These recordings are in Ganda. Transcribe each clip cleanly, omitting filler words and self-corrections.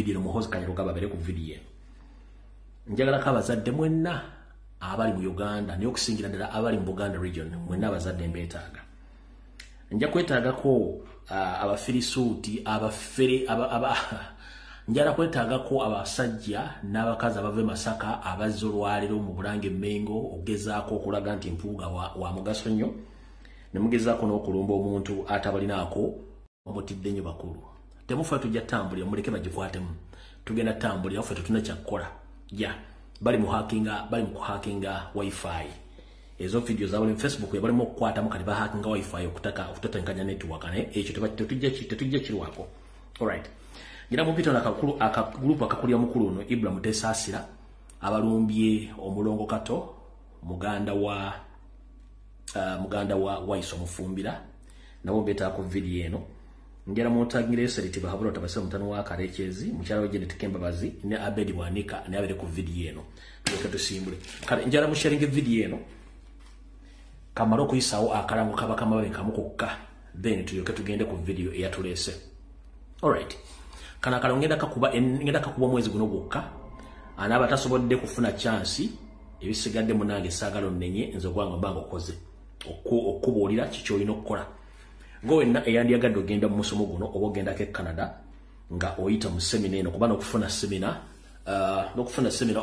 video eno, Muhoozi Kainerugaba abeere ku video eno. Njagalako abazadde mwenna abali mu Uganda, naye okusingira ddala abali mu Buganda region, mwenna abazadde mbeetaaga. Nja kwetaagako abafirisuuti, abafere, njala kwetaagako abasajja n'abakazi abava e Masaka abazze olwaleero mu Bulange Mmengo okugezaako okulaga nti Mpuuga wa mugaso nnyo, ne mugezaako n'okulumba omuntu atabalinaako omutidde nnyo bakulu. Temufa, tujja tambulira, muleke bagikwatemu. Tugenda tambulira, ffe tetulina kyakukola. Ja bali mu hackinga, bali mu kuhackinga wifi. Ezo video zaabwe mu Facebook balimu okukwatamu, kati bahackinga wifi okutaka okutetenkanya network, naye ekyo tetujja kirwako. Alright. Ngira mupita nakakulu akagrupu akakulira mukulu ono Ibra Mutesaasira abalumbye omulongo Kato muganda wa Waiso Mufumbira, nabo mbeeta ku video eno. Njala muntagira Seriti Bahabura tabasa mutano wa Karekezi, mukyala we Janet Kembabazi ne Abedi Bwanika ne abere ku video eno. Tuleke tusimbule. Kale njala mu sharing video eno kamalo okuyisaawo akalango kabaka mababe kamukokka, then tulyoke tugende ku video eyatuleese. Alright. Kana akalango ngenda kakuba omwezi guno gwokka, anaaba tasobodde kufuna chance, ebisigadde munange saagala onnenye, nze ogwange mbanga okoze okubuulira kiki olina okukola. Ngo wenna eyandyagadde ogenda mu musomo guno oba ogendako e Canada nga oyita mu semina eno, kuba n'okufuna semina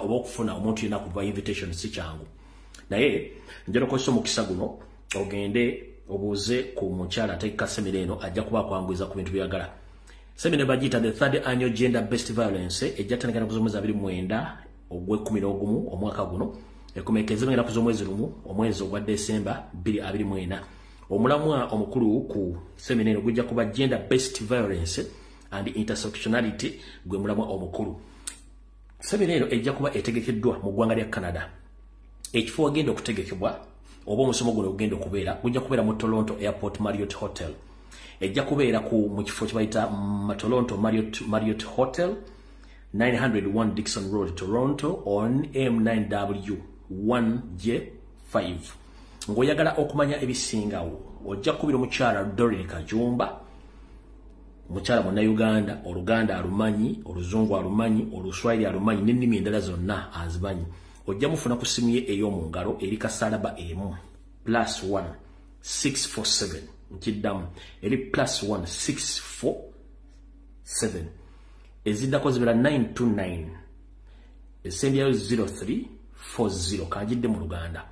oba okufuna omuntu yenna kuva invitation si kyangu. Naye njala okozesa omukisa guno ogende obuuze ku mukyala ategeka semina eno, ajja kuba akwanguyiza ku bintu byagala. Semina bagiyita the third annual gender based violence, ejja kutandika ennaku z'omwezi 29 ogw'e11 omwaka guno, ekomekezebwa ng'ennaku naku z'omwezi 1 omwezi ogwa Desemba 2024. Omulamwa omukulu ku semina eno gujja kuba gender based violence and intersectionality, gwe mulamwa omukulu. Semina eno ejja kuba etegekeddwa mu ggwanga lya Canada. Ekifo wagenda okutegekebwa oba omusomo guno ogenda okubeera gujja kubeera mu Toronto Airport Marriott Hotel. Ejja kubeera ku mu kifo kye bayita Toronto Marriott Hotel, 901 Dixon Road, Toronto on M9W 1J5. Ng'oyagala okumanya ebisingawo ojja kukubira omukyala Doreen Kajumba, mukyala munnayuganda, Oluganda alumanyi, Oluzungu alumanyi, Oluswayiri alumanyi n'ennimi endala zonna azimanyi. Ojja mufuna ku ssimu ye ey'omu ngalo eri kasalaba 1 +1 647, nkiddamu eri +1 647, eziddako zibeera 929, esembyayo 0340. Kanjidde mu Luganda.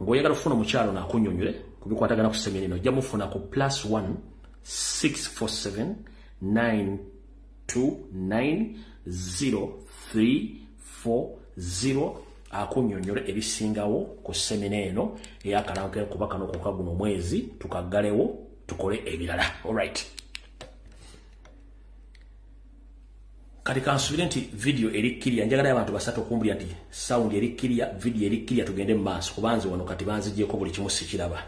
Ng'oyagala okufuna omukyalo naakunnyonnyole ku bikwatagana ku semina eno, ojja mufuna ku +1 647 929 0340, akunnyonnyole ebisingawo ku semina eno ey'akalango kuba kano kokka guno omwezi tukaggalewo tukole ebirala. Alright. Kati kansubire nti video eri clear, njagala abantu basatu okumbulira nti sound eri clear, video eri clear, tugende mu maaso kubanze wano kati banzigyeko buli kimu sikiraba.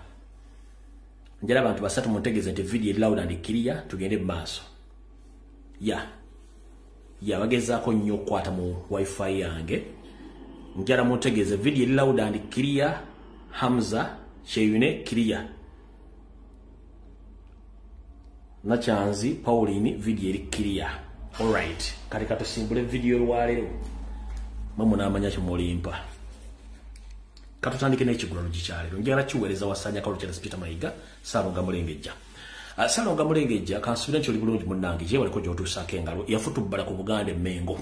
Njagala abantu basatu muntegeeze nti video eri loud and clear, tugende mu maaso. Ya bagezaako nnyo okukwata mu wifi yange. Njagala muntegeeze video eri loud and clear. Hamza Kyeyune clear, Nakyanzi Pauline video eri clear. Alright, kati katusimbule video olwaleero mwe munaamanya kyemulimpa. Katutandike n'ekigulano gikyaleero. Njagala kiweereza Wasanya Kalukya Peter Mayiga, Ssalonga Mulengejja. Ssalonga Mulengejja, kansubire nti oli bulungi munnange, gyewaliko gy'otuusaako engalo, yafutubbala ku Buganda Emmengo.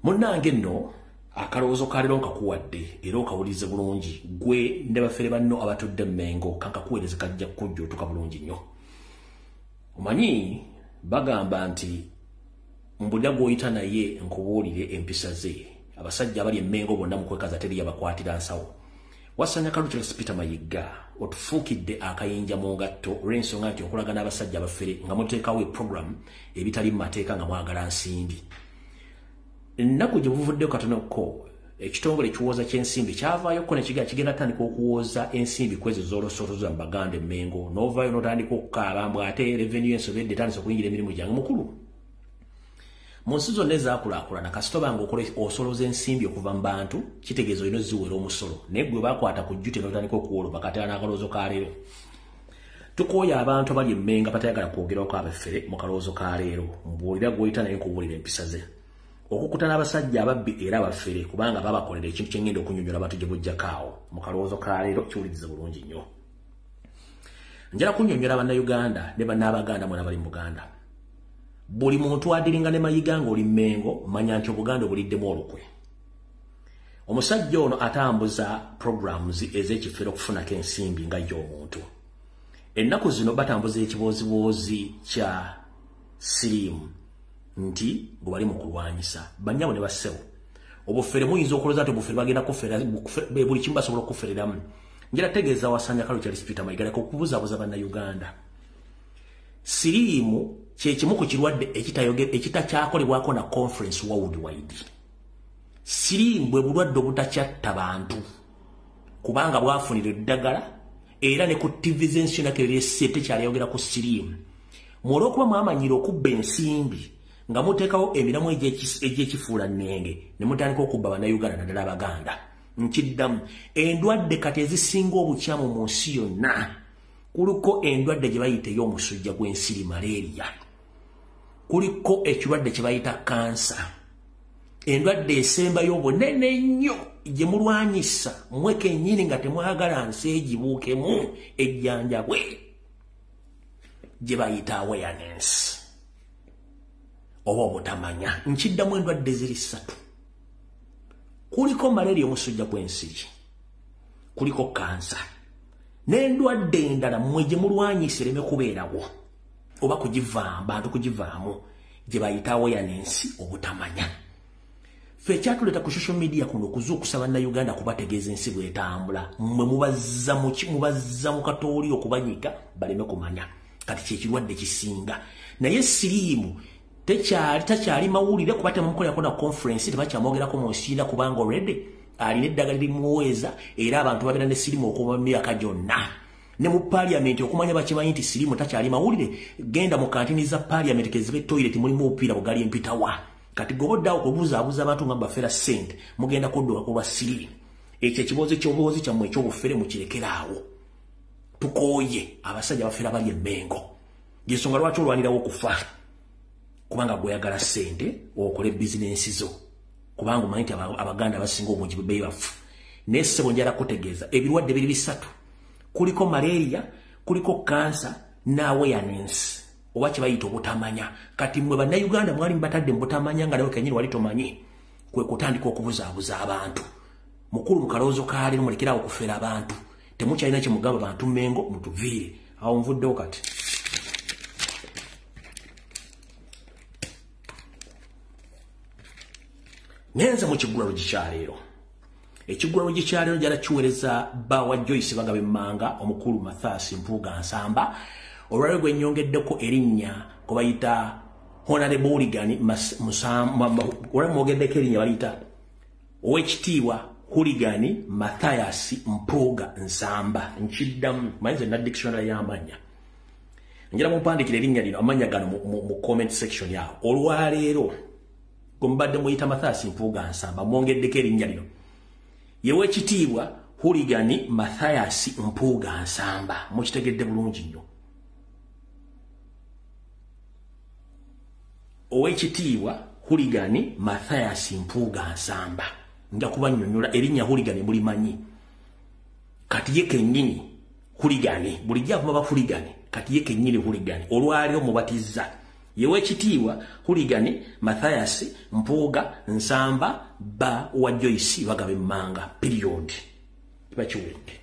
Munnange nno akalowoozo ka leero nkakuwadde era okawulirize bulungi, gwe ne bafere banno abatudde Mmengo, kankakuweereze kajja kujja otuuka bulungi nnyo. Omanyi bagamba nti mbulira gw'oyita naye nkubuulire empisa ze. Abasajja abali Emmengo bonna mu kwekaza teri yabakwatira nsawo. Wasanya Kalukya Peter Mayiga otufuukidde akayinja mu ngatto olw'ensonga nti okolagana abasajja abafere nga muteekawo eprogram ebitali mu mateeka nga mwagala nsimbi. Ennaku gye buvuddeko katonoko ekitongole ekiwooza ky'ensimbi kyavaayoko ne kigenda tandika okuwooza ensimbi ku ezo z'olosootoza mu Baganda Emmengo, n'ovaayo n'otandika okukaaba mbu ate revenue ensobedde etandise okuyingira emirimu gyange. Mukulu, mu nsi zonna ezaakulaakulana kasita obanga osoloza ensimbi okuva mu bantu kitegeeza olina oziwera omusolo, naye gwe bakwata ku jjute n'otandika okuwoloma. Kati n'akalowoozo ka leero Tukooye abantu abali emmenga batayagala kwogerako abafere mu kalowoozo ka leero. Mbuulira gw'oyita naye nkubuulira empisa ze. Okukuta n'abasajja ababbi era abafere kubanga babakolera ekintu kye ngenda okunnyonnyola abantu gye bujjako awo. Mu kalowoozo ka leero kiwulirize bulungi nnyo. Njala kunnyonnyola Bannayuganda ne bannaabaganda mwena bali mu Buganda. Buli muntu adiringa ne Mayiga ng'oli Mmengo, manya nti Obuganda obuliddemu olukwe. Omusajja ono atambuza programs ez'ekifere okufunako ensimbi nga ye omuntu. Ennaku zino batambuza ekibooziboozi kya siriimu nti gwe bali mu kulwanyisa. Bannyabo ne bassebo, obufere muyinza okulowooza nti obufere bagenda kufera, buli kimu basobola okufereramu. Njala tegeeza Wasanja Kalo Charles Peter Mayiga leka okubuzaabuza Bannayuganda. Siriimu kye kimu ku kirwadde ekitakyakolebwako na conference worldwide. Siriimu bwe bulwadde obutakyatta bantu kubanga bwafunira eddagala era ne ku TV z'ensi yonna kerese tekyaliyogera ku siriimu. Olw'okuba mwamanyira okubba ensimbi nga muteekawo emiramu egy'ekifuula nnenge ne mutandika okubba Bannayuganda naddala Abaganda. Nkiddamu, endwadde kati ezisinga obukyamu mu nsi yonna kuliko endwadde gye bayita ey'omusujja gw'ensiri malaria, kuliko ekirwadde kye bayita kansa, endwadde esembayo obunene ennyo gye mulwanyisa mmwe kennyini nga temwagala nsi egibuukemu ejjanjabwe gye bayita awareness oba obutamanya. Nkiddamu, endwadde ziri ssatu. Kuliko malaria omusujja gw'ensiri, kuliko kansa n'endwadde endala mmwe gye mulwanyisa ereme kubeerawo oba kugivaamu, bantu kugivaamu gye bayita awareness obutamanya. Ffe ekyatuleeta ku social media kuno okuzuukusa Bannayuganda kubategeeza ensi bw'etambula, mmwe mubazza mu katooli okubanyiga baleme kumanya. Kati kye kirwadde kisinga. Naye siriimu takyali mawulire kuba temukolako na conference, tebakyamwogerako mu nsi yonna kubanga already alina eddagala erimuweeza era abantu babeera ne siriimu okuva mu myaka gyonna. Ne mu parliament okumanya bakimanyi nti siriimu takyali mawulire, genda mu kantini za parliament kezibe toilet mulimu obupiira bugali empitawa. Kati gobodde awo okubuzaabuza abantu nga bafera ssente, mugenda kudduka ku lwa siriimu. Ekyo ekiboozi ky'obuboozi kyammwe eky'obufere mukirekere awo. Tukooye abasajja bafera bali emmengo. Y'ensonga lwaki olwanirawo okufa, kubanga gw'oyagala ssente okole bizinensi zo, kubanga omanyi nti Abaganda abasinga obungi be bafu. Naye ssebo njala kutegeeza ebirwadde biri bisatu. Kuliko malaria, kuliko kansa n'awareness oba kye bayita obutamanya. Kati mmwe Bannayuganda mwali mubatadde mu butamanya nga nawe kennyini wali tomanyi, kwe kutandika okubuzaabuza abantu. Mukulu mu kalowoozo ka leero mulekere awo okufera abantu. Temukyalina kye mugamba bantu Mmengo, mutuviire. Awo nvuddewo kati. Ngenze mu kiggulalogi kya leero. Ekiggulalogi kya leero njala kiweereza bba wa Joyce Bagabe Mmanga omukulu Mathias Mpuuga Nsamba. Olwaleero gwe nnyongeddeko erinnya gwe bayita Honorable Hooligan olwaleero mwogeddeko erinnya baliyita Oweekitiibwa Hooligan Mathias Mpuuga Nsamba. Nkiddamu, manyi nze nna dictionary y'amannya. Njala mumpandikira erinnya lino, amannya gano mu comment section awo. Olwaleero gwe mubadde muyita Mathias Mpuuga Nsamba mwongeddeko erinnya lino. Ye Oweekitiibwa Hooligan Mathias Mpuuga Nsamba. Mukitegedde bulungi nnyo. Oweekitiibwa Hooligan Mathias Mpuuga Nsamba. Nja kubannyonnyola erinnya Hooligan mulimanyi. Kati ye kennyini Hooligan, bulijjo avuma ba Hooligan, kati ye kennyini Hooligan. Olwaleero mubatizza. Ye Oweekitiibwa Hooligan Mathias Mpuuga Nsamba bba wa Joyce Bagabe Mmanga. Period. Kiba kiwedde.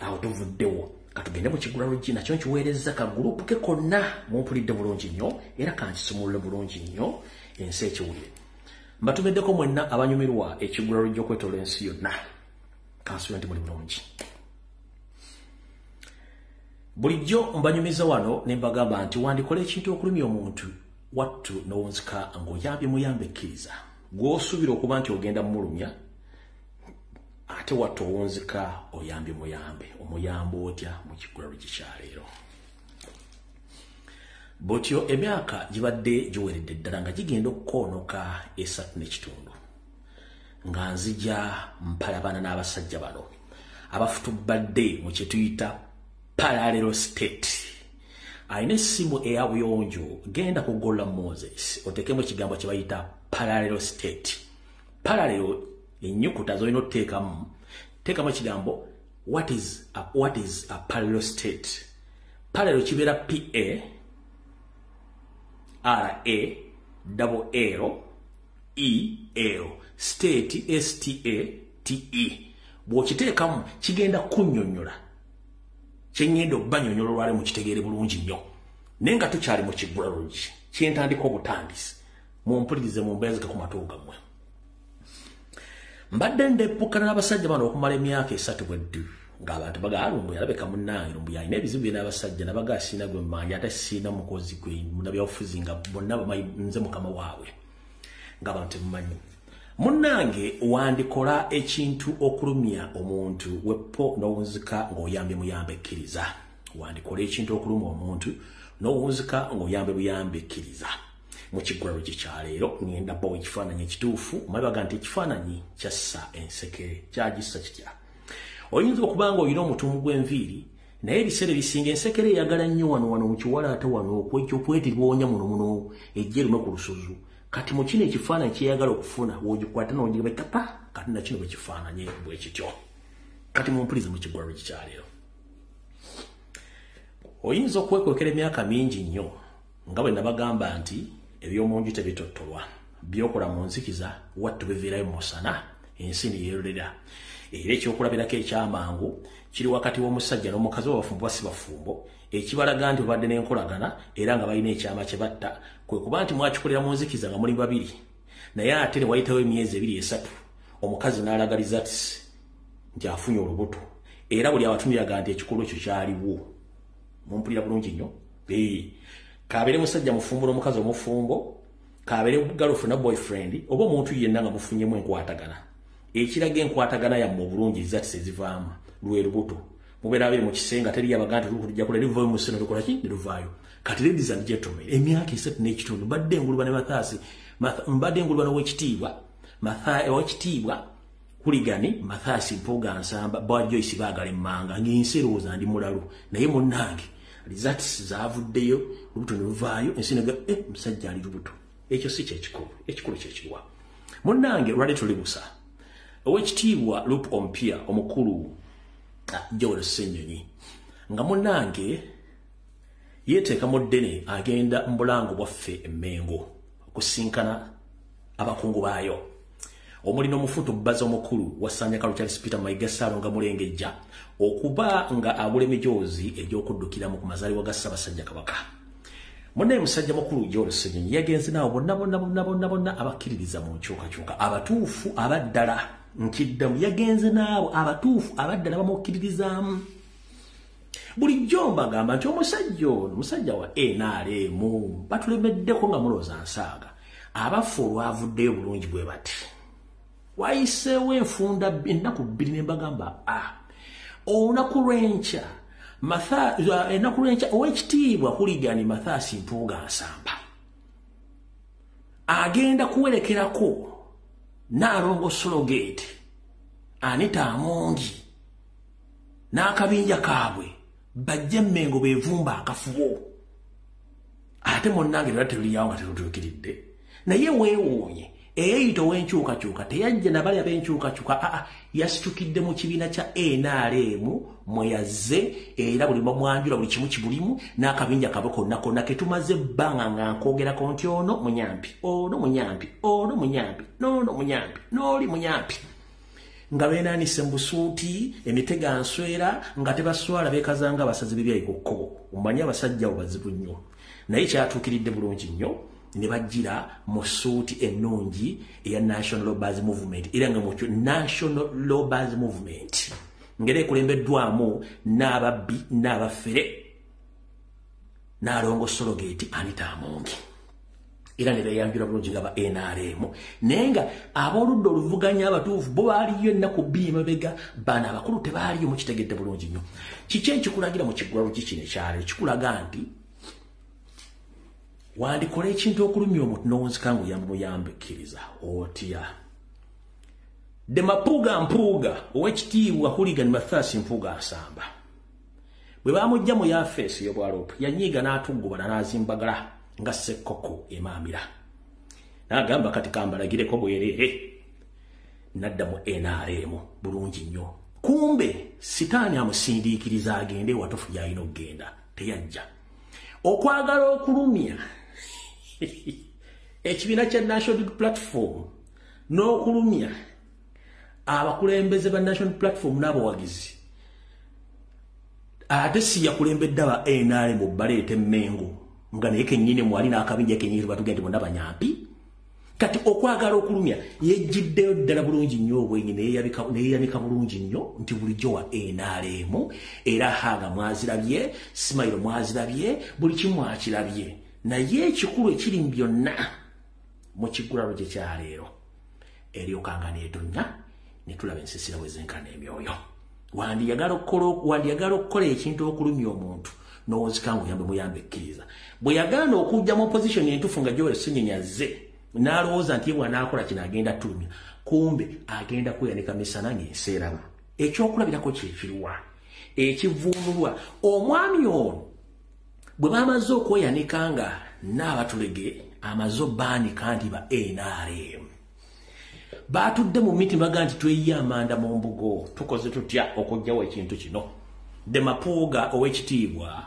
Awo tuvuddewo. Katugende mu kiggulalogi nakyo nkiweereza ka group ke konna mumpulidde bulungi nnyo era kankisumulule bulungi nnyo ensi ekiwulire. Mbatumiddeko mwenna abanyumirwa ekiggulalogi okwetoloola ensi yonna. Kansuubire nti muli bulungi. Bulijjo mbanyumiza wano ne mbagamba nti wandikola ekintu okulumya omuntu wattu n'owunzika ng'oyambye muyambe ekkiriza. Gw'osuubira okuba nti ogenda mmulumya ate wattu owunzika oyambye muyambe. Omuyamba otya mu kiggulalogi kya leero? Bw'otyo emyaka gibadde giweredde ddala nga gigenda okukoonoka 3.5 nga nzija mpalabana n'abasajja bano. Abafutubadde mu kye tuyita parallel state. Alina essimu eya buyonjo, genda ku Gola Moses oteekemu ekigambo kye bayita parallel state. Parallel ennyukuta z'olina otuteekamu, teekamu ekigambo what is a parallel state. Parallel kibeera P A R A L L E L, state S T A T E. Bw'okiteekamu kigenda kunnyonnyola kye ŋŋenda obbanyonnyola olwale mukitegeere bulungi nnyo. Naye nga tukyali mu kiggulalogi kyentandika obutandisi, mumpulirize mumbeezeke ku matu gammwe. Mbadde ndeppukana n'abasajja bano okumala emyaka 3 bweddu, ng'abantu bagaa Lumbuye alabika munnange, Lumbuye alina ebizibu bye n'abasajja, nabagaa sirina gwe mmanja ate sirina mukozi gwe munnabyabufuzi nga bonna bamanyi nze mukama waabwe, ng'abantu temumanyi. Munnange wandikola ekintu okulumya omuntu weppo n'owunzika ng'oyambye muyambe ekkiriza. Wandikola ekintu okuluma omuntu n'owunzika ng'oyambye buyambe ekkiriza. Mu kiggulalogi kya leero ŋŋenda bbawa ekifaananyi ekituufu. Omanyi nti ekifaananyi kyassa ensekere, kyagissa kitya? Oyinza okuba nga olina omutumu gw'enviiri, naye ebiseera ebisinga ensekere eyagala nnyo wano wano mu kiwala, ate wano okwetibwonya muno muno ejja erume ku lusuzu. Kati mu kino ekifaananyi kyeyagala okufuna w'ogikwata n'ogibeka pa, kati na kino bwe kifaananye bwe kityo. Kati mumpulirize mu kiggulalogi kya leero. Oyinza okwekwekera emyaka mingi nnyo, nga bwe nabagamba nti ebyomunju tebitottolwa, byokola mu nzikiza wattu biviirayo mu musana, ensi ne yeerolera. Era ekyokulabirako ekyamangu kiri wakati w'omusajja n'omukazi w'abafumbo basi bafumbo, ekibalaga nti babadde n'enkolagana era nga balina ekyama kye batta, kwe kuba nti mwakikolera mu nzikiza nga muli babiri, naye ate ne wayitawo emyezi 2 3 omukazi n'alaga results nti afunye olubuto, era buli abatumiraga nti ekikolwa ekyo kyaliwo. Mumpulira bulungi nnyo. Kabeere musajja mufumbo n'omukazi omufumbo, kabeere girlfriend na boyfriend, oba omuntu yenna nga mufunyemu enkwatagana, ekiraga enkwatagana yammwe obulungi results ezivaamu lwe lubuto. Mubeera babiri mu kisenge, teri yabaga nti lujja kola luvaayo mu sseno lukola ki ne luvaayo. Kati ladies and gentlemen, emyaka 3 n'ekitundu mbadde enguluba ne Mathias, mbadde enguluba n'owekitiibwa owekitiibwa Kuligani Mathias Mpuuga Nsamba ba Joyce baagala emmanga, ng'ensi erowooza ndi mulalu, naye munnange results zaavuddeyo, olubuto ne luvaayo, ensi nega musajja ali lubuto. Ekyo si kyekikulu, ekikulu kyekiriwa. Munnange lwali tuli busa. Owekitiibwa Lupu Ompia omukulu Joel Ssenyonyi nga munnange yeeteeka mu ddene agenda mu bulango bwaffe e Mmengo okusinkana abakungu baayo, omuli n'omufuutu bbaza omukulu wa Ssanyakalu Charles Peter Mayiga Ssaalongo Mulengejja, okuba nga agula emijoozi egy'okuddukiramu ku mazaalibwa ga Ssaabasajja Kabaka. Munnaye musajja mukulu Joel Ssenyonyi yagenze naawo bonna bonna bonna bonna bonna abakkiririza mu nkyukakyuka, abatuufu abaddala, nkiddamu yagenze naabo abatuufu abaddala bamukkiririzaamu. Bulijjo mbagamba nti omusajja ono musajja wa NRM, batulemeddeko nga mulowooza nsaaga. Abaffe olwavuddeyo bulungi bwe bati, wayiseewo enfunda ennaku 2 ne mbagamba olunaku lw'enkya ennaku lw'enkya owekitiibwa Kuligani Mathias Mpuuga Nsamba agenda kuwerekerako Nnaalongo Sologate Anita Amongi n'akabinja kaabwe bajje Mmengo beevumba akafubo. Ate munnange lwali teruliyawo nga terutuukiridde. Naye weewuunye eyeyita ow'enkyukakyuka teyajja nabali ab'enkyukakyuka, yasitukidde mu kibiina kya NRM mwe yazze, era buli bamwanjula buli kimu kibulimu n'akabinja kaabwe konna konna ke tumaze ebbanga nga nkwogerako nti ono munyampi, ono munyampi, ono munyampi, n'ono munyampi, n'oli munyampi, nga beenaanise mu busuuti, emitega nswera, nga tebaswala beekazanga abasazi b'ebyayi ku kkubo. Omanyi abasajja abo bazibu nnyo, naye kyatuukiridde bulungi nnyo ne bajjira mu suuti ennungi eya National Robbers Movement, era nga mukyo National Robbers Movement ng'era ekulembeddwamu n'ababbi n'abafere Nnaalongo Sologate Anita Amongi, era ne beeyanjula bulungi nga ba NRM. Naye nga ab'oludda oluvuganya abatuufu bo baaliyo ennaku 2 emabega, bano abakulu tebaaliyo, mukitegedde bulungi nnyo. Kiki ekikulagira mu kiggulalogi kino ekyaleero? Kikulaga nti wandikola ekintu okulumya omuntu n'owunzika ng'oyamba buyambe kkiriza otya. De Mapuga Mpuuga owekitiibwa Hooligan Mathias Mpuuga Nsamba bwe bamujja mu yafeesi y'obwaloopu yanyiiga n'atuggubala n'azimbagala nga Ssekkoko emaamira, n'agamba kati kambalagireko bwereere, n'adda mu NRM bulungi nnyo. Kumbe sitaani amusindiikiriza agende watufu gy'alina okugenda, teyajja. Okwagala okulumya ekibiina kya National Platform n'okulumya abakulembeze ba National Platform n'abawagizi, ate si yakulembedde aba NRM baleeta emmengo nga naye kennyini mwali n'akabinja kennyini batugenda nti bonna banyampi. Kati okwagala okulumya yejjiddeyo ddala bulungi nnyo obwenyi, neyeyanika bulungi nnyo nti bulijjo wa NRM, era haga mwazirabye, simayiro mwazirabye, buli kimu akirabye. Naye ekikulu ekiri mu byonna mu kiggulalo gye kyaleero eryokanga neetonnya ne tulaba ensisira bwe zenkana emyoyo. Wandiyagala okukola ekintu okulumya omuntu n'owozika nga oyambe muyambe ekkiriza. Bwe yagaana okujja mu opposition entuufu nga Joel Ssenyonyi azze, n'alowooza nti ye bw'anaakola kino agenda tulumya, kumbe agenda kweyanika misana ng'ensi eraba. Ekyokulabirako kye kiruwa ekivuunulwa omwami ono bwe bamaze okweyanika nga n'abatulege amaze obbaanika nti ba NRM baatudde mu miti baga nti tweyiye amanda mu mbugo, tukoze tutya okuggyawo ekintu kino. De Mapuga owekitiibwa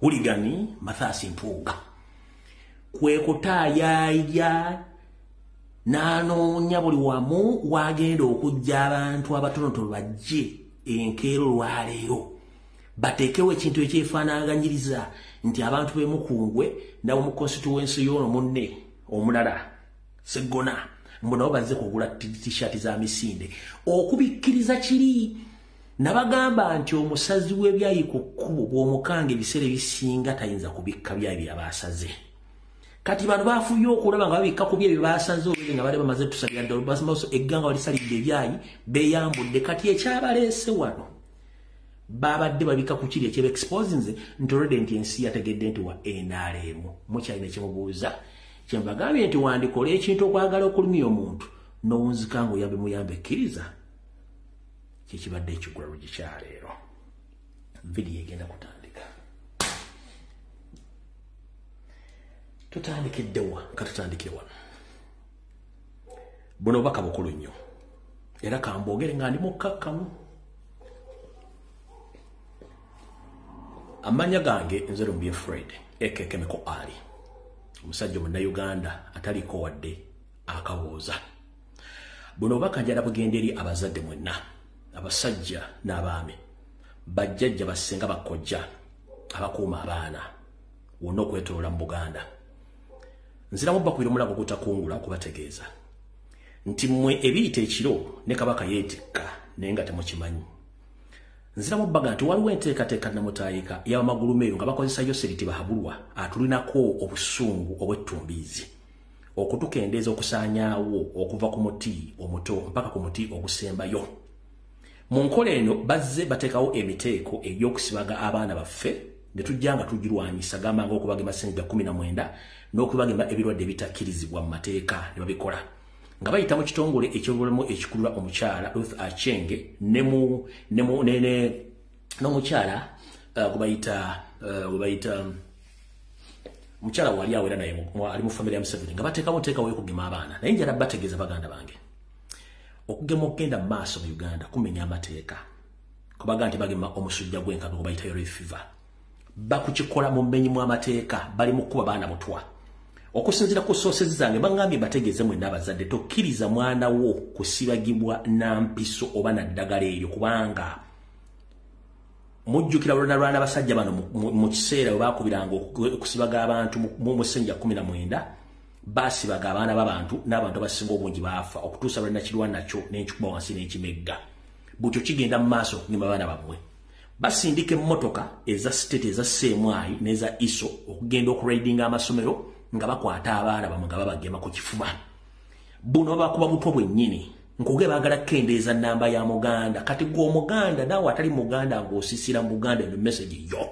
Hooligan Mathias Mpuuga kwe kutaayaaya n'anoonya buli wamu wagenda okujja abantu abatonotono bajje enkeera olwaleero bateekewo ekintu ekyefaanaganyiriza nti abantu b'emukungwe nabo mu constituency y'ono munne omulala Sseggona mbu nabo bazze kugula t-shirt za misinde. Okubikkiriza kiri nabagamba nti omusazi w'ebyayi ku kkubo bw'omukanga ebiseera ebisinga tayinza kubikka byayi bye yabaasaze. Kati bano bafuye okulaba nga babikka ku bye bye baasaze olwo nga bali bamaze tusalira ddala egganga balisalidde ebyayi beeyambudde. Kati ekyabaleese wano babadde babikka ku kiri ekyeba exposinze nti olwedde nti ensi yategedde nti wa NRM. Mukyalina ekimubuuza kyembagambye nti wandikola ekintu okwagala okulumya omuntu n'owunzika nga oyambe muyambe ekkiriza, kyekibadde ekigulalo gye kyaleero. Vidiyo egenda kutandika. Tutandikiddewa? Ka tutandikire wano. Buno obubaka bukulu nnyo era kambwogere nga ndi mukkakkamu. Amannya gange nze Lumbuye Fred Ekekemeko Ali, omusajja Munnayuganda ataliiko wadde akabuuza. Buno obubaka njala bugenda eri abazadde mwenna, abasajja n'abaami, bajjajja, bassenga, bakojja abakuuma abaana wonna okwetoloola mu Buganda. Nziramu bakubira omulago ogutakungula okubategeeza nti mmwe ebiyita ekiro ne Kabaka yeetikka naye nga temukimanyi. Nziramu baga nti waliwo enteekateeka namutaayika y'abamagulumeeyo nga bakozesa Yoseri Tibahabulwa atulinako obusungu obw'ettumbiizi okutukendeeza okusaanyaawo okuva ku muti omuto mpaka ku muti ogusembayo. Mu nkola eno bazze bateekawo emiteeko egy'okusibaga abaana baffe ne tujja nga tugirwanyisa, gamba nga okubagema ssennyiga 19 n'okubagema ebirwadde ebitakkirizibwa mu mateeka, ne babikola nga bayita mu kitongole ekyobulamu ekikulula omukyala Ruth Achenge n'omukyala gwe bayita mukyala wali awo era naye ali mu family ya Museveni, nga bateekawo nteekawo y'okugema abaana. Naye njala bategeeza baganda bange, okugema okugenda mu maaso mu Uganda kumenya amateeka, kubaga nti bagema omusujja gw'enkaka gwe bayita yellow fever. Bakukikola mu mmenyi mw'amateeka, bali mu kkuba baana butwa. Okusinziira ku sources zange baŋŋambye bategeeze mwenna abazadde, tokkiriza mwana wo kusibagibwa na mpiso oba na ddagala eryo, kubanga mujjukira lwona lwana abasajja bano mu kiseera bwe baakubiranga okusibaga abantu mu musenja 19, baasibaga abaana b'abantu n'abantu abasinga obungi baafa okutuusa lwe nakirwa nakyo n'enkikuba wansi n'ekimegga. Butyo kigenda mu maaso okugema abaana bammwe. Basindika emmotoka eza state eza CMI n'eza ISO okugenda okuraidinga amasomero nga bakwata abaana bamwe nga babagema ku kifuba. Buno babakuba butwa bwennyini. Nkuge baagala kukendeeza nnamba ya Muganda. Kati gwe Omuganda naawe atali Muganda ng'osiisira mu Buganda, eno message yo,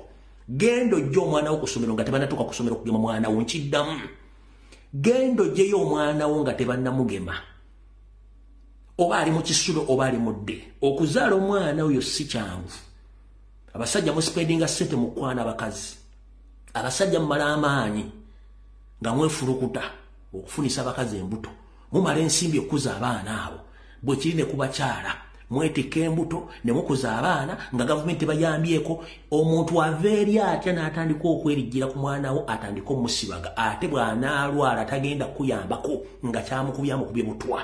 genda ojje omwana wo ku ssomero nga tebannatuuka ku ssomero kugema mwana wo. Nkiddamu, genda ojjeyo omwana wo nga tebannamugema. Oba ali mu kisulo oba ali mu dde. Okuzaala omwana oyo si kyangu. Abasajja muspendinga ssente mu kwana abakazi. Abasajja mumala amaanyi nga mwefulukuta okufunisa abakazi embuto. Mumala ensimbi okukuza abaana abo. Bwe kiri ne ku bakyala. Mwetikka embuto ne mukuza abaana nga gavumenti bayambyeko. Omuntu ava eri atya n'atandika okweriggira ku mwana wo, atandika omusibaga, ate bw'anaalwala tagenda kuyambako nga kyamukubye amukubye butwa.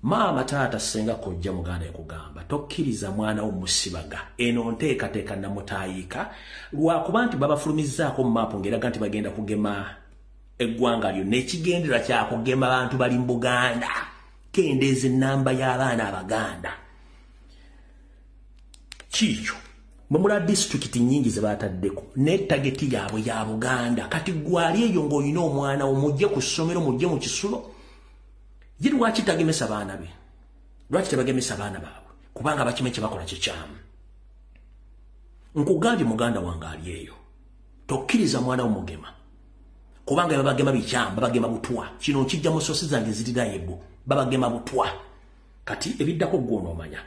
Maama, taata, ssenga, kojja, muganda yakugamba tokkiriza mwana wo musibaga. Eno nteekateeka namutaayiika lwakuba nti babafulumizzaako mu maapu ng'eraga nti bagenda kugema eggwanga lyonna. Ekigendererwa kyakugema bantu bali mu Buganda, kendeeza ennamba y'abaana Abaganda. Kiikyo mwe mula disitulikiti nnyingi ze bataddeko ne target yaabwe ya Buganda. Kati gwali eyo ng'olina omwana wo, mujje ku ssomero, mujje mu kisulo. Ye lwaki tagemesa baana be? Lwaki tebagemesa baana baabwe? Kubanga bakimanyi kye bakola kikyamu. Nkugambye muganda wange ali eyo, tokkiriza mwana wo mugema, kubanga babagema bikyamu, babagema butwa. Kino nkijja mu sources zange zirirayebu, babagema butwa. Kati ebiddako gwe onoomanya.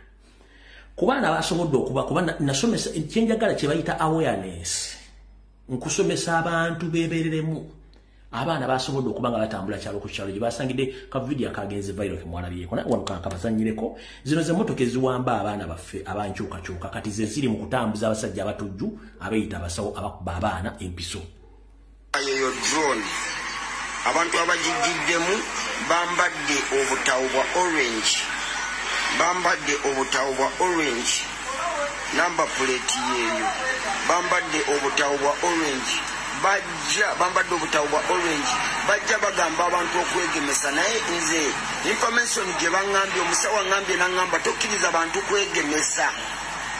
Ku baana basobodde okuba kuba nasomesa kyenjagala kye bayita awareness, nkusomesa abantu beebereremu. Abaana basobodde okuba nga batambula kyalo ku kyalo gye basangidde ka video akagenze viral ke mwalabyeko, naye wano kankabazannyireko. Zino ze mmotoka eziwamba abaana baffe abankyukakyuka, kati ze ziri mu kutambuza abasajja abatujju abeeyita abasawo abakuba abaana empiso. Eyo drone, abantu abagijjiddemu bambadde obutawo bwa orange, bambadde obutawo bwa orange. Number plate yeeyo. Bambadde obutawo bwa orange, bajja bambadde obutawo bwa orange, bajja bagamba abantu okwegemesa. Naye nze information gye baŋŋambye, omusawo aŋŋambye naŋŋamba tokkiriza bantu kwegemesa,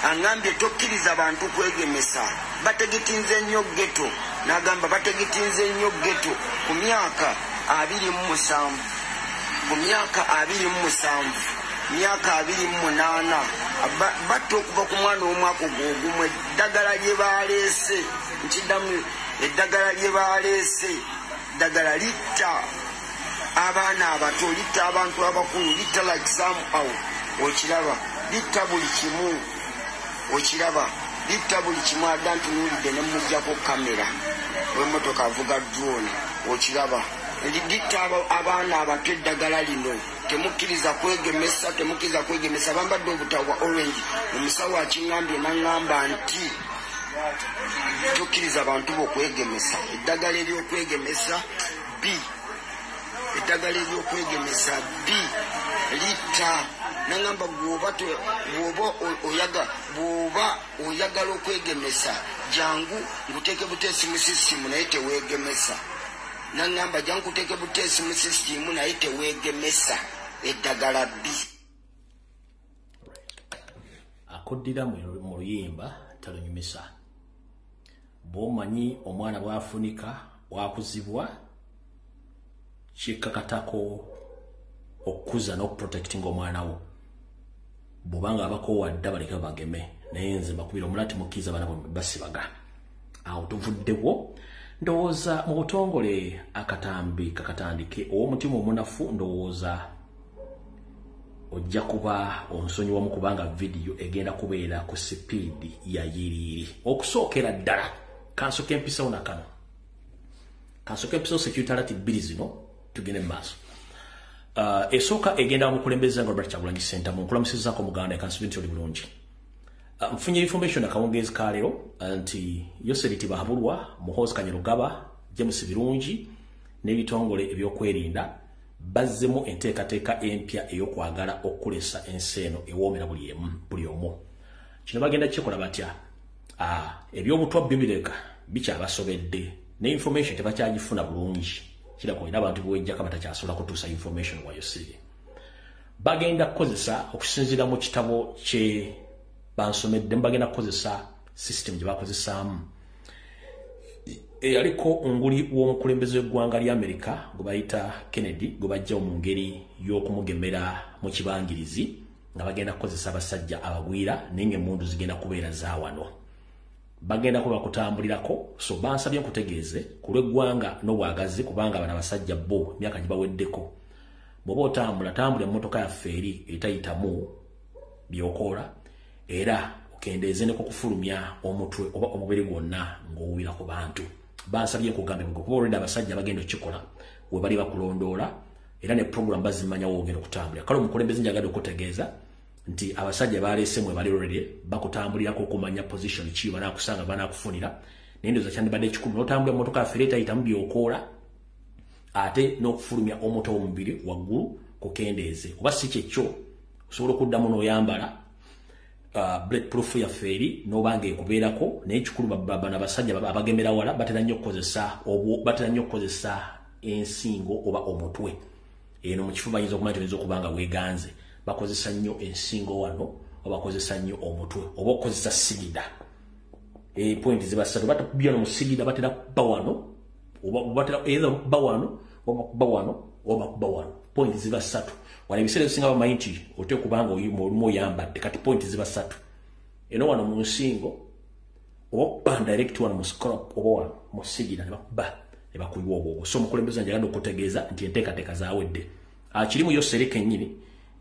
aŋŋambye tokkiriza bantu kwegemesa. Bategetinze nnyo ghetto, n'agamba bategetinze nnyo ghetto ku myaka 27, ku myaka 27, myaka 28. Batta okuva ku mwana omwaka ogwogumu. Eddagala lye baleese, nkiddamu, eddagala lye baleese ddagala litta abaana abato, litta abantu abakulu, litta like somehow, okiraba, litta buli kimu, okiraba, litta buli kimu. Adda ntunuulidde ne muggyako kamera w'emmotoka avuga drone, okiraba, litta abaana abato eddagala lino. Temukkiriza kwegemesa, temukkiriza kwegemesa. Bambadde obutawo bwa orange. Omusawo akiŋŋambye naŋŋamba nti tokkiriza bantu bokwegemesa. Eddagala eryokwegemesa b eddagala eryokwegemesa b litta. Naŋŋamba bw'oba oyagala okwegemesa, jangu nkuteeke buteesi mu sisitimu, naye teweegemesa. Naŋŋamba jangu nkuteeke buteesi mu sisitimu, naye teweegemesa, eddagala bbi. Akuddira mu luyimba talunyumisa. Bw'omanyi omwana bw'afunika bwakuzibwa, kikkakatako okukuza n'okuprotectinga omwana wo. Bw'obanga abakoowa dda, baleke bageme, naye nze mbakubira omulati, mukkiriza abaana bwe basibaga. Awo tuvuddewo. Ndowooza mu butongole akatambi kakatandike. Ow'omutima omunafu, ndowooza ojja kuba onsonyiwamu kubanga vidiyo egenda kubeera ku sipiidi ya yiriiri. Okusookera ddala kansoke empisawo nakano, kansoke empisawo security alert bbiri zino, tugende mu maaso. Esooka egenda mukulembeza nga Robert Kyagulanyi Ssentamu. Nkulamusizaako muganda, kansuubire nti oli bulungi. Nfunye information akawungeezi ka leero nti Yoseri Tibahabulwa, Muhoozi Kainerugaba, James Birungi n'ebitongole ebyokwerinda bazzemu enteekateeka empya ey'okwagala okukulesa ensi eno ewoomera buli emu buli omu. Kino bagenda kikola batya? Ebyobutwa bibireka bikyabasobedde ne information tebakyagifuna bulungi. Kirako olina abantu bewejjako batakyasobola kutuusa information wa Yoseri. Bagenda kukozesa, okusinziira mu kitabo kye bansomeddemu, bagenda kukozesa system gye bakozesaamu eyaliko nguli w'omukulembeze w'eggwanga lya Amerika gwe bayita Kennedy, gwe bajjawo mu ngeri y'okumugemera mu kibangirizi, nga bagenda kukozesa abasajja abagwira, naye ng'emmundu zigenda kubeera za wano, bagenda kuba bakutambulirako. So bansabye nkutegeeze ku lw'eggwanga n'obwagazi, kubanga bano abasajja bo emyaka gibaweddeko. Bw'oba otambula, tambula emmotoka yaffe eri etayitamu byokoola, era okendeeze ne kukufulumya omutwe oba omubiri gwonna ng'owuwira ku bantu. Bansabye nkugambe kuba olwedde abasajja bagenda okukikola we bali bakulondoola, era ne program bazimanya w'ogenda okutambulira. Kale omukulembeze njagadde okutegeeza nti abasajja baleese mwe bali already bakutambulirako okumanya position ki banaakusanga banaakufunira. Naye ndowooza kyandibadde ekikulu n'otambula emmotoka yaffe era etayitamu byokoola, ate n'okufulumya omutwe omubiri waggulu kukendeeze. Oba si kyekyo, osobola okuddamu n'oyambala bulletproof yaffe eri n'obanga ekubeerako. Naye ekikulu, bano abasajja abagemera wala batera nnyo okukozesa ensingo oba omutwe. Eno mu kifo bayinza okumanya nti oyinza okuba nga weeganze. Bakozesa nnyo ensingo wano, oba bakozesa nnyo omutwe, oba okukozesa sigida. Point ziba ssatu. Batakubya no mu sigida, batera kuba wano, oba batera either kuba wano, oba kuba wano, oba kuba wano. Point ziba ssatu. Wano ebiseera ebisinga bamanyi nti oteekwa okuba nga olumu oyambadde. Kati point ziba ssatu: eno wano mu nsingo, oba okuba direct wano mu scalp, oba wano mu sigida ne bakuba ne bakuyiwa obwobwo. So omukulembeze njagadde okutegeeza nti enteekateeka zaawedde. Kirimu yo sere kennyini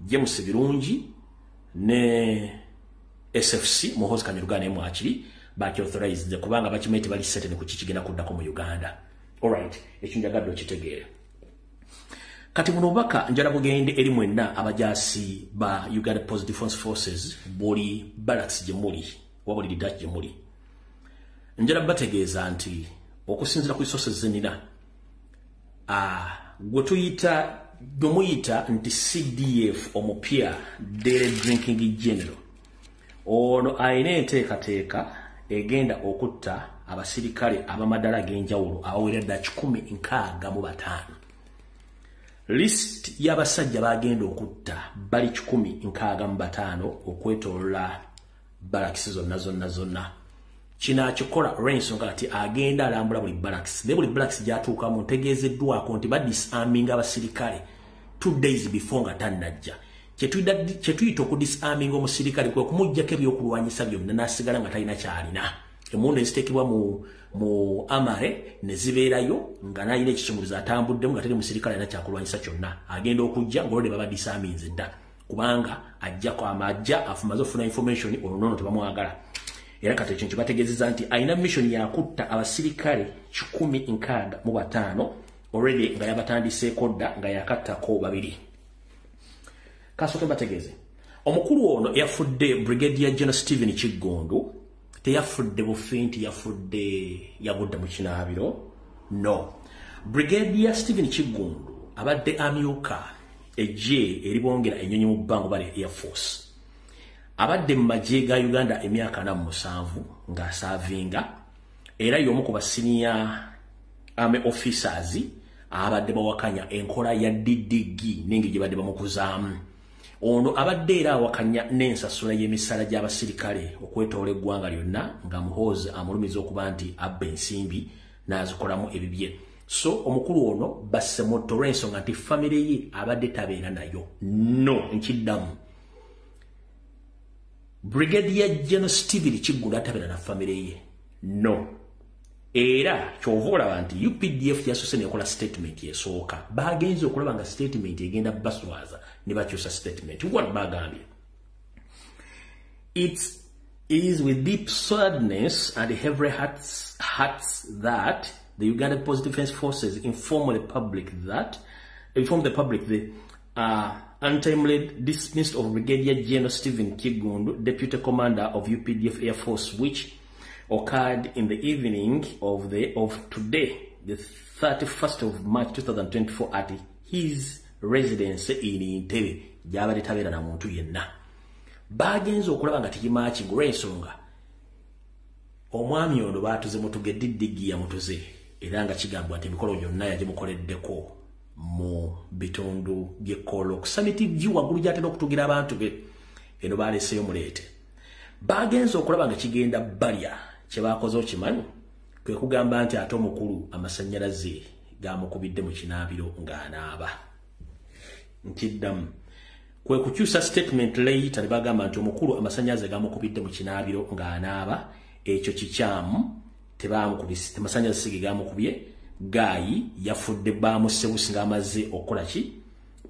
James Birungi ne SFC Muhoozi Kainerugaba, naye mwakiri bakiauthorized kubanga bakimanyi tebali certain ku kikigenda kuddako mu Uganda. Alright, ekyo njagadde okitegeere. Kati buno obubaka njala bugende eri mwenna abajaasi ba Uganda People's Defence Forces, buli barracks gye muli oba buli detach gye muli. Njala bategeeza nti okusinziira ku resources zenina, gwe tuyita, gwe muyita nti CDF omupya, Daily Drinking General, ono alina enteekateeka egenda okutta abasirikale ab'amadala ag'enjawulo abawera ddala 165. List y'abasajja bagenda okutta bali 165 okwetoolola barracks zonna zonna zonna. Kino akikola olw'ensonga nti agenda alambula buli barracks, naye buli barracks gy'atuukamu ntegeezeddwako nti badisarminga abasirikale 2 days before nga tannajja. Kye tuyita okudisarminga omusirikale kwe kumuggyako ebyokulwanyisa byonna n'asigala nga talina kyalina. Emmundu eziteekebwa mu armoury ne zibeerayo nga n'alina ekisumuluzo atambuddemu nga teri musirikale alina kyakulwanyisa kyonna. Agenda okujja ng'olwedde baba disarminze dda, kubanga ajjako amajja afumaze okufuna information olwo noono tebamwagala. Era kati ekyo nkibategeezeza nti alina mission yakutta abasirikale 165 already nga yabatandiseeko dda nga yakattako babiri. Kasooke mbategeeze, omukulu ono yafudde, Brigadier General Stephen Kiggundu, teyafudde bufi nti yafudde yagudde mu kinaabiro. No, Brigadier Stephen Kiggundu abadde amyuka eggye eribongera ennyonyi mu bbanga bali Air Force. Abadde mu magye ga Uganda emyaka 47 ng'aservinga, era y'omu ku ba senior army officers abadde bawakanya enkola ya DDG n'engeri gye badde bamukuzaamu. Ono abadde era awakanya n'ensasula y'emisaala gy'abasirikale okwetoola eggwanga lyonna, nga Muhoozi amulumiza okuba nti abba ensimbi n'azikolamu ebibye. So omukulu ono basse mutto olw'ensonga nti famire ye abadde tabeera nayo. No, nkiddamu, Brigadier General Stephen Kiggundu atabeera na famire ye. No, era kyova olaba nti UPDF yasoose nekola statement esooka. Bagenze okulaba nga statement egenda baswaza ne bakyusa statement. What bagambye: "It is with deep sadness and heavy hearts that the Uganda People's Defence Forces inform the public the untimely dismissal of Brigadier General Stephen Kiggundu, Deputy Commander of UPDF Air Force, which occurred in the evening of today, the 31st of March 2024, at his residence in Entebbe," gy'abadde tabeera na muntu yenna. Bagenze okulaba nga tekimatchinga olw'ensonga omwami ono baatuze mutuge, DDG yamutuze, era nga kigambibwa nti emikolo gyonna yagimukoleddeko mu bitundu by'e Kololo ku Summit View waggulu gy'atera okutugira abantu be. Eno baleseeyo muleete. Bagenze okulaba nga kigenda balya, kye bakoze okimanyi kwe kugamba nti ate omukulu amasannyalaze gamukubidde mu kinaabiro ng'anaaba. Nkiddamu, kwe kukyusa statement later ne bagamba nti omukulu amasannyalaze gamukubidde mu kinaabiro ng'anaaba. Ekyo kikyamu, tebamukubise, amasannyalaze sige gamukubye. Guy yafudde bamusse busi ng'amaze okukola ki?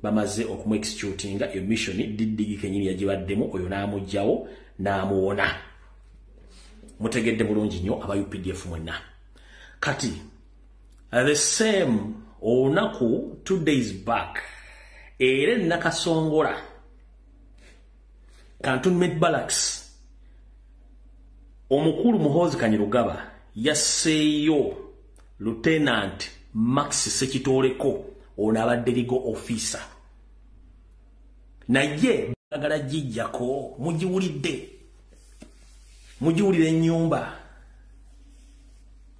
bamaze okumuexecutinga. Eyo mission DDG kenyini yagibaddemu, oyo n'amugjawo n'amuwona. Mutegedde bulungi nnyo aba UPDF mwenna. Kati the same olunaku 2 days back, era Nakasongola Cantonment Barracks, omukulu Muhoozi Kainerugaba yasseeyo Lieutenant Max Sekitoleko, ono abadde legal officer, naye bagala gijjako. Mugiwulidde, mugiwulira ennyumba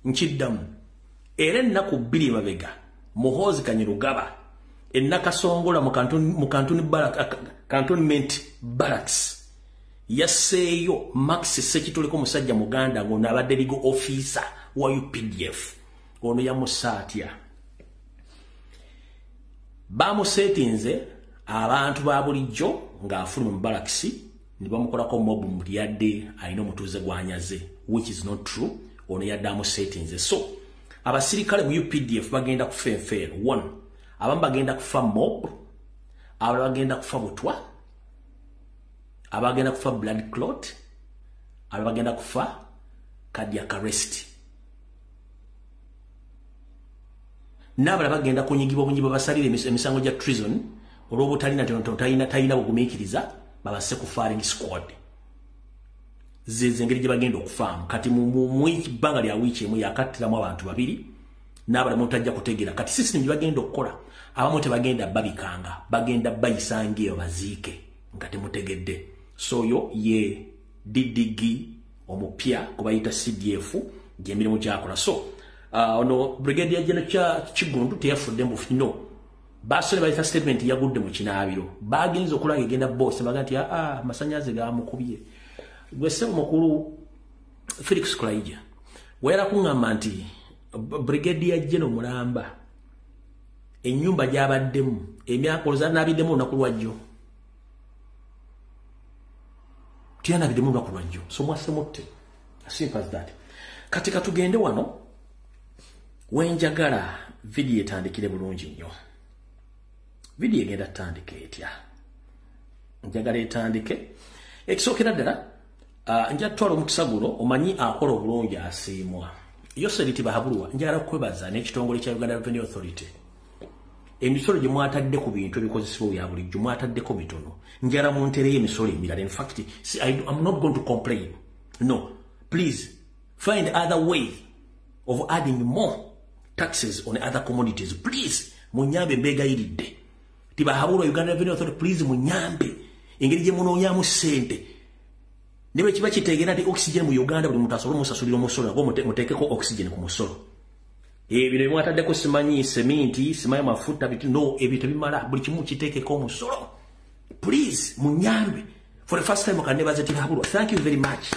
nkiddamu. Era ennaku 2 mabega, Muhoozi Kainerugaba e Nakasongola mu Cantonment Barracks yasseeyo Max Sekitoleko, musajja muganda ng'ono abadde legal officer wa UPDF. Ono yamusaatya, bamuseetinze abantu ba bulijjo ng'afuluma mu barracks ne bamukolako mob mulyadde alina omutuuze gwanyaze, which is not true. Ono yadde amuseetinze. So abasirikale mu UPDF bagenda kufa enfeero. One, abamu bagenda kufa mob, abalala bagenda kufa butwa, abagenda kufa blood clot, abalala bagenda kufa cardiac arrest, n'abalala bagenda kunyigibwa bunyibwa, basalire emisango gya treason olw'obutalina talina talina bugumiikiriza, babasse ku firing squad. Zeze engeri gye bagenda okufaamu. Kati mu bbanga lya wiiki emu yakattiramu abantu babiri n'abalala mutajja kutegeera. Kati system gye bagenda okukola, abamu tebagenda babikanga, bagenda bayisanga eyo baziike nga temutegedde. So yo ye DDG omupya gwe bayita CDF, gyemirimu gyakola. So ono Brigadier General Kiggundu teyafudde mbu no basole bayita statement yagudde mu kinaabiro, bagenze okulanga egenda boss baga nti aa amasannyalaze gamukubye. Gwe ssebo mukulu Felix Kulaija wera kuŋŋamba nti Brigadier General mulamba ennyumba gy'abaddemu emyaka olowooza naabiddemu olunaku lwajjo, tiyanabiddemu olunaku lwajjo. So mwasse mutte, as simple as that. Kati katugende wano wenjagala vidiyo etandikire bulungi nnyo. Vidiyo egenda tutandika etya? Njagala etandike ekisookera ddala, nja tutwala omukisa guno, omanyi akola obulungi asiimwa. Yoseri Tibahabulwa, njagala kukwebaza n'ekitongole kya Uganda Revenue Authority. Emisolo gye mwatadde ku bintu ebikozesebwa bya bulijjo mwataddeko mitono. Njagala muntereyo emisolo emirala. In fact, see, I'm not going to complain. No, please find other way of adding more taxes on other commodities. Please, munyambe, mbeegayiridde. Tibahabulwa, Uganda Revenue Authority, please munyambe engeri gye munoonyamu ssente. Ne bwe kiba kitegeera nti oxygen mu Uganda buli muntu asobola omusasulira omusolo, nagwo muteekeko oxygen ku musolo. Ebino bimwataddeko simanyi seminti, simanyi mafuta, bitu no, ebyo tebimala, buli kimu kiteekeko omusolo. Please munyambe. For the first time kanebaze Tibahabulwa, thank you very much.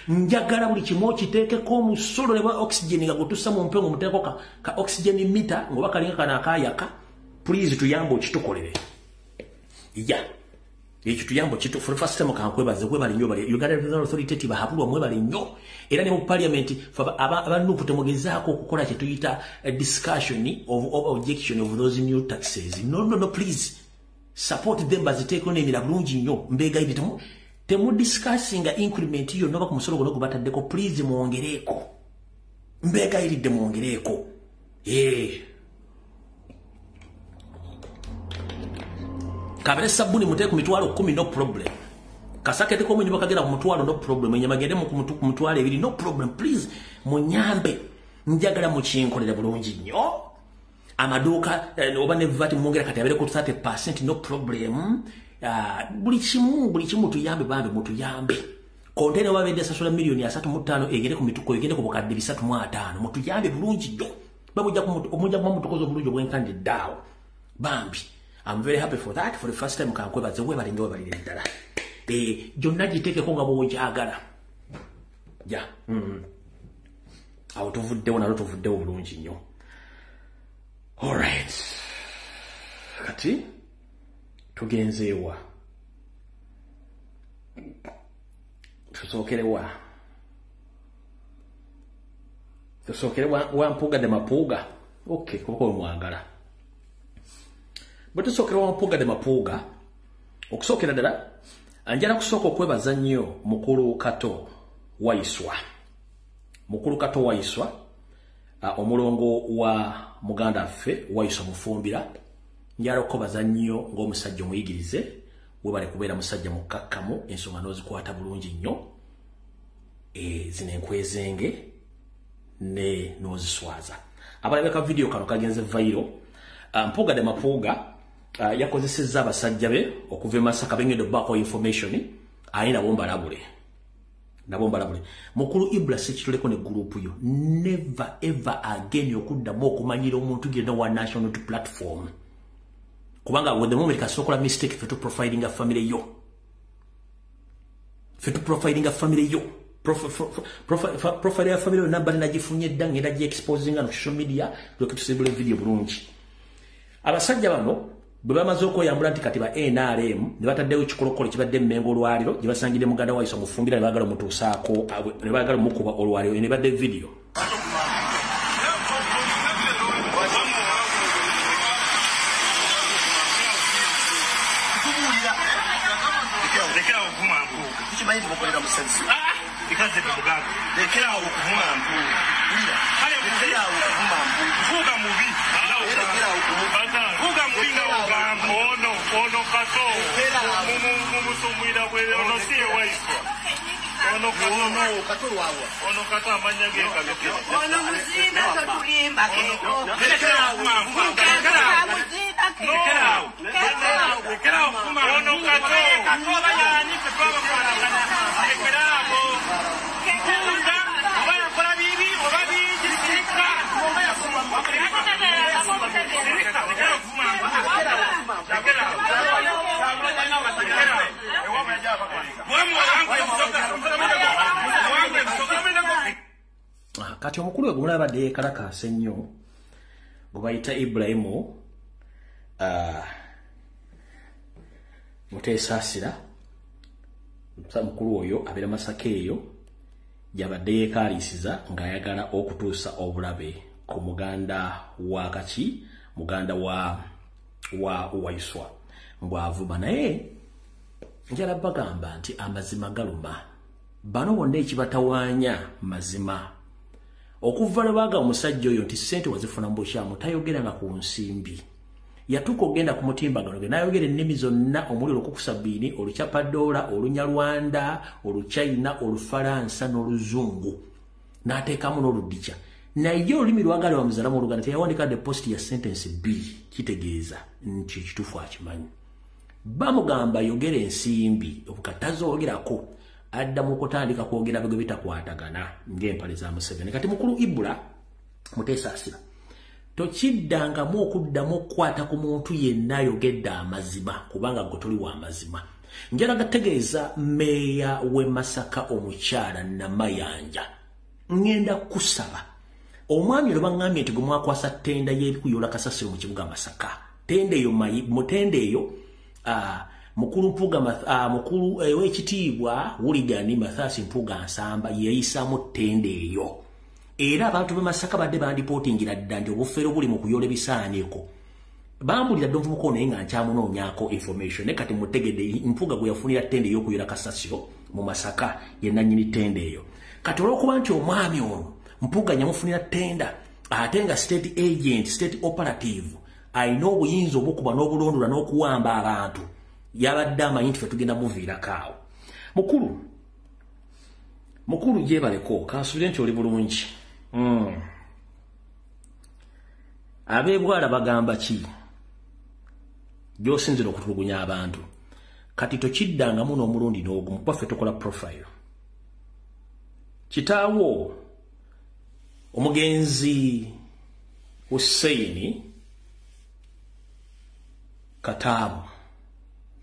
Njagala buli kimu okiteekeko omusolo, ne bwa oxygen nga gutussa mu mpewo muteekeko ka oxygen meter ngoba kalinga kano akaayaka. Please tuyambe okitukolere. Yeah. Ekyo tuyambe kitu. For the first time kankwebaze, mwebale nnyo bali Uganda Revenue Authority, Tibahabulwa, mwebale nnyo. Era ne mu parliament aba NUP temugezaako okukola kye tuyita discussion of objection of those new taxes. No, no, no, please support them, baziteeko n'emira bulungi nnyo. Mbeegayidde, temu discussinga increment yonna oba ku musolo guno gwe bataddeko. Please mwongereeko, mbeegayiridde mwongereeko. Kabere sabuni muteeke ku 100,000, no problem. Kasakete ko mwenye bakagera ku 5,000, no problem. Enyama gende mu ku 20,000, no problem. Please munyambe, njagala mukinkolera bulungi nnyo. Amaduuka oba ne VAT mwongera kati abere ku 30%, no problem. Buli kimu, buli kimu tuyambe, bambi mutuyambe. Kontena wabedde sasula 35 miliyoni egende ku mituko, egende ku 350,000. Mutuyambe bulungi nnyo, bamujja omujja kuba mutukoze obulungi obwenkandidde awo bambi. I'm very happy for that. For the first time kankwebaze, webale nnyo, webalire ddala. Gyonna giteekeko nga bw'ogyagala. Ja. Awo tuvuddewo nalwo, tuvuddewo bulungi nnyo. Alright. Kati tugenzeewa? Tusookerewa? Tusookere wa Mpuuga de Mapuuga. Okay, kuko mwagala. Bwe tusookera wa Mpuuga de Mapuuga, okusookera ddala njala kusooka okwebaza nnyo mukulu Kato Waiswa. Mukulu Kato Waiswa, omulongo wa muganda waffe Waiswa Mufumbira, njala okwebaza nnyo ng'omusajja omuyigirize, webale kubeera musajja mukkakkamu, ensonga n'ozikwata bulungi nnyo, zino enkwezenge ne n'oziswaza. Abalabeka video kano kagenze viral. Mpuuga de Mapuuga yakozesezza abasajja be okuva e Masaka bengedde obbaako information, aye nabo mbalabule. Nabo mbalabule. Mukulu Ibra Ssekitoleko ne group yo, never ever again okuddamu okumanyira omuntu genda wa national platform. Kubanga with the moment kasokola mistake for to profiling a family yo. For to profiling a family yo. Profile ya family yo namba nagifunye dda ngenda gi exposing on social media lwe video bulungi. Abasajja bano bwe bamaze okweyambula nti kati ba NRM ne bataddewo ekikolokolo kibadde Mmengo olwaliro gye basangidde muganda wa Waiswa Mufumbira ne baagala omutuusaako ne baagala omukuba olwaliro ne badde video. Kati omukulu we gumulaba abadde yeekalakaasa ennyo gwe bayita Ibrahimu Muteesaasira, mukulu oyo abeera Masaka eyo gy'abadde yeekaaliisiza ng'ayagala okutuusa obulabe ku muganda wa kaki, muganda wa Waiswa ngw'avuma. Naye njala bagamba nti amazima galuma. Bano bonna ekibatawaanya mazima. Okuva lwe baagamba omusajja oyo nti ssente wazifuna mu bukyamu, tayogeranga ku nsimbi. Yatuuka okugenda ku mutimbagano ge n'ayogera ennimi zonna omuli Olukukusabiini, Oluchapadoola, Olunyarwanda, Oluchina, Olufalansa n'Oluzungu, n'ateekamu n'Oludikya. Naye olulimi lwagala bamuzaalamu Oluganda teyawandiika the post ya sentence bbiri, kitegeeza nti ekituufu akimanyi. Bamugamba yogera ensimbi, obukatazoogerako addamu okutandika kwogera bwe bitakwatagana ng'empale za Museveni. Kati mukulu Ibra Muteesaasira, tokiddangamu okuddamu okukwata ku muntu yenna ayogedde amazima, kubanga gwe toli wa mazima. Njala gategeeza mmeeya w'e Masaka omukyala Namayanja, ŋŋenda kusaba omwami olwo baŋŋambye nti gwe mwakwasa ttenda y'ebikuyoola kasasiro mu kibuga Masaka. Ttenda eyo mutende eyo mukulu Mpuuga mukulu ow'ekitiibwa Wuligani Mathias Mpuuga Nsamba yeeyisaamu ttenda eyo. Era abantu b'e Masaka badde bandipootingira dda nti obufere buli mu kuyoola ebisaaniiko. Bambulira dda omuvubuka ono naye nga nkyamunoonyaako information. Naye kati mutegedde Mpuuga gwe yafunira ttenda ey'okuyoola kasasiro mu Masaka ye nannyini ttenda eyo. Kati olw'okuba nti omwami ono Mpuuga yamufunira ttenda ate nga state agent, state operative, alina obuyinza obukuba n'obulondola n'okuwamba abantu, yabadde amanyi nti ffe tugenda muviirako awo. Mukulu gyebaleko, kansuubire nti oli bulungi. Ab'ebwala bagamba ki gy'osinzira okutulugunya abantu? Kati tokiddangamu n'omulundi n'ogumu, kuba ffe tukola profile. Kitaawo omugenzi Hussein Kataabo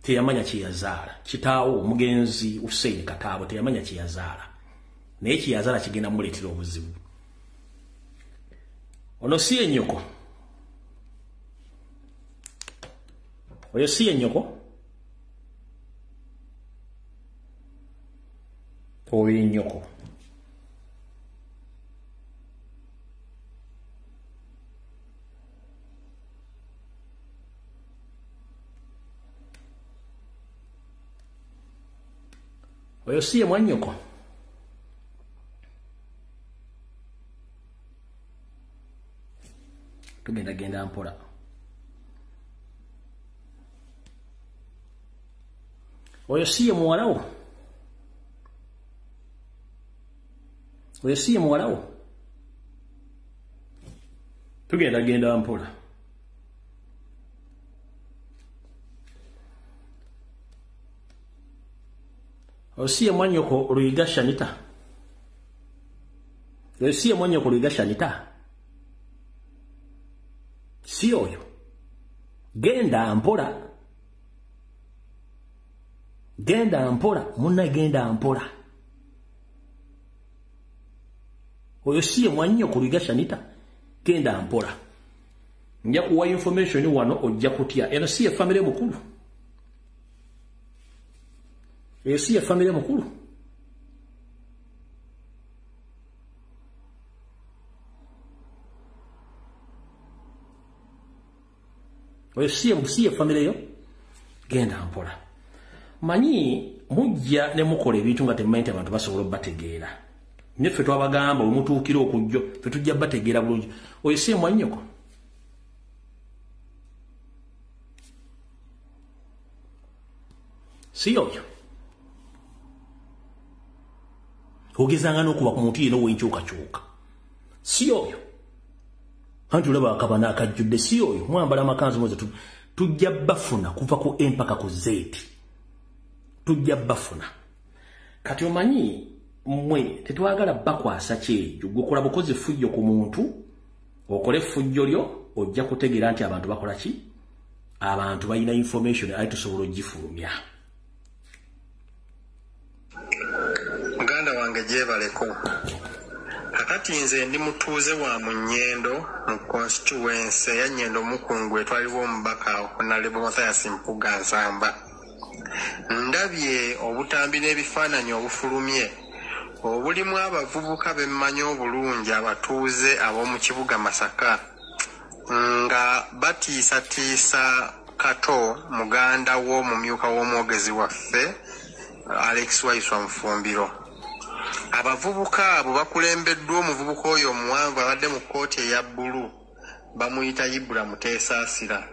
teyamanya kye yazaala. Kitaawo omugenzi Hussein Kataabo teyamanya kye yazaala, naye kye yazaala kigenda muleetera obuzibu. Ono si ye nnyoko, oyo si ye nnyoko, oyo ye nnyoko. Oyo si ye mwannyoko? Tugenda genda mpola. Oyo si ye muwalawo? Oyo si ye muwalawo? Tugenda genda mpola. Oyo si ye mwannyoko Luyiga Shanita? Oyo si ye mwannyoko Luyiga Shanita? Si oyo. Genda mpola. Genda mpola, munna genda mpola. Oyo si ye mwannyoko Luyiga Shanita? Genda mpola. Nja kuwa information wano ojja kutya. Eno si ye family mukulu. Eyo si ye family mukulu. Oyo si ye family yo. Genda mpola. Manyi mujja ne mukola ebintu nga temumanyi nti abantu basobola obbategeera. Neffe twabagamba bwe mutuukira okujjo ffe tujja bategeera bulungi. Oyo si ye mwannyoko? Si oyo. Ogezanga n'okuba ku muntu yenna ow'enkyukakyuka. Si oyo. Anti olaba akabana akajjudde. Si oyo. Mwambala amakanzu mweze tujja bafuna kuva ku M paka ku Z. Tujja bafuna. Kati omanyi mmwe tetwagala bakwasa kyejo. Gwe kola bukozi effujjo ku muntu, okole effujjo lyo, ojja kutegeera nti abantu bakola ki? Abantu balina information aye tusobola ogifulumya. Muganda wange gyebaleko. Kakati nze ndi mutuuze wa Munyendo mu constituency ya Nyendo Mukungu etwalibwa omubaka Honorable Mathias Mpuuga Nsamba. Ndabye obutambi n'ebifaananyi obufulumye obulimu abavubuka bemmanyi obulungi abatuuze ab'omu kibuga Masaka nga batiisatiisa Kato muganda w'omumyuka w'omwogezi waffe Alex Waiswa Mufumbiro. Abavubuka abo bakulembeddwa omuvubuka oyo omuwanvu abadde mu kkooti eya bbulu bamuyita Ibula Muteesaasira.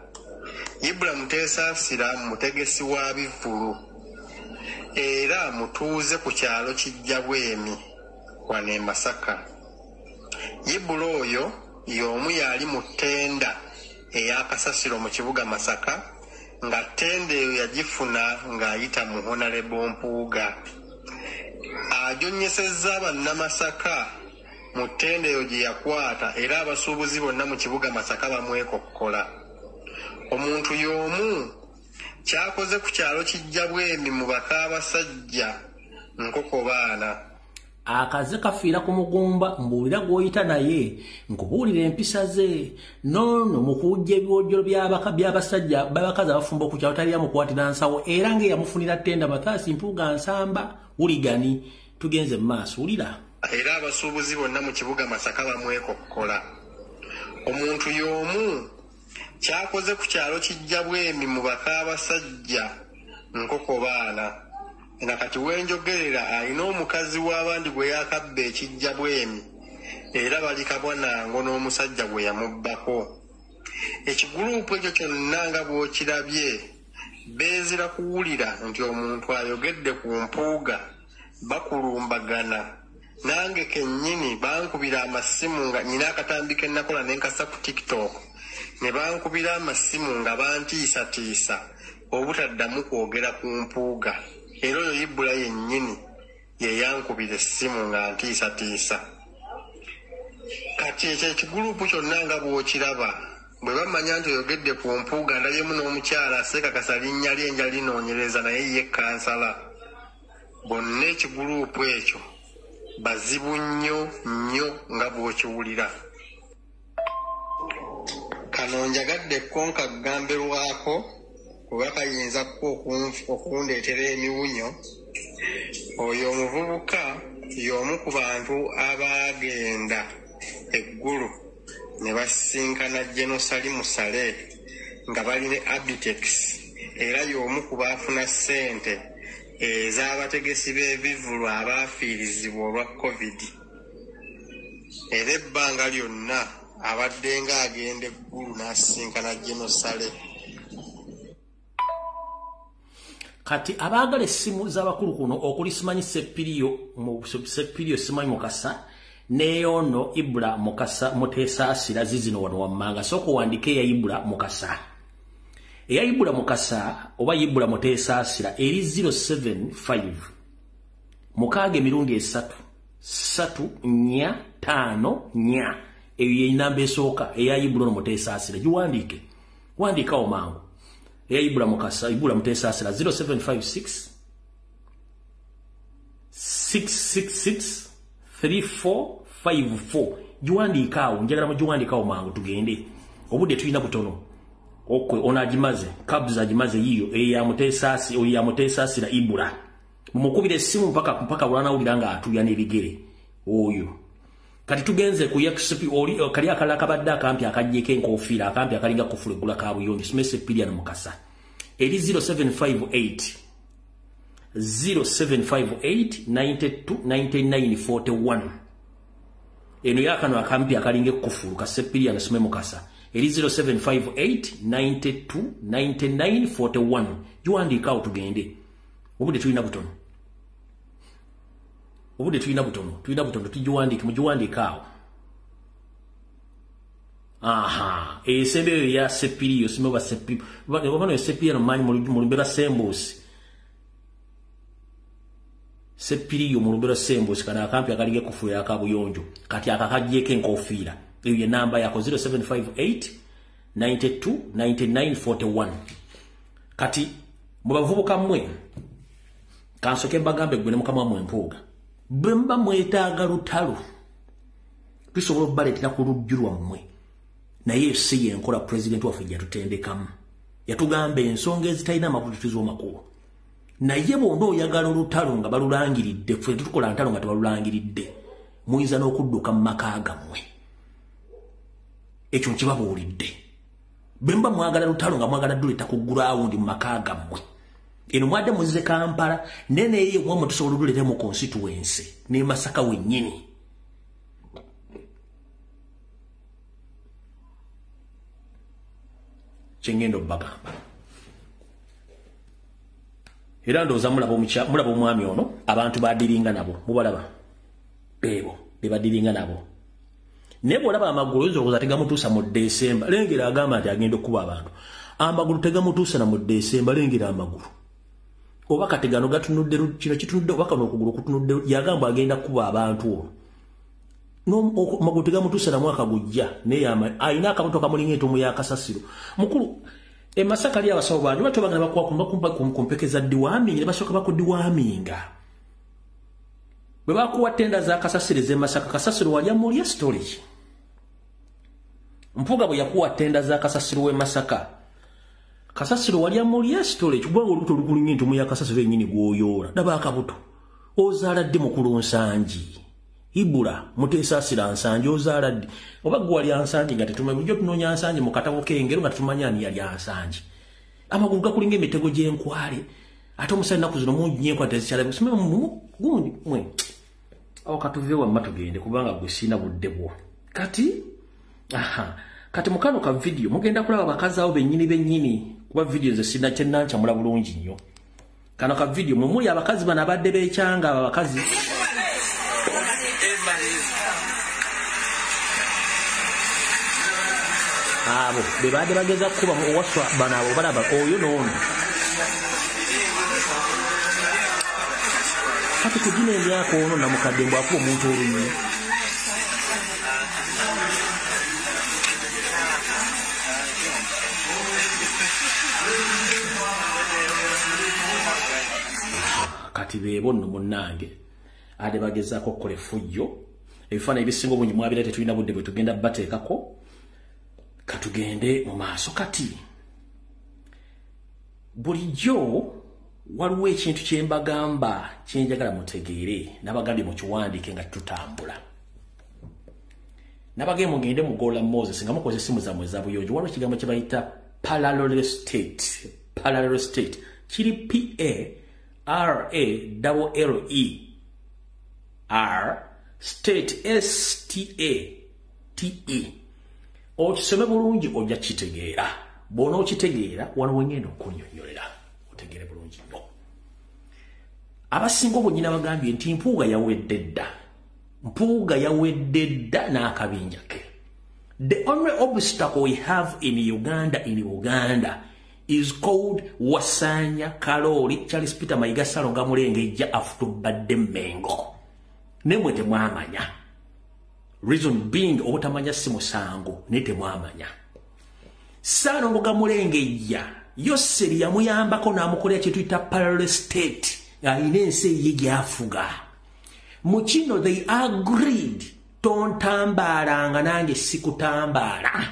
Ibula Muteesaasira mutegesi wa bivvulu era mutuuze ku kyalo Kijjabwemi wano e Masaka. Ibula oyo y'omu yali mu ttenda ey'akasasiro mu kibuga Masaka nga ttenda eyo yagifuna ng'ayita mu Honorable Mpuuga. Ajonyesezza bannamasaka mu ttenda eyo gye yakwata era abasuubuzi bonna mu kibuga Masaka bamwekokkola. Omuntu y'omu kyakoze ku kyalo Kijjabwemi mu bakaabasajja nkoko baana. Akaze kafiira ku mugumba, mbuulira gw'oyita naye, nkubuulira empisa ze. Noono mu kuwujja ebiwojjolo by'abasajja b'abakazi abafumba ku kyalo tali yamukwatira nsawo era ng'eyamufunira ttenda Mathias Mpuuga Nsamba. Wuligani tugenze mu maaso, wulira. Era abasuubuzi bonna mu kibuga Masaka bamwekokkola. Omuntu y'omu kyakoze ku kyalo Kijjabwemi mu bakaabasajja nkoko baana. Na kati wenjogerera alina omukazi w'abandi gwe yakabba ekijjabwemi era bali kabwa nango n'omusajja gwe yamubbako. Ekigulupu ekyo kyonna nga bw'okirabye beezira kuwulira nti omuntu ayogedde ku Mpuuga bakulumbagana. Nange kennyini bankubira amasimu nga nnyina akatambi ke nnakola ne nkassa ku TikTok ne bankubira amasimu nga bantiisatiisa obutaddamu kwogera ku Mpuuga. Era oyo Ibula yennyini ye yankubira essimu nga ntiisatiisa. Kati ekyo ekigulupu kyonna nga bw'okiraba bwe bamanya nti oyogedde ku Mpuuga ndabyemu n'omukyala aseekakasa linnya lye nja linoonyereza naye ye kansala. Bonna ekigulupu ekyo bazibu nnyo nnyo nga bw'okiwulira. Kano njagadde ko nkagambirwako kuba kayinza ko okundeetera emiwunyo. Oyo omuvubuka y'omu ku bantu abaagenda eggulu ne basisinkana General Salim Saleh nga bali ne Abitex era y'omu ku baafuna ssente Ez'abategesi b'ebivvulu abaafiirizibwa olwa COVID. Era ebbanga lyonna abadde ng'agenda eggulu n'asisinkana Genosale. Kati abaagala essimu z'abakulu kuno okuli simanyi Sepiriyo simanyi Mukasa neyono Ibula Mukasa Mutesaasira zizino wano wammanga. Sooka owandiike eya Ibula Mukasa. Eya Ibula Mukasa oba Ibula Mutesaasira eri 075 6 emirundi 3 3 4 5 4. Eyo ye namba esooka eya Ibula Mutesaasira. Giwandiike, wandiikawo mangu. Eya Ibula Mukasa, Ibula Mutesaasira 0756 666 3454. Giwandiikaawo, njagala mugiwandiikaawo mangu tugende. Obudde tulina butono. Okwe ono agimaze, Kabs agimaze yiyo eya Mutesaasi, oyo ya Mutesaasira Ibula. Mumukubire essimu mpaka lw'anaawulira nga atuuya n'ebigere oyo. Kati tugenze ku XP oli kali akalala kabadde akampi akaggyeko enkofiira akampi akalinga kufula eggula ka buyonjo simese Pilian Mukasa eri 0758 0758 92 99 41. Eno yakano akampi akalinga ekufulu ka Sepilian Some Mukasa eri 0758 92 99 41. Giwandiikawo tugende. Obudde tulina butono. Obudde tulina butono, tulina butono, tugiwandiike, mugiwandiike awo. Aha, esembe eyo ya Sepiriyo, simanyi oba Sepiriyo, oba no Sepiriyo manyi mu lumbe lwa Sembuusi. Sepiriyo mu lumbe lwa Sembuusi kano akampi akalinga ekufulu akabuyonjo. Kati akakaggyeko enkofiira. Eyo ye namba yako 0758 92 99 41. Kati mu bavubuka mmwe kansoke mbagambe ggwe ne mukama wammwe Mpuuga. Bwe muba mwetaaga lutalo tusobola obbaleetera ku lujju lwammwe, naye si yenkola pulezidenti waffe gyatutendekamu. Yatugamba ensonga ezitalina amakulu tetuziwa makulu. Naye bw'oba oyagala olutalo nga balulangiridde, ffe tetukola ntalo nga tebalulangiridde, muyinza n'okudduka mu maka gammwe. Ekyo nkibabuulidde. Bwe muba mwagala lutalo nga mwagala duleeta ku gulaawundi mu maka gammwe. Eno mwadde muzze Kampala, nene eyo mwamwe tusobola oduleeta mu constituency ne Masaka wennyini. Kyengenda obbagamba. Era ndowooza mulaba omwami ono abantu badiringa nabo, mubalaba beebo be badiringa nabo. Naye bw'olaba amagulu oyinza olowooza tegamutuusa mu Desemba. Lengera agamba nti agenda okukuba abantu. Amagulu tegamutuusa na mu Desemba, lengera amagulu. Oba kati gano gatunudde, kino kitunudde, oba kano okugulu kutunudde, yagamba agenda kukuba abantu ono. Amagulu tegamutuusa na mwaka gujja, naye alina akabuto kamulinga entuumu ya kasasiro. Mukulu, e Masaka ali abasawo bangi bato bagenda bakuwa ku mpeke za diwaminga, ne basooka bakudiwaminga. Bwe bakuwa tenda za kasasiro ez'e Masaka, kasasiro walya mulya storage. Mpuuga bwe yakuwa tenda za kasasiro w'e Masaka, kasasiro walya mulya storage, kubanga olubuto olukulinga entuumu ya kasasiro yennyini gw'oyoola. Laba akabuto. Ozaala ddi mukulu Nsangi? Ibula Mutesaasira Nsangi ozaala ddi? Oba gwe walya Nsangi nga tetumanyi, bulijjo tunoonya Nsangi mu katabo k'engero nga tetumanyi ani yalya Nsangi. Amagulu gakulinga emitego gy'enkwale. Ate omusajja ennaku zino mungi nnyo enkwale tezikyalabika. Simanyi gundi mwe. Awo katuve wamma tugende kubanga gwe sirina budde bwo. Kati aha, kati mu kano ka vidiyo mugenda kulaba abakazi abo bennyini bennyini, kuba vidiyo nze sirina kye nnancamula bulungi nnyo. Kano ka vidiyo mwe muli abakazi bano abadde beekyanga, abo abakazi abo be baadde bageza kukuba owaswa bano abo balaba oyo n'ono. Kati ku gino emyaka ono namukadde mbw akuba omuntu oluyi. Kati beebo nno munnange ate bagezaako okukola effujjo. Ebifaananyi ebisinga obungi mwabira tetulina budde bwe tugenda bateekako. Katugende mu maaso. Kati bulijjo waliwo ekintu kye mbagamba kye njagala mutegeere, nabagambye mukiwandiike nga tutambula. Nabagambye mugende mu Gola Moses nga mukozesa essimu zammwe eza buyonjo. Waliwo ekigambo kye bayita parallel state. Parallel state kiri P A R A L L E R state S T A T E. Okisome bulungi ojja kitegeera. Bw'ono okitegeera wano wengenda okunnyonnyolera otegeere bulungi nnyo. Abasinga obunnyina bagambye nti Mpuuga yawedde dda. Mpuuga yawedde dda n'akabinja ke. The only obstacle we have in Uganda is called Wasanya Kalori Charles Peter Mayiga Ssalonga Mulengejja afutubadde Mmengo. Nemwe temwamanya. Reason being obutamanya si musango ne temwamanya. Ssalonga Mulengejja Yoseri yamuyambako n'amukolera kye tuyita parallel state alina ensi eye gy'afuga. Mu kino they agreed, tontambaalanga nange sikutambaala.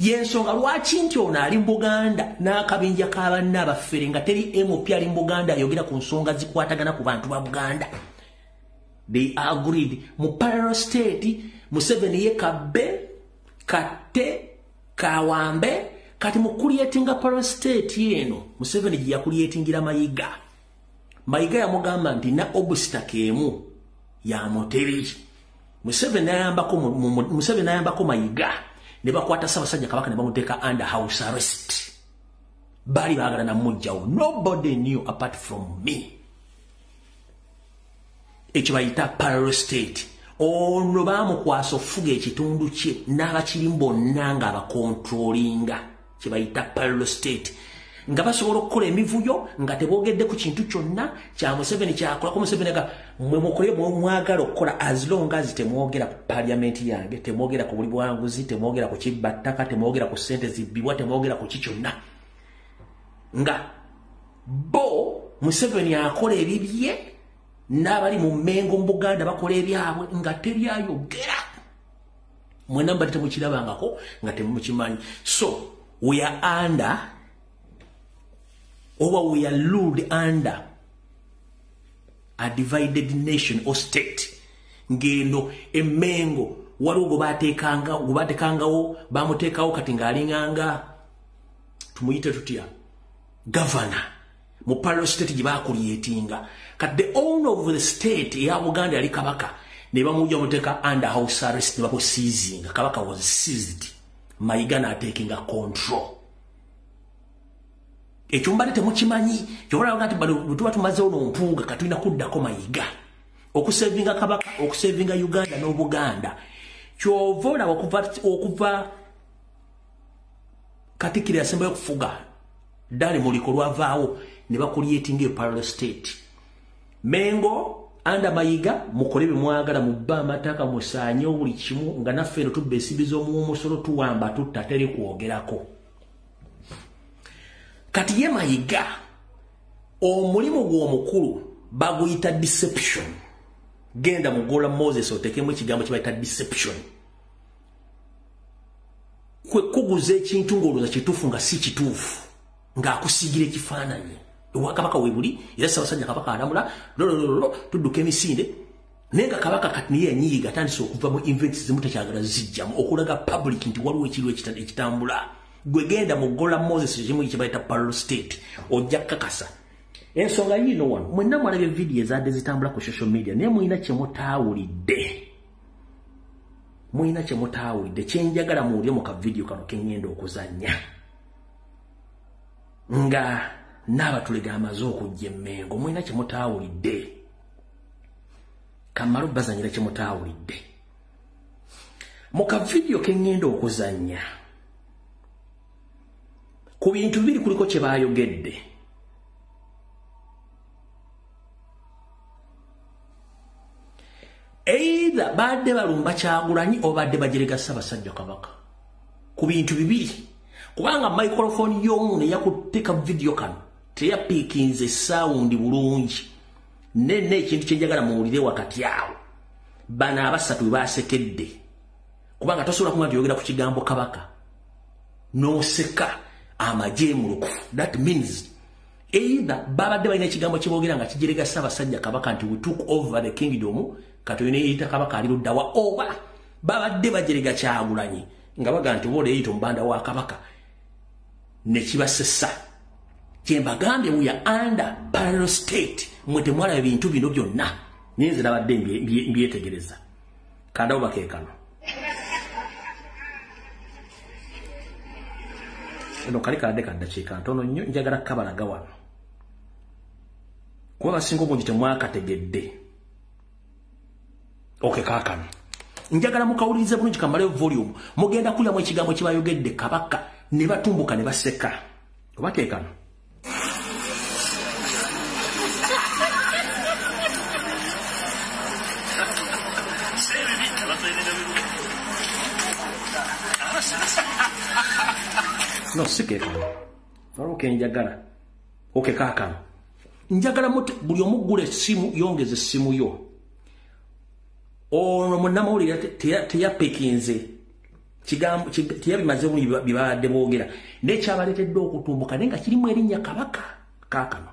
Yensonga lwaki nti ono ali mu Buganda n'akabinja k'abanna abaffere nga teri MP ali mu Buganda ayogera ku nsonga zikwatagana ku bantu ba Buganda. They agreed mu parallel state Museveni ye kabbe katte kawambe. Kati mu creatinga parallel state eno Museveni gye yakuliyetingira Mayiga. Mayiga yamugamba nti na obstacle emu ya moteri. Museveni nayambako Mayiga ne bakwata Ssaabasajja Kabaka ne bamuteeka under house arrest. Bali baagala namugjawo. Nobody knew apart from me. Ekyo bayita parallel state. Ono baamukwasa okufuga ekitundu kye n'abakirimu bonna nga abakontrolinga. Kye bayita parallel state. Nga basobola okukola emivuyo nga teboogedde ku kintu kyonna kya Museveni kyakolako. Museveni aga mmwe mukole mwagala okukola as long as temwogera ku parliament yange, temwogera ku buli bwanguzi, temwogera ku kibba ttaka, temwogera ku ssente zibbibwa, temwogera ku ki kyonna. Nga bo Museveni akola ebibye n'abali mu Mmengo mu Buganda bakola ebyabwe nga teryayogera. Mwenna mbadde temukirabangako nga temukimanyi. So we are under, or we are ruled under a divided nation or state. Ngeno Emmengo waliwo gwe bateekangawo bamuteekawo kati ng'alinganga tumuyite tutya governor mu parallel state gye baakuliyetinga. Kati the owner of the state eya Buganda yali Kabaka ne bamujja muteeka under house arrest ne bamusiizinga. Kabaka was seized. Mayiga n'ateekinga control. Ekyo mbadde temukimanyi. Ky'olaba nti bwe tuba tumazeewo n'Mpuuga katulina kuddako Mayiga okusevinga Kabaka, okusevinga Uganda n'Obuganda. Ky'ova olaba okuva Katikkiro yasembayo okufuga Dani Muliko lwavaawo ne bakuliyetinga e parallel state. Mengo under Mayiga mukole bye mwagala, mubba amataka, musaanye buli kimu, nga naffe eno tubba ensimbi z'omuwomusolo, tuwamba, tutta, teri kwogerako. Kati ye Mayiga omulimu gw'omukulu baguyita deception. Genda mu Gola Moses otekemu ekigambo kye bayita deception. Kwe kuguza ekintu ng'olowooza kituufu nga si kituufu, ng'akusiigira ekifaananyi. Obwakabaka we buli era Ssaabasajja Kabaka alamula lolololo tudduka emisinde. Naye nga Kabaka kati niye yanyiiga atandise okuva mu events zimu takyagala zijjamu okulaga public nti waliwo ekiriwo ekitambula. Gwe genda mu Gola Moses ekimu kye bayita parallel state ojja kukakasa ensonga yiino. Wano mwenna mwalabye vidiyo ezadde zitambula ku social media, naye mulina kye mutaawulidde. Mulina kye mutaawulidde kyenjagala muwulire mu kavidiyo kano ke ŋŋenda okuzannya nga n'abatulega amaze okujja Emmengo. Mulina kye mutaawulidde, kammale obbazanyira kye mutaawulidde mu kavidiyo ke ŋŋenda okuzannya. Ku bintu bibiri kuliko kye baayogedde. Either badde balumba Kyagulanyi oba badde bajerega Ssaabasajja Kabaka ku bintu bibiri, kubanga microphone y'omuntu eyakuteeka vidiyo kano teyapiikinze sound bulungi. Nene ekintu kye njagala muwulire wakati awo, bano abasatu bwe baasekedde, kubanga tosobola kuba nti oyogera ku kigambo Kabaka n'oseka amagye mulukufu. That means either babadde balina ekigambo kye boogera nga kijerega Ssaabasajja Kabaka nti we took over the kingdom, kati olina eyita Kabaka ali luddawa, oba babadde bajerega Kyagulanyi nga baga nti oba oleeyita omubanda wa Kabaka ne kibasesa. Kyembagambye we are under parallel state. Mwe temwalaba ebintu bino byonna. Naye nze nabadde mbyetegereza. Kandawo bakeekano. Eno kali kadde kaddakiika ntono nnyo, njagala kabalaga wano. Kuba abasinga obungi temwakategedde. Okay, kaakano. Njagala mukawulirize bulungi, kamaleyo volume. Mugenda kulyamu ekigambo kibayogedde Kabaka ne batumbuka ne baseka. Oba keekano. No, si keekano. Waliwo ke njagala. Okay, kaakano. Njagala buli omu ggula essimu, yongeza essimu yo. Ono munnamawulire teyapekinze kigambo, teyabimaze bulungi bye babadde boogera, naye kyabaleetedde okutumbuka, naye nga kirimu erinnya Kabaka. Kaakano.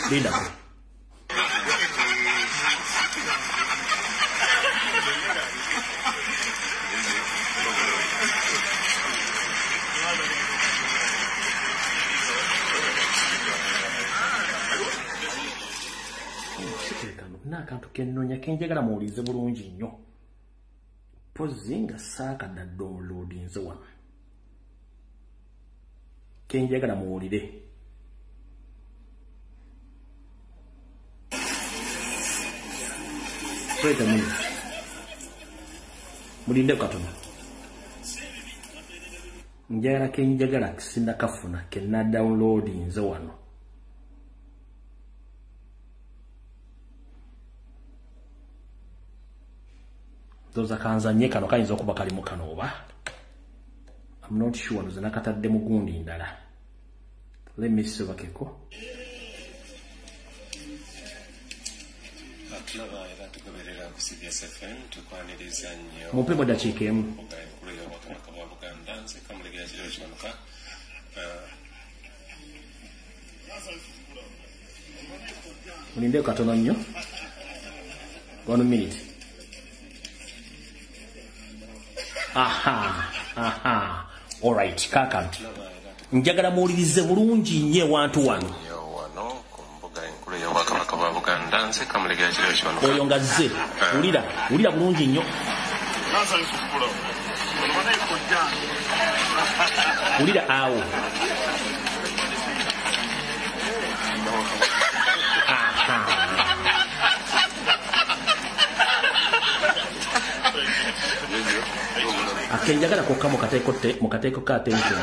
Lindako. N'akantu kennonya kenjagala muwulirize bulungi nnyo. Pozzi nga saakadda downloadinze wano. Kenjagala muwulire. Wait a minute. Mulinde katono. Njagala kenjagala sinnakafuna kenna downloadinze wano. Ndoza kanzanye kano kayinza okuba kalimu kano oba. I'm not sure, ndoza nakatadde mu gundi ndala. Let me see bakeko. Atulaba era tugoberera ku CBS FM, tukwaniriza nnyo. Mumpe dakiika emu. Enkulu y'Obwakabaka bwa Buganda, nze Kamulegeya Kireo Kiwanuka. Mulindeko katono nnyo. 1 minute. Aha, aha. All right, kaakano. Njagala muwulirize bulungi nnyo ewantu wano. Wano ku mbuga enkulu y'Obwakabaka bwa Buganda, nze Kamulegeya Kireo Kiwanuka. Oyo nga zze, wulira, wulira bulungi nnyo. Wulira awo. Aha. Akenjagala kokka mukateeko ka attention.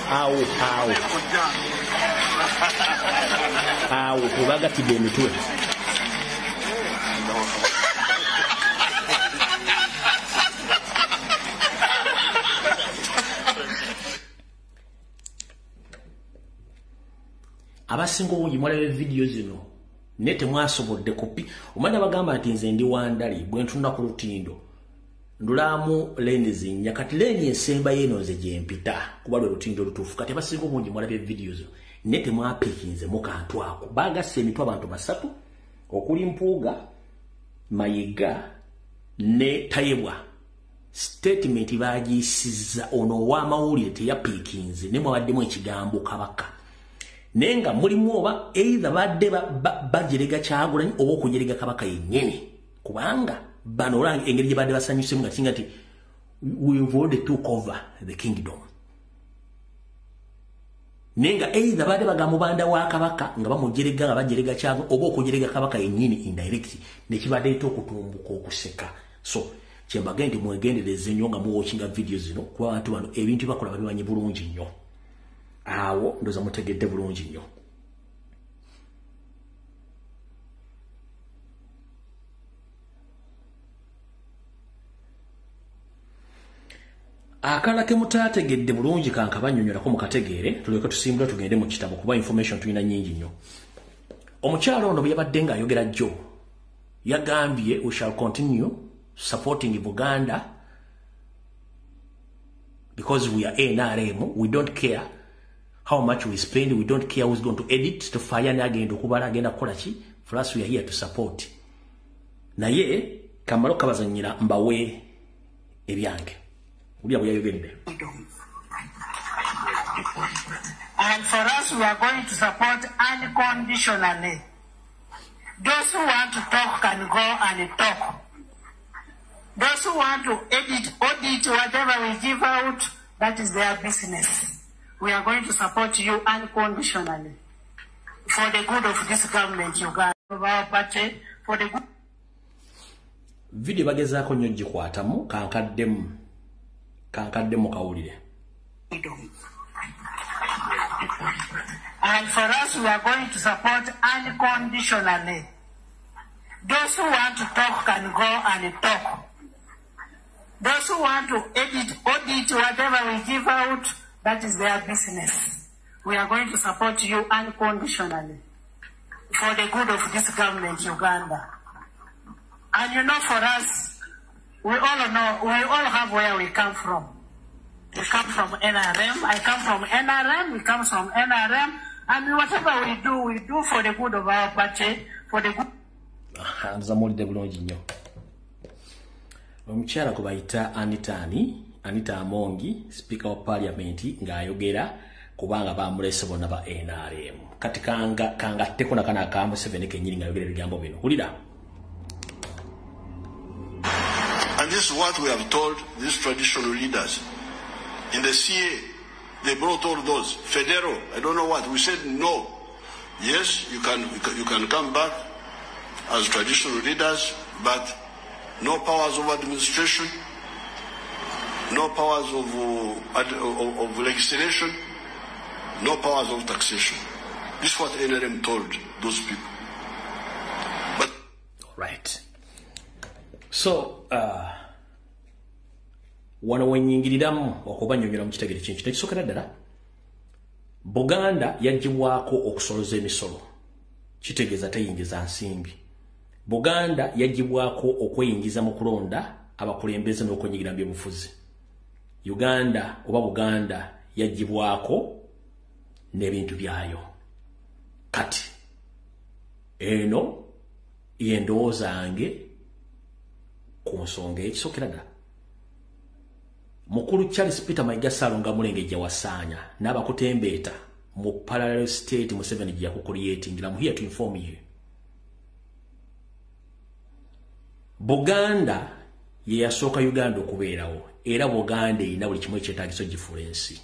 Awo, awo. Awo, webagatidde emitwe. Abasinga obungi mwalaba vidiyo zino naye temwasobodde kopi. Omwana bagamba nti nze ndi wandali bwe ntunula ku lutindo ndulamu leni zinnya, kati leni ensemba y'eno nze gye mpita kuba lwe lutindo lutuufu. Kati abasinga obungi mwalabye vidiyo zino naye temwapikinze mu kantu ako. Baagasse emitwe abantu basatu okuli Mpuuga, Mayiga ne Tayebwa. Statement baagiyisizza ono ow'amawulire teyapiikinze naye mwabaddemu ekigambo Kabaka. Naye nga mulimu oba either badde bajerega Kyagulanyi oba okujerega Kabaka yennyini, kubanga bano olanga engeri gye badde basanyusemu nga kinga nti we've already took over the kingdom. Naye nga either badde bagamba mubanda wa Kabaka nga bamujerega nga bajerega Kyagulanyi oba okujerega Kabaka yennyini indirect, ne kibaleeta okutumbuka okuseka. So kyembagende nti mwegendereze nnyo nga muwatchinga video zino, kuba abantu bano ebintu bakola babimanyi bulungi nnyo. Awo ndoza mutegedde bulungi nnyo. Akala ke mutategedde bulungi kankabannyonnyolako mukategeere, tulyoke tusimbule tugende mu kitabo kuba information tulina nnyingi nnyo. Omukyala ono bwe yabadde ng'ayogera jjo yagambye we shall continue supporting Buganda because we are NRM, we don't care how much we spend, we don't care who's going to edit, to fire agenda okubala agenda kukola ki, for us we are here to support. Naye kamalo kabazanyira mbawe Ebyange. Wulira bwe yayogedde. And for us, we are going to support unconditionally. Those who want to talk can go and talk. Those who want to edit, audit, whatever we give out, that is their business. We are going to support you unconditionally for the good of this government, Uganda, of our party, for the good. Video bagezaako nnyo gikwatamu kankaddemu kawulire. And for us, we are going to support unconditionally. Those who want to talk can go and talk. Those who want to edit, audit, whatever we give out, that is their business. We are going to support you unconditionally for the good of this government, Uganda. And you know, for us, we all know, we all have where we come from. We come from NRM, I come from NRM, we come from NRM, and whatever we do for the good of our party, for the good. Nza muwulidde bulungi nnyo. Omukyala gwe bayita Anita Amongi, Speaker wa Parliament, ng'ayogera kubanga bamulese bonna ba NRM. Kati kangatteko nakano aka Museveni kennyini ng'ayogera ebigambo bino. Wulira. And this is what we have told these traditional leaders. In the CA, they brought all those. Federal, I don't know what. We said no. Yes, you can come back as traditional leaders, but no powers of administration, no powers of legislation, no powers of taxation. This is what NRM told those people. But right. So, wano wenyingiriramu okubanyonyola mu kitegere kintu tekisookera ddala. Buganda yaggyibwako okusoloza emisolo, kitegeeza teyingiza nsimbi. Buganda yaggyibwako okweyingiza mu kulonda abakulembeze n'okwenyigira mu byobufuzi. Uganda oba Buganda yaggyibwako n'ebintu byayo. Kati eno y'endowooza yange ku nsonga ekisookera ddala. Mukulu Charles Peter Mayiga Ssalongo Mulengejja Wasaanya n'abakutembeeta mu parallel state Museveni gye yakucreatingira. I'm here to inform you. Buganda ye yasooka Uganda okubeerawo, era Buganda erina buli kimu ekyetaagisa ogifuula ensi.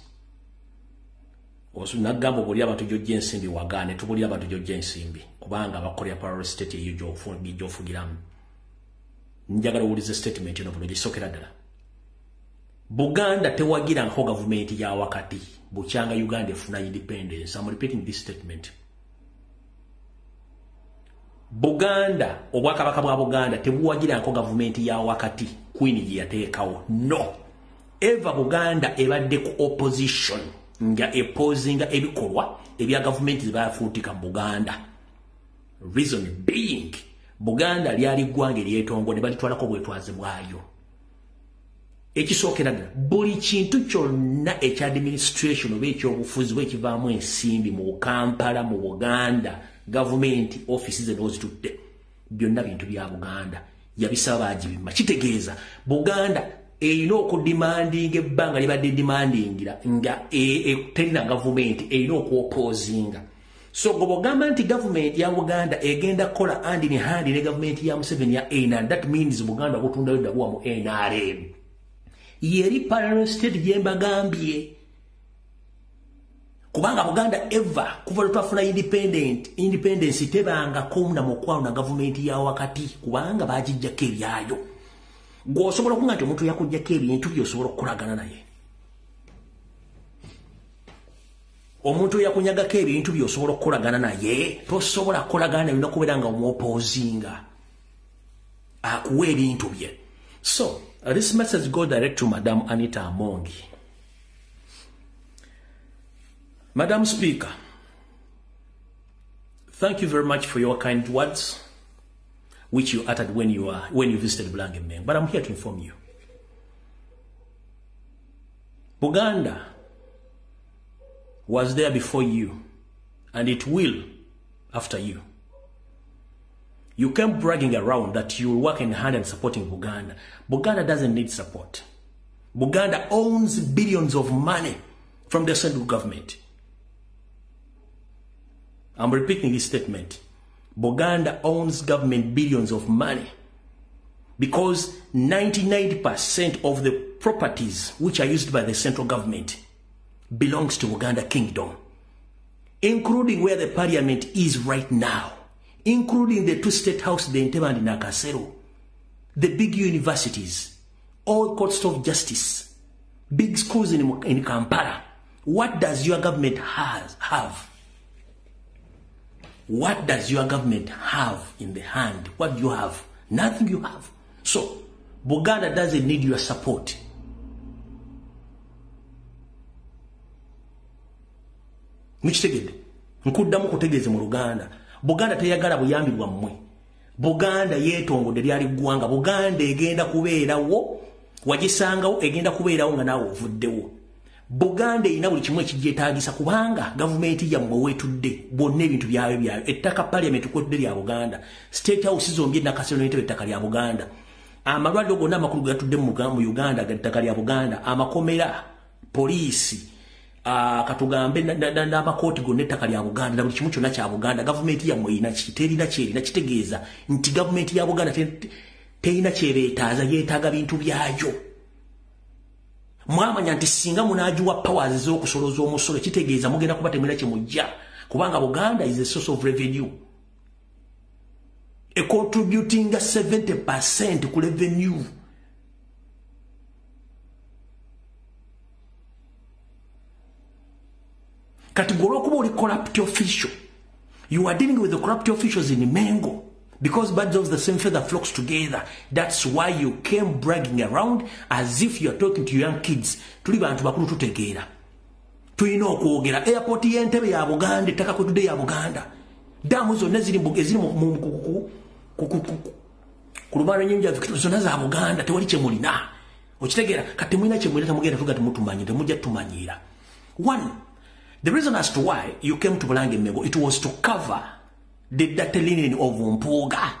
Nagamba obulira abantu gy'ojja ensimbi wagaane, tubulira abantu gy'ojja ensimbi kubanga abakolera parallel state eyo gy'ofugiramu. Njagala owulize statement eno bulungi ekisookera ddala. Buganda tewagirangako gavumenti ya wakati bukyanga Uganda efuna independence. I'm repeating this statement. Buganda, obwakabaka bwa Buganda tebuwagirangako gavumenti ya wakati Queen gye yateekawo. No. Eva Buganda ebadde ku opposition nga eposinga ebikolwa ebya gavumenti ze bafuutika mu Buganda. Reason being, Buganda lyali ggwanga eryetongo ne balitwalako bwetwaze bwayo. Ekisookera ddala, buli kintu kyonna ekya administration oba ekyobufuzi oba ekivaamu ensimbi mu Kampala, mu Buganda, gavumenti offices zeno zitutte, byonna bintu bya Buganda. Yabisaba baagibimma. Kitegeeza Buganda erina okudemandinga ebbanga libadde demandingira nga terina gavumenti, erina okuopposinga. So gwe bw'ogamba nti gavumenti ya Buganda egenda kukola hand in hand ne gavumenti ya Museveni ya NRM, that means Buganda butundayo dda buwa mu NRM. Yeri parallel state gye mbagambye. Kubanga Buganda ever kuva lwe twafuna independence tebangako na mukwano na gavumenti ya wakati, kubanga bagijjako ebyayo. Gwe osobola okuŋŋamba nti omuntu yakuggyako ebintu by'osobola okukolagana naye. Omuntu yakunyagako ebintu by'osobola okukolagana naye, tosobola kukolagana naye, olina kubeera nga omwopozinga akuwa ebintu bye. So, this message go direct to Madam Anita Amongi. Madam Speaker, thank you very much for your kind words, which you uttered when you visited Bulange Mengo. But I'm here to inform you. Buganda was there before you, and it will after you. You came bragging around that you will work in hand and supporting Buganda. Buganda doesn't need support. Buganda owns billions of money from the central government. I'm repeating this statement. Buganda owns government billions of money because 99% of the properties which are used by the central government belongs to Buganda Kingdom, including where the parliament is right now, including the two state houses, the Entebbe and Nakasero, the big universities, all courts of justice, big schools in Kampala. What does your government have? What does your government have in the hand? What do you have? Nothing you have. So, Buganda doesn't need your support. Mukitegedde? Nkuddamu kutegeeze mu Luganda. Buganda teyagala buyambi bwammwe. Buganda yeetongodde lyali ggwanga. Buganda egenda kubeerawo, wagisangawo egenda kubeerawo nga naawe ovuddewo. Buganda erina buli kimu ekigyetaagisa kubanga gavumenti yammwe weetudde bwonna ebintu byayo byayo. Ettaka parliament kwetudde lya Buganda. State house zombi Nakasero n'Entebbe ettaka lya Buganda. Amalwaliro gonna amakulu gatudde mu Uganda ettaka lya Buganda. Amakomera, poliisi, katugambe n'amakooti gonna ettaka lya Buganda na buli kimu kyonna kya Buganda. Gavumenti yammwe erina ki? Terina kyerina. Kitegeeza nti gavumenti ya Buganda terina kyebeetaaza, yeetaaga bintu byayo. Mwamanya nti singa munaagiwa powers ez'okusoloza omusolo kitegeeza mugenda kuba temulina kye mujja kubanga Buganda is a source of revenue, e contributing 70% ku revenue. Kati gwe olw'okuba oli corrupt official, you are dealing with the corrupt officials in Mengo because birds of the same feather flocks together. That's why you came bragging around as if you are talking to young kids. Tuli bantu bakulu tutegeera. Tulina okwogera. Airport y'Entebbe ya Buganda, ettaka kwetudde ya Buganda. Daamu zonna eziri ku lubalama lw'ennyanja Victoria zonna za Buganda, tewali kye mulina. Okitegeera? Kati temulina kye mulina, temugenda tuga temutumanyi, temujja tumanyiira. One, the reason as to why you came to Bulange Mengo, it was to cover the dirty linen of Mpuuga.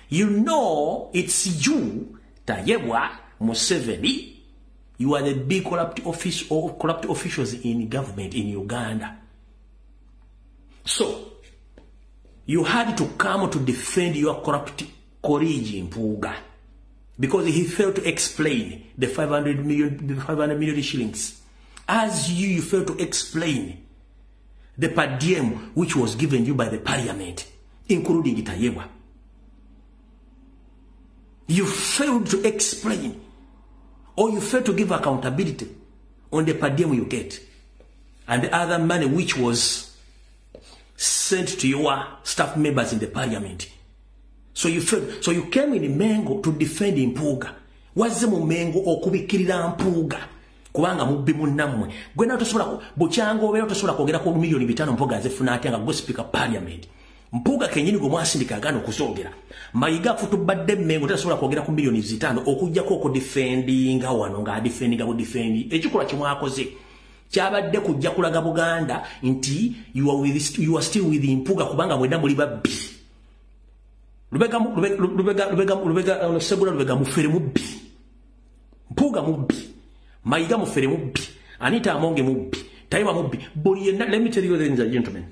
You know, it's you, Tayebwa Museveni. You are the big corrupt office or corrupt officials in government in Uganda. So, you had to come to defend your corrupt colleague Mpuuga because he failed to explain the 500 million shillings. As you failed to explain the per diem which was given you by the parliament, including Tayebwa. You failed to explain, or you failed to give accountability on the per diem you get, and the other money which was sent to your staff members in the parliament. So you failed. So you came in Mengo to defend Mpuuga. Wazze mu Mengo okubikirira Mpuuga. Kubanga mubbi munnammwe. Gwe nawe tosobola bukyanga obeera tosobola kwogera ku miliyoni 5 Mpuuga azifuna atya nga gwe speaker parliament. Mpuuga kennyini gwe mwasindika agaana okuzoogera. Mayiga afutubadde Mengo tasobola kwogera ku miliyoni 5 okuggyako okudefendinga wano ng'adefendinga budefendi. Ekikolwa kye mwakoze kyabadde kujja kulaga Buganda nti you are still with Mpuuga kubanga mwenna muli babbi. Lubega Segula Lubega mufere mubbi. Mpuuga mubbi. Mayiga mufere mubbi. Anita Amonge mubbi. Tayebwa mubbi. Buli yenna, let me tell you ladies and gentlemen.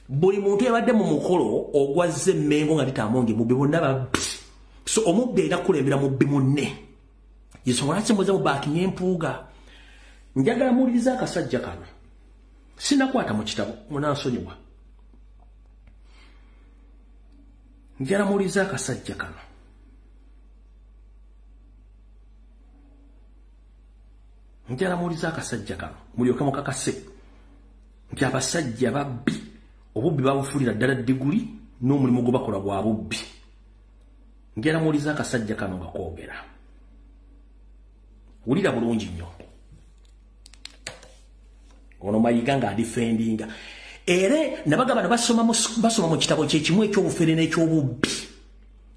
Buli muntu yabadde mu mukolo ogwazze Mengo nga Anita Amonge mubbi bonna babbi. So omubbi alina kukulembera mubbi munne. Yensonga lwaki muze mubaakinye Mpuuga. Njagala muwulirize akasajja kano. Sinakwata mu kitabo, munansonyiwa. Njagala muwulirize akasajja kano. Njagala muwulirize akasajja kano. Mulyoke mukakase nti abasajja babbi, obubbi babufuulira ddala diguli n'omulimu gwe bakola gwa bubbi. Njagala muwulirize akasajja kano nga koogera. Wulira bulungi nnyo. Ono Mayiga nga adefendinga. Era nabagamba basoma mu kitabo kye kimu eky'obufere n'eky'obubbi.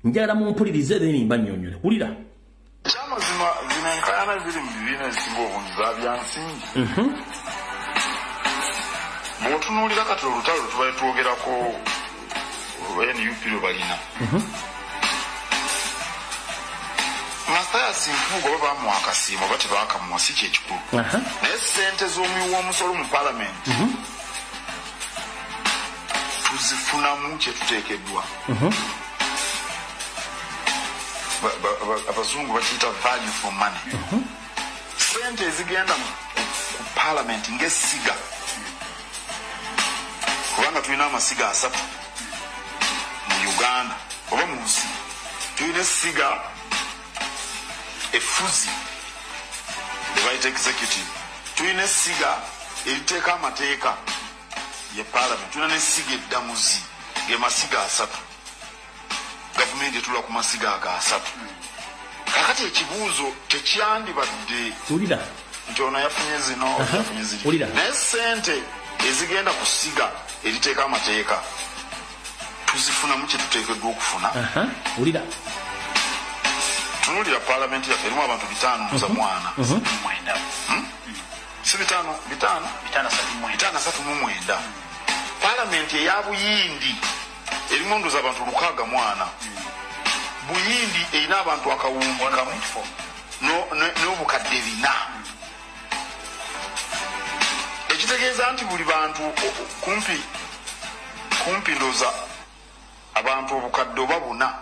Njagala mumpulirize then mbannyonnyole. Wulira. Ekyamazima zino enkaayana ziri mu bibiina ebisinga obungi za byansimbi. Bw'otunuulira kati olutalo lwe tubadde twogerako NUP lwe balina. Mathias Mathias Mpuuga oba bamuwa akasiimo oba tebaakamuwa si kyekikulu, naye ssente z'omuwi w'omusolo mu paalamenti tuzifunamu kyetuteekeddwa. Abazungu bakiyita value for money. Ssente ezigenda ku paalamenti ng'essiga, kubanga tulina amasiga 3 mu Uganda oba mu nsi. Tulina essiga effuzi lye bayita executive, tulina essiga eriteeka amateeka ye paalamenti, tulina n'essiga eddamuzi, ge masiga 3. Gavumenti etula ku masiga ago 3. Kakati ekibuuzo tekyandibadde wulira nti ono yafunye zino, yafunye ziri, Wulira. naye ssente ezigenda ku ssiga eriteeka amateeka tuzifunamu kyetuteekeddwa okufuna? Wulira. Tunuulira paalamenti yaffe, erimu abantu 504. Mwenda. Si 5 5? 539. 539. Paalamenti eya Buyindi erimu ndoza abantu 64. Buyindi erina abantu akawumbi kamu n'obukadde 400, ekitegeeza nti buli bantu kumpi kumpi ndooza abantu obukadde oba 4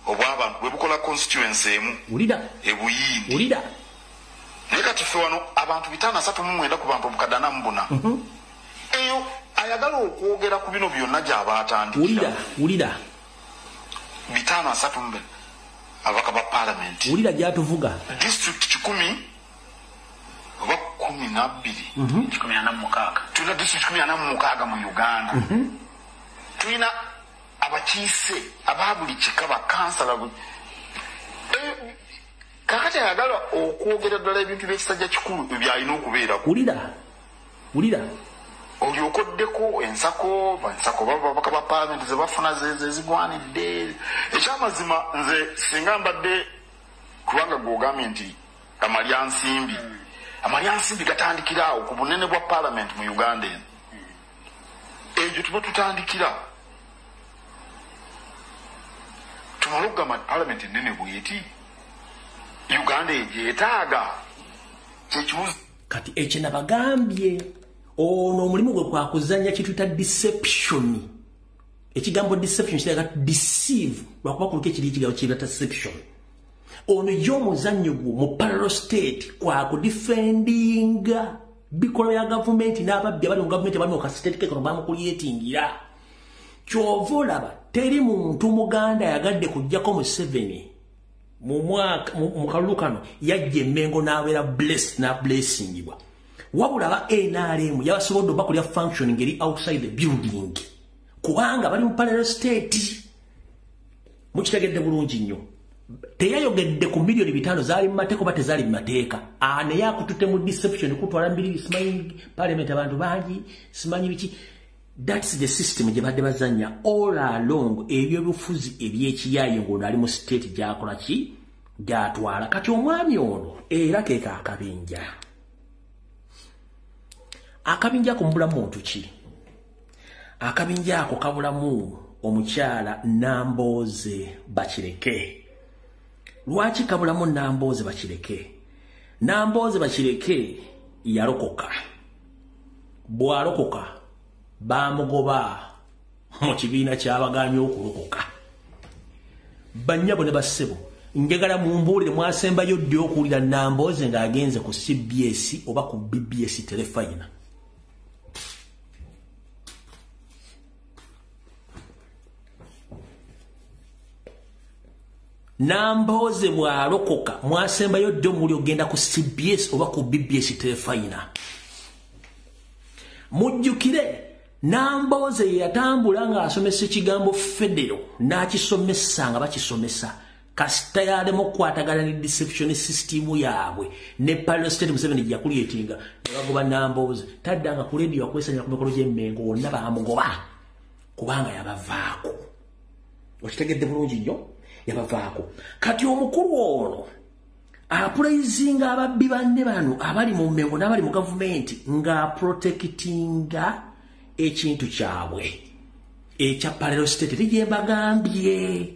obw'abantu bwe bukola constituency emu Wulira. ebuyindi. Wulira. Naye kati ffe wano abantu 539 ku bantu obukadde 44. Eyo ayagala okwogera ku bino byonna gy'aba atandikira. Wulira, wulira. 530 ababaka ba paalamenti. Wulira gyatuvuga. District 100 oba 12. 146. Tulina district 146 mu Uganda. Tulina abakiise aba buli kika, bakansala. Kakati ayagala okwogera ddala ebintu byekisajja kikulu byalina okubeerako. Wulira, wulira. Olyoka oddeko ensako, ensako babaka ba paalamenti zebafuna zezigwanidde. Ekyamazima nze singa mbadde, kubanga gwogambye nti amalyansimbi, amalyansimbi gatandikira awo ku bunene bwa paalamenti mu Uganda eno. Egyo tuba tutandikira, tumale okugamba nti paalamenti enene bweti, Uganda egyetaaga, kyekibuzo. Kati ekyo nabagambye, ono omulimu gwe kwakuzanya kituyita deception. Ekigambo deception kiraga deceive, lwakuba kuliko ekiri ekigambo kiyita deception. Ono ye omuzannyo gwo mu parallel state kwakudefendinga bikolwa bya gavumenti n'ababbi abali mu gavumenti, abali mu kastate kekono bamukulyetingira. Kyova olaba teri muntu muganda yagadde kujjako Museveni mu mwaka mu kalulu kano yajja Emmengo n'abeera blessed na blessingibwa. Wabula aba NRM yabasobodde obakulya functioning eri outside the building, kubanga bali mu parallel state. Mukitegedde bulungi nnyo. Teyayogedde ku miliyoni 5 zaali mu mateeka oba tezaali mu mateeka. Naye akututte mu deception kutwala mbiri, simanyi parliament abantu bangi, simanyi biki. That's the system gye badde bazannya all along, ebyobufuzi ebyekiyaye, ng'ono ali mu state gy'akola ki, gy'atwala. Kati omwami ono era keeka akabinja, akabinja ako mubulamu muntu ki? Akabinja ako kabulamu omukyala Nambooze Bakireke. Lwaki kabulamu Nambooze Bakireke? Nambooze Bakireke yalokoka. Bw'alokoka bamugoba mu kibiina ky'abagaanye okulokoka. Bannyabo ne bassebo, njagala mumbuulire, mwasembayo ddi okuwulira Nambooze ng'agenze ku CBS oba ku BBS Terefayina? Nambooze bw'alokoka, mwasembayo ddi omuli ogenda ku CBS oba ku BBS Terefayina? Mujjukire Nambooze ye yatambula ng'asomesa ekigambo federo, n'akisomesa nga bakisomesa. Kasita yalema okukwatagana ne deception system yaabwe ne parallel state Museveni gye yakulyetinga, ne bagoba Nambooze. Taddanga ku radio akwesanya ku mikolo gy'Emmengo, wonna baamugoba kubanga yabavaako. Okitegedde bulungi nnyo, yabavaako. Kati omukulu ono apulaizinga ababbi banne bano abali mu Mmengo n'abali mu gavumenti, ng'aprotectinga ekintu kyabwe ekya parallel state, eri gye mbagambye.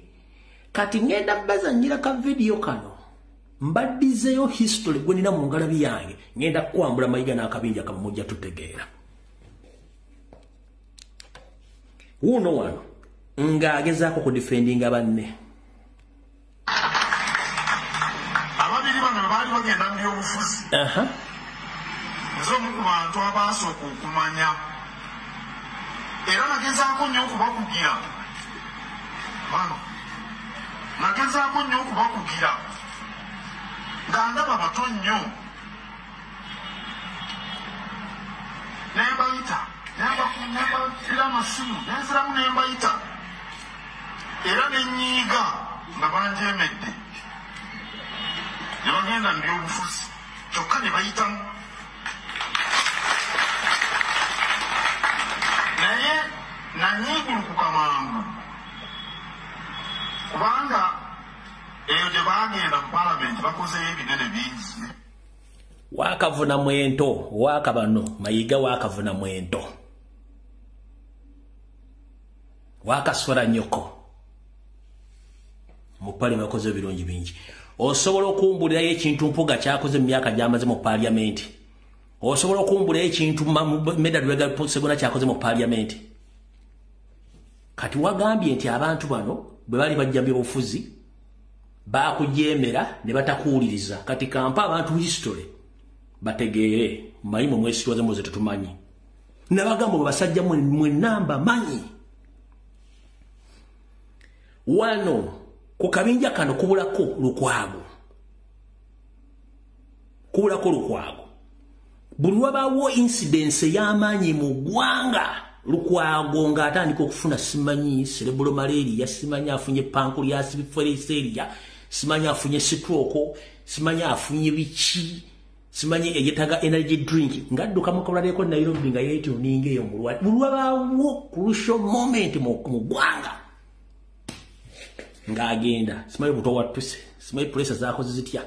Kati ngenda bazannyira ka vidiyo kano. Mbaddizeeyo history gwe nina mu ngalabi yange, ngenda kukwambula Mayiga n'akabinja kamwe mujja tutegeera. Wuuno wano ng'agezaako kudifendinga banne. Ababiri bano baali bagenda mu byobufuzi. Nze omu ku bantu abaasooka okumanya era nagezaako nnyo okubakugira. Bano nagezaako nnyo okubakugira nga ndaba bato nnyo ne mbayita, ne mbakubira amasimu, ne nziramu ne mbayita era ne nnyiiga nga banjeemedde ne bagenda mu byobufuzi kyokka ne bayitamu. Naye nanyiigulukuka mangu kubanga eyo gye baagenda mu paalamenti bakozeyo ebinene bingi. Wakavuna mwento, wakabano, Mayiga wakavuna mwento. Wakaswala nnyoko. Mu paalamenti bakoze ebirungi bingi. Osobola okumbulirayo ekintu Mpuuga kyakoze mu myaka gy'amaze mu paalamenti. Osobola okumbulirayo ekintu Medard Lubega Sseggona kyakoze mu paalamenti. Kati wagambye nti abantu bano bwe bali bajja mu byobufuzi bakujeemera ne batakuwuliriza. Kati kampa abantu history bategeere, mmanyi mwe mwesitwaze muze tetumanyi. Nabagamba bwe basajja mwenna mbamanyi. Wano ku kabinja kano kubulako Lukwago. Kubulako Lukwago. Buli wabaawo incidence ey'amaanyi mu ggwanga, Lukwago ng'atandika okufuna simanyi cerebral malaria, simanyi afunye pancreas failure, simanyi afunye stroke, simanyi afunye biki, simanyi eyetaaga energy drink, ng'adduka mu kabulaleko Nairobi nga yeetuninga eyo mulwadde. Buli wabaawo crucial moment mu ggwanga ng'agenda, simanyi buto wattuse, simanyi pressure zaakoze zitya.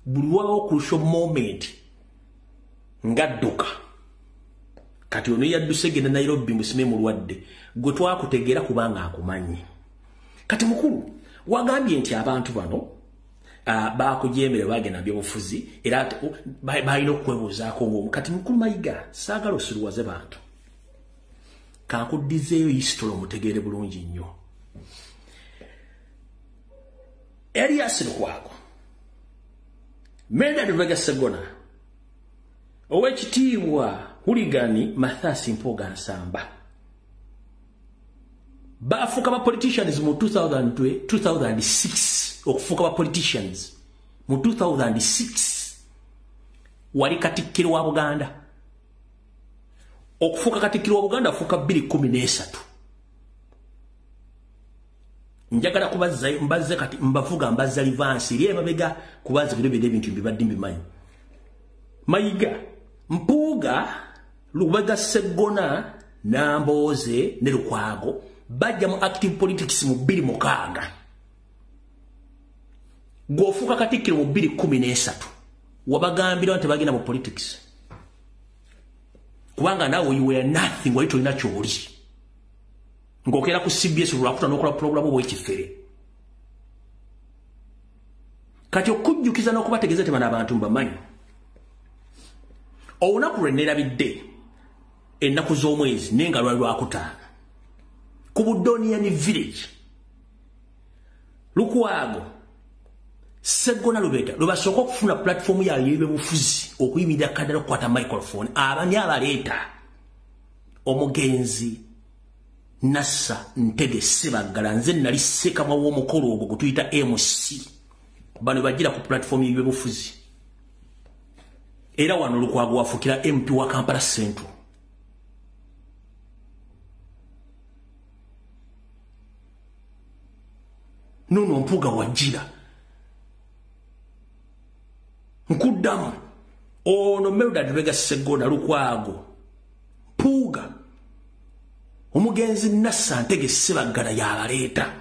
Buli wabaawo crucial moment ng'adduka. Kati ono yadduse genda Nairobi musime mulwadde, gwe twakutegeera kubanga akumanyi. Kati mukulu wagambye nti abantu bano bakujeemera bagenda mu byobufuzi era balina okwebuuzaako ng'omu. Kati mukulu Mayiga, saagala osiruwaze bantu, kankuddizeeyo history omutegeere bulungi nnyo. Erias Lukwago, Medard Lubega Sseggona, owekitiibwa Hooligan Mathias Mpuuga Nsamba bafuuka ba politicians mu 2006. Okufuuka ba politicians mu 2006 wali katikkiro wa Buganda. Okufuuka katikkiro wa Buganda afuuka 2013. Njagala kubazza mbazze kati mbavuga mbazza livansi eri emabega kubanza bino bino ebintu mbibadde mbimanyi. Mayiga, Mpuuga, Lubega Sseggona, Nambooze ne Lukwago bajja mu active politics mu 2006. Gw'ofuuka katikkiro mu 2013 wabagambira nti bagenda mu politics kubanga naawe you were nothing, wali tolina ky'oli. Ng'okeera ku CBS lwakuta n'okola pulogulaamu obw'ekifere. Kati okujjukiza n'okubategeeza tebano abantu mbamanyi. Olunaku lwe neerabidde ennaku z'omwezi naye nga lwali lwakutaano ku Budonian Village, Lukwago, Sseggona, Lubega lwe basooka okufuna platform yaabwe y'ebyobufuzi okuyimirira kaddala okukwata microphone. Abani abaleeta omugenzi Nassa Ntege Ssebaggala, nze nali ssekamwa w'omukolo ogwo gwe tuyita MC. Bano bajjira ku platform y'ebyobufuzi. Era wano Lukwago wafuukira MP wa Kampala Central. Nono Mpuuga wajjira. Nkuddamu ono Medard Lubega Sseggona, Lukwago, Mpuuga, omugenzi Nassa Ntege Ssebaggala y'abaleeta.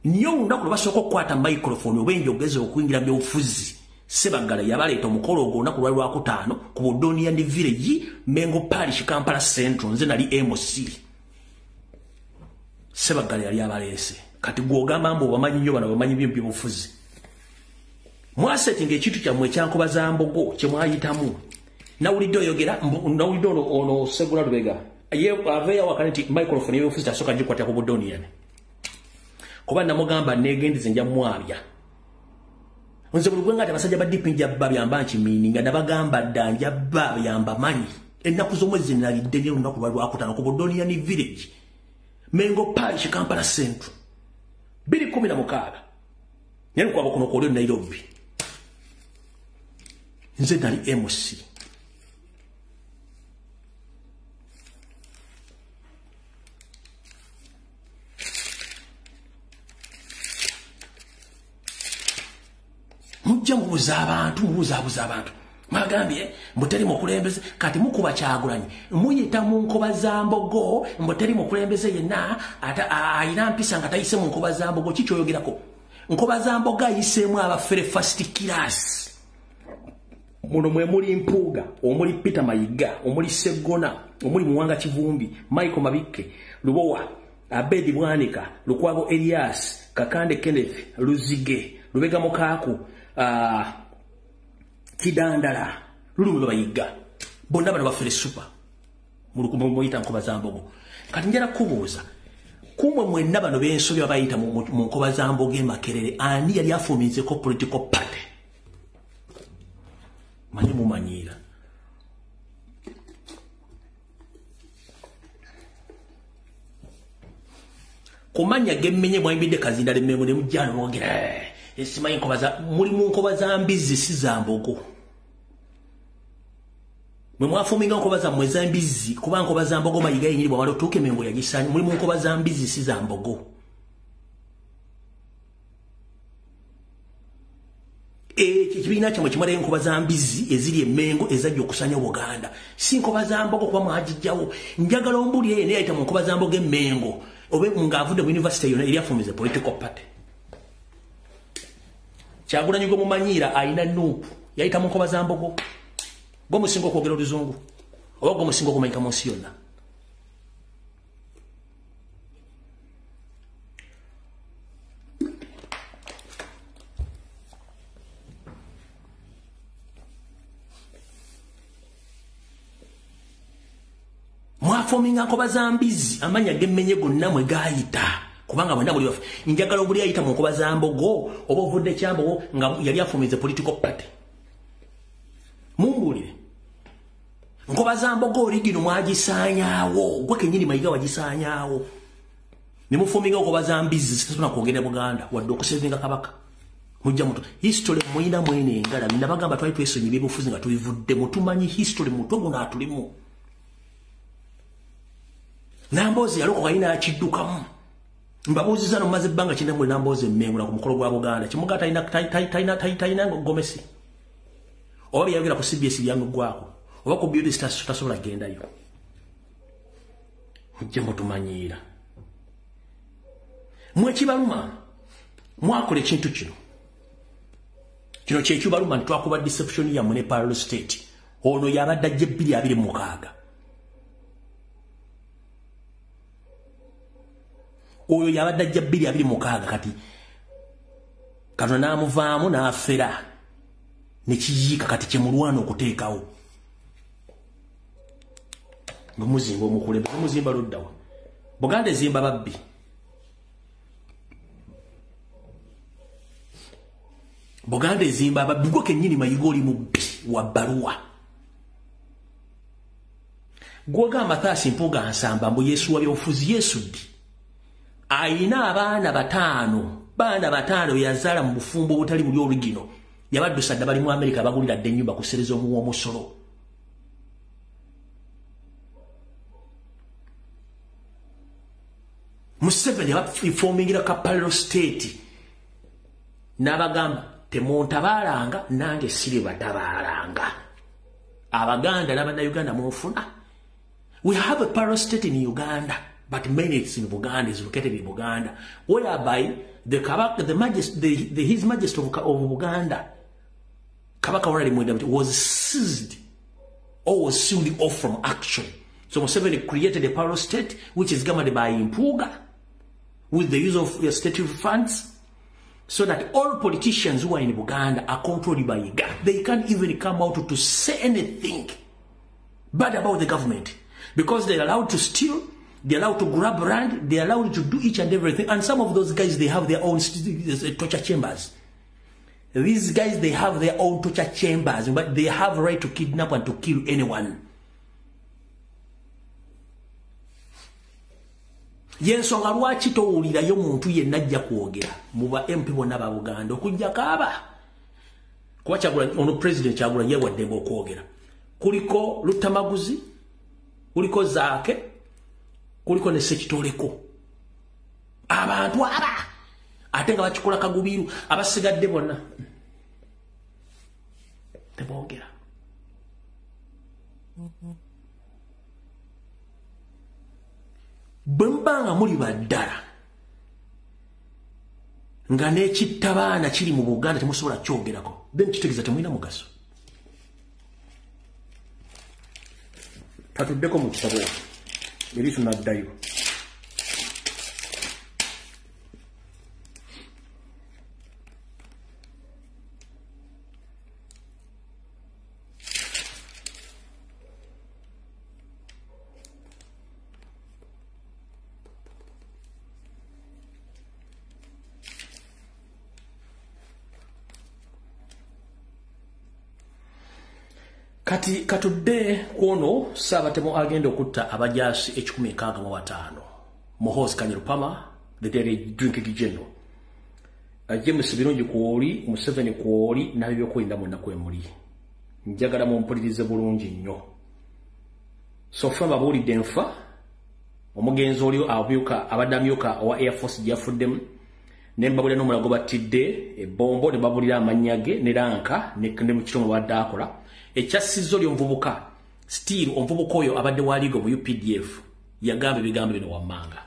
Niyo olunaku lwe basooka okukwata microphone oba enjogeza okuyingira mu byobufuzi, Ssebaggala yabaleeta omukolo ogwo olunaku lwali lwakutaano ku Budonian Village, Mengo Parish, Kampala Central. Nze nali MC. Ssebaggala yali abaleese. Kati gw'ogamba mbu obamanyi nnyo bano bamanyi byobufuzi. Mwasettinga ekintu kyammwe ekyankoba za mbogo kye mwayitamu. Nawulidde oyogera, nawulidde ono Segula Lubega. Ye aveeyo awakana nti microphone y'obufuzi tasooka gikwata ku Budonian. Kuba namugamba neegendize nja mwabya. Nze buli gwe ngati abasajja ba DP nja bba byamba nkimiininga, nabagamba dda nja bba byamba manyi. Ennaku z'omwezi nalidde nnyo olunaku lwa Lwakutaano ku Budonian Village, Mengo Parish, Kampala Central. 2016. Nali kwabo kuno kwoli Nairobi. Nze nali MC. Mujja mubuuza abantu, mubuzaabuza abantu. Mwagambye mbu teri mukulembeze, kati mukuba Kyagulanyi. Muyita mu nkoba za mbogo, mbu teri mukulembeze yenna ayina mpisa nga tayise mu nkoba za mbogo. Ki ky'oyogerako? Nkoba za mbogo ayiseemu abafere first class. Muno mwe muli Mpuuga, omuli Peter Mayiga, omuli Seggona, omuli Muwanga Kivumbi, Michael Mabikke, Lubowa, Abedi Bwanika, Lukwago Elias, Kakande Kenneth, Luzige, Lubega Mukaaku, Kidandala, Lulume Bayiga. Bonna bano bafere super. Muyita nkoba za mbogo. Kati njala kubuuza, kumwe mwenna bano b'ensobi abayita mu nkoba za mbogo e Makerere, ani yali afuminzeko political party? Manyi mumanyiira. Kumanya gemmenye mwayimbidde Kazinda Lemmengo ne mujja mwogera. Esimanyi nkoba za muli mu nkoba za mbizzi si za mbogo. Mwe mwafuminga nkoba za mmwe za mbizzi kuba nkoba za mbogo Mayiga yennyini bw'amala otuuka Emmengo yagisaanya. Muli mu nkoba za mbizzi si za mbogo. Ekibiina kyammwe kimalayo enkoba za mbizzi eziri Emmengo ezajja okusanya Buganda. Si nkoba za mbogo kuba mwagijjawo. Njagala ombulire yenna eyayita mu nkoba za mbogo Emmengo obe ng'avudde mu university yonna eri afumize political party. Kyagulanyi gwe mumanyiira ayina NUP yayita mu nkoba za mbogo. Gwe musinga okwogera oluzungu oba gwe musinga okumanyika mu nsi yonna. Mwafominga nkoba za mbizzi amanya gemmenye gonna mwe gaayita kubanga mwenna muli bafu. Njagala obuli ayita mu nkoba za mbogo oba ovudde Kyambogo nga yali afumize political party. Mumbuulire. Nkoba za mbogo oligino mwagisaanyaawo. Gwe kennyini Mayiga wagisaanyaawo. Ne mufuminga nkoba za mbizzi zitasobola kwogera Buganda wadde okusevinga Kabaka. Mujja muto history muyina mwene engala. Nabagamba twali twesonyi ebyobufuzi nga tubivudde mutumanyi history mutwe guno atulimu. Namboozi yalokoka yina akiddukamu. Mbabuuzizza no maze ebbanga kinene muli Namboozi Emmengo ku mukolo gwa Buganda. Kimuga talina gomesi. Oba byayogera ku CBS byamuggwako. Oba ku BBS tasobola kugendayo. Mujje mutumanyiira. Mwe kibaluma mwakola ekintu kino. Kino kye kibaluma nti twakuba deception yammwe ne parallel state. Ono yabadde ajja 2026. Oyo yabadde ajja 2026 kati Katonda n'amuvaamu n'afera ne kiyiika kati kye mulwana okuteekawo. Bwe muzimba omukulembeze muzimba luddawa. Buganda ezimba babbi. Buganda ezimba ababbi. Gwe kennyini Mayiga oli mubbi wa bbaluwa. Gw'ogamba Mathias Mpuuga Nsamba mbu Yesu wa byobufuzi Yesu ddi? Ayina abaana bataano yazaala mu bufumbo obutali buli olugino. Yabaddusa dda bali mu Amerika bagulira dda ennyumba kusereza omuwa omusolo. Museveni yabaformingira ka parallel state n'abagamba temuntabaalanga nange siribatabaalanga. Abaganda n'abannayuganda munfuna. We have a parallel state in Uganda, but mainly it's in Buganda, it's located in Buganda, whereby the Kabaka, His Majesty of Buganda, Kabaka Ronald Mwenda, was seized or was sealed off from action. So Museveni created a parallel state which is governed by Mpuuga with the use of state funds. So that all politicians who are in Buganda are controlled by Yiga. They can't even come out to say anything bad about the government. Because they're allowed to steal, they're allowed to grab land, they're allowed to do each and everything. And some of those guys, they have their own torture chambers. These guys, they have their own torture chambers, but they have right to kidnap and to kill anyone. Yensonga lwaki towulirayo muntu yenna ajja kwogera mu ba MP bonna ba Buganda okujjako aba kuba Kyagulanyi ono president Kyagulanyi yawaddembe okwogera. Kuliko Luttamaguzi, kuliko Zaake, kuliko ne Ssekitoleko. Abantu aba ate nga bakikola kagubiru, abasigadde bonna teboogera. Bwe muba nga muli baddala nga n'ekittabaana kiri mu Buganda temusobola kyogerako, then kitegeeza temulina mugaso. Katuddeko mu kitabo eri tunaddayo. Kati katudde kwono Ssabatemu agenda okutta abajaasi 165 Muhoozi Kainerugaba, the daily drinking general, James Birungi kwoli, Museveni kwoli, n'ab'ebyokwerinda mwonna kwe muli. Njagala mumpulirize bulungi nnyo. So far babuulidde nfa omugenzi oli abyuka abadde amyuka owa Air Force gye yafuddemu, ne mbabulira n'omulala gwe battidde ebbombo, ne babulira amannya ge ne ranka ne mu kitomo badde akola. Ekyassizza oli omuvubuka still omuvubuka oyo abadde wa liigo mu UPDF yagamba ebigambo bino wammanga.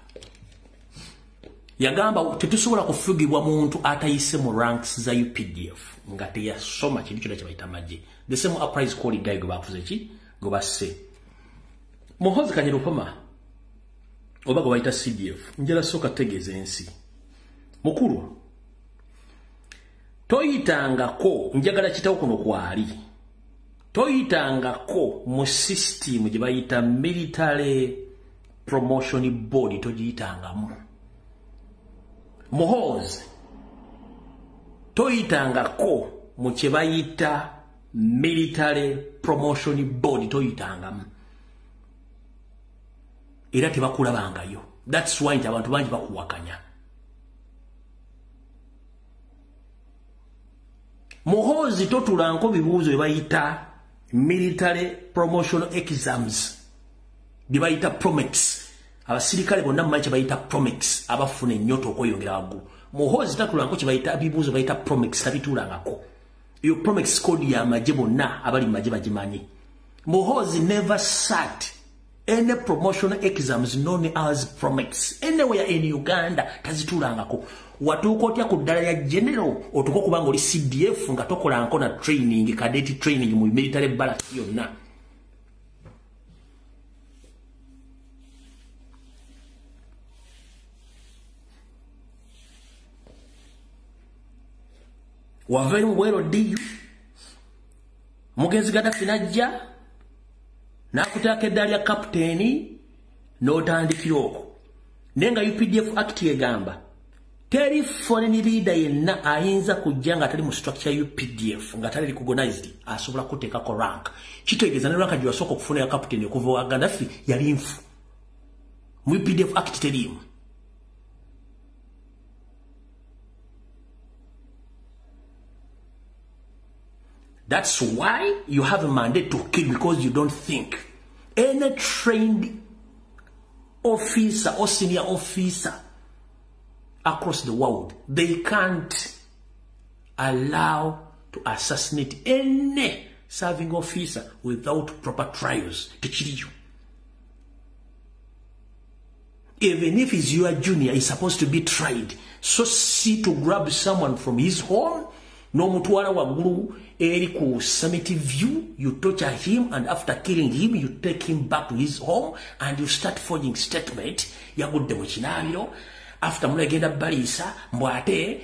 Yagamba tetusobola kufugibwa muntu atayise mu ranks za UPDF nga teyasoma kintu kyonna kye bayita magye. The same uprise kwoli guy gwe bakuze ki gwe basse. Muhoozi Kainerugaba oba gwe bayita CDF, njala sooka tegeeza ensi. Mukulu, toyitangako, njagala kitawo kuno kwali. Toyitangako mu system gye bayita military promotion board, togiyitangamu. Muhoozi, toyitangako mu kye bayita military promotion board, toyitangamu. Era tebakulabangayo. That's why nti abantu bangi bakuwakanya. Muhoozi totulanko bibuuzo bye bayita military promotion exams, bye bayita promex. Abasirikale bonna mumanyi kye bayita promex, abafuna ennyota okweyongera waggulu. Muhoozi tatulanko kye bayita bibuuzo bayita promex, tabituulangako. Eyo promex code y'amagye bonna abali mu magye bagimanyi. Muhoozi never sat any promotion exams known as promex anywhere in Uganda, tazituulangako. Watuuka otya ku ddala ya general otuuka okuba nga oli CDF nga tokolanko na training, cadet training mu military barracks yonna. Wava eri mu bwero DU, omugenzi Gaddafi n'ajja n'akutaako eddaala lya captain n'otandikira okwo. Naye nga UPDF Act egamba teri foreign leader yenna ayinza kujja nga tali mu structure UPDF, nga tali recognized, asobola kuteekako rank. Kitegeeza ne rank gye wasooka okufuna ya captain okuva wa Gaddafi yali nfu. Mu UPDF Act teriimu. That's why you have a mandate to kill, because you don't think. Any trained officer or senior officer across the world, they can't allow to assassinate any serving officer without proper trials to kill you. Even if he's your junior, he's supposed to be tried. So see to grab someone from his home, n'omutwala waggulu eri ku summit view, you torture him, and after killing him, you take him back to his home and you start forging statement. Yagudde mu kinaabiro, after mulagenda baliisa, mbu ate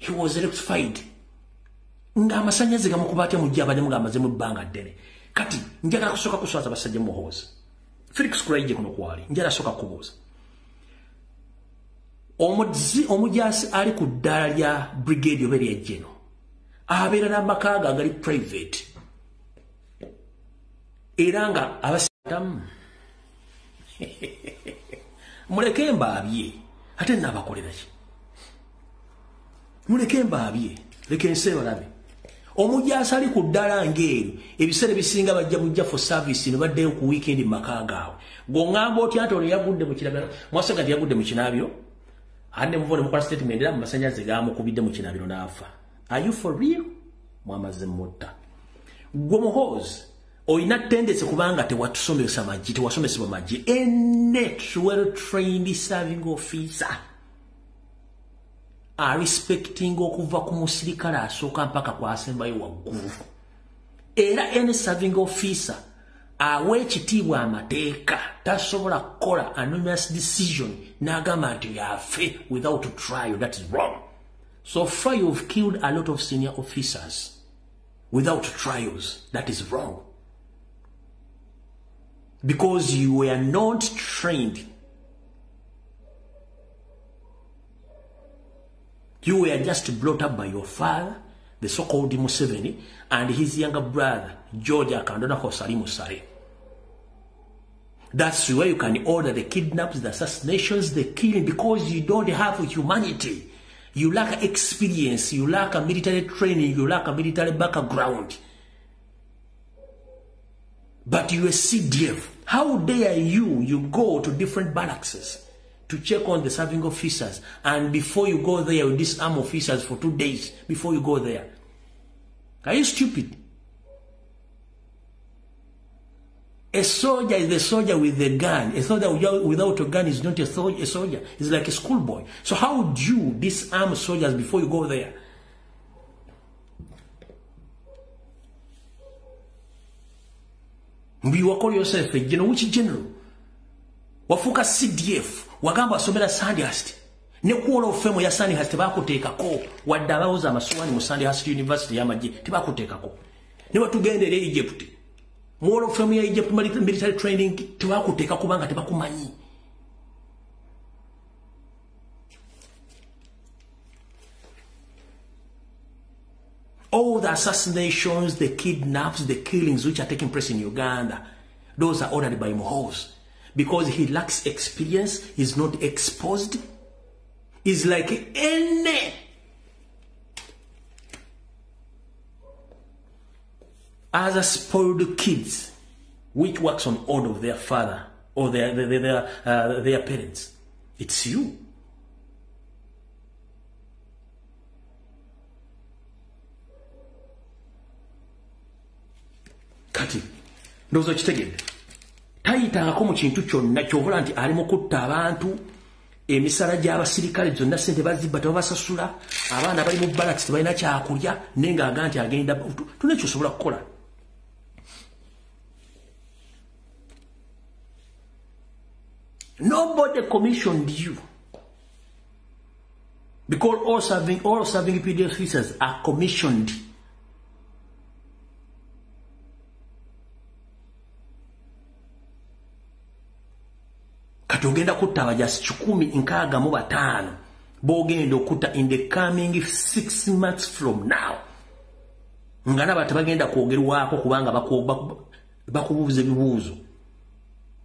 He was electrified. Nga amasannyalaze gamukuba atya mujja abadde mugambazemu ebbanga ddene. Kati njagala kusooka kuswaza basajja Muhoozi. Felix Kulaije kuno kwali, njagala sooka kubuuza. Omujaasi ali ku ddaala lya brigade oba erya general abeera n'amaka ge agali private era nga abasitamu muleke mbaabye ate naabakolera ki? Muleke mbaabye, leka ensi ebalabe. Omujaasi ali ku ddaala ng'eryo ebiseera ebisinga bajja bujja for service ne baddayo ku weekend mu maka gaabwe. Gw'oŋŋamba otya nti ono yagudde mu kinaabiro, mwasooka nti yagudde mu kinaabiro, ate ne muva ne mukola statement era mu masannyalaze gaamukubidde mu kinaabiro n'afa. Are you for real? Mwamaze mutta. Gwe Muhoozi olina tendency kubanga tewatusomesa magye, tewasomesebwa magye. Any well-trained serving officer are respecting okuva ku musirikale asooka mpaka kwasembayo waggulu. Era any serving officer awa ekitiibwa amateeka tasobola kukola anonymous decision n'agamba nti yafe without trial. That is wrong. So far you've killed a lot of senior officers without trials. That is wrong. Because you were not trained. You were just brought up by your father, the so-called Museveni, and his younger brother, George Akandona Hosali Musare. That's where you can order the kidnaps, the assassinations, the killing, because you don't have humanity. You lack experience, you lack a military training, you lack a military background. But you are CDF. How dare you, you go to different barracks to check on the serving officers, and before you go there, you disarm officers for 2 days before you go there. Are you stupid? A soldier is a soldier with a gun. A soldier without a gun is not a soldier. It's like a schoolboy. So how would you disarm soldiers before you go there? You call yourself a general. Which general? Wafuka CDF. Wagamba wasomera Sandhurst. Ne ku of fame ya Sandhurst tebakuteekako. Wadde abawoza amasuwaani mu Sandhurst University y'amagye tebakuteekako. Ne batugenda eri Egypt. Mu Hall of Fame ya Egypt military training tebakuteeka kubanga tebakumanyi. All the assassinations, the kidnaps, the killings which are taking place in Uganda, those are ordered by Muhoozi. Because he lacks experience, he's not exposed. He's like any other spoiled kids which works on order of their father or their parents. It's you. Kati, ndowooza okitegedde. Tayitangako mu kintu kyonna ky'ovola nti ali mu kutta abantu, emisala gy'abasirikale zonna ssente bazibba tebabasasula, abaana bali mu barracks tebalina kyakulya, naye ng'aga nti agenda tulina ky'osobola kukola. Nobody commissioned you. Because all serving PD officers are commissioned. Kati ogenda kutta abajasi 165 b'ogenda okutta in the coming 6 months from now. Nga nabo tebagenda kwogerwako kubanga bakubuuza ebibuuzo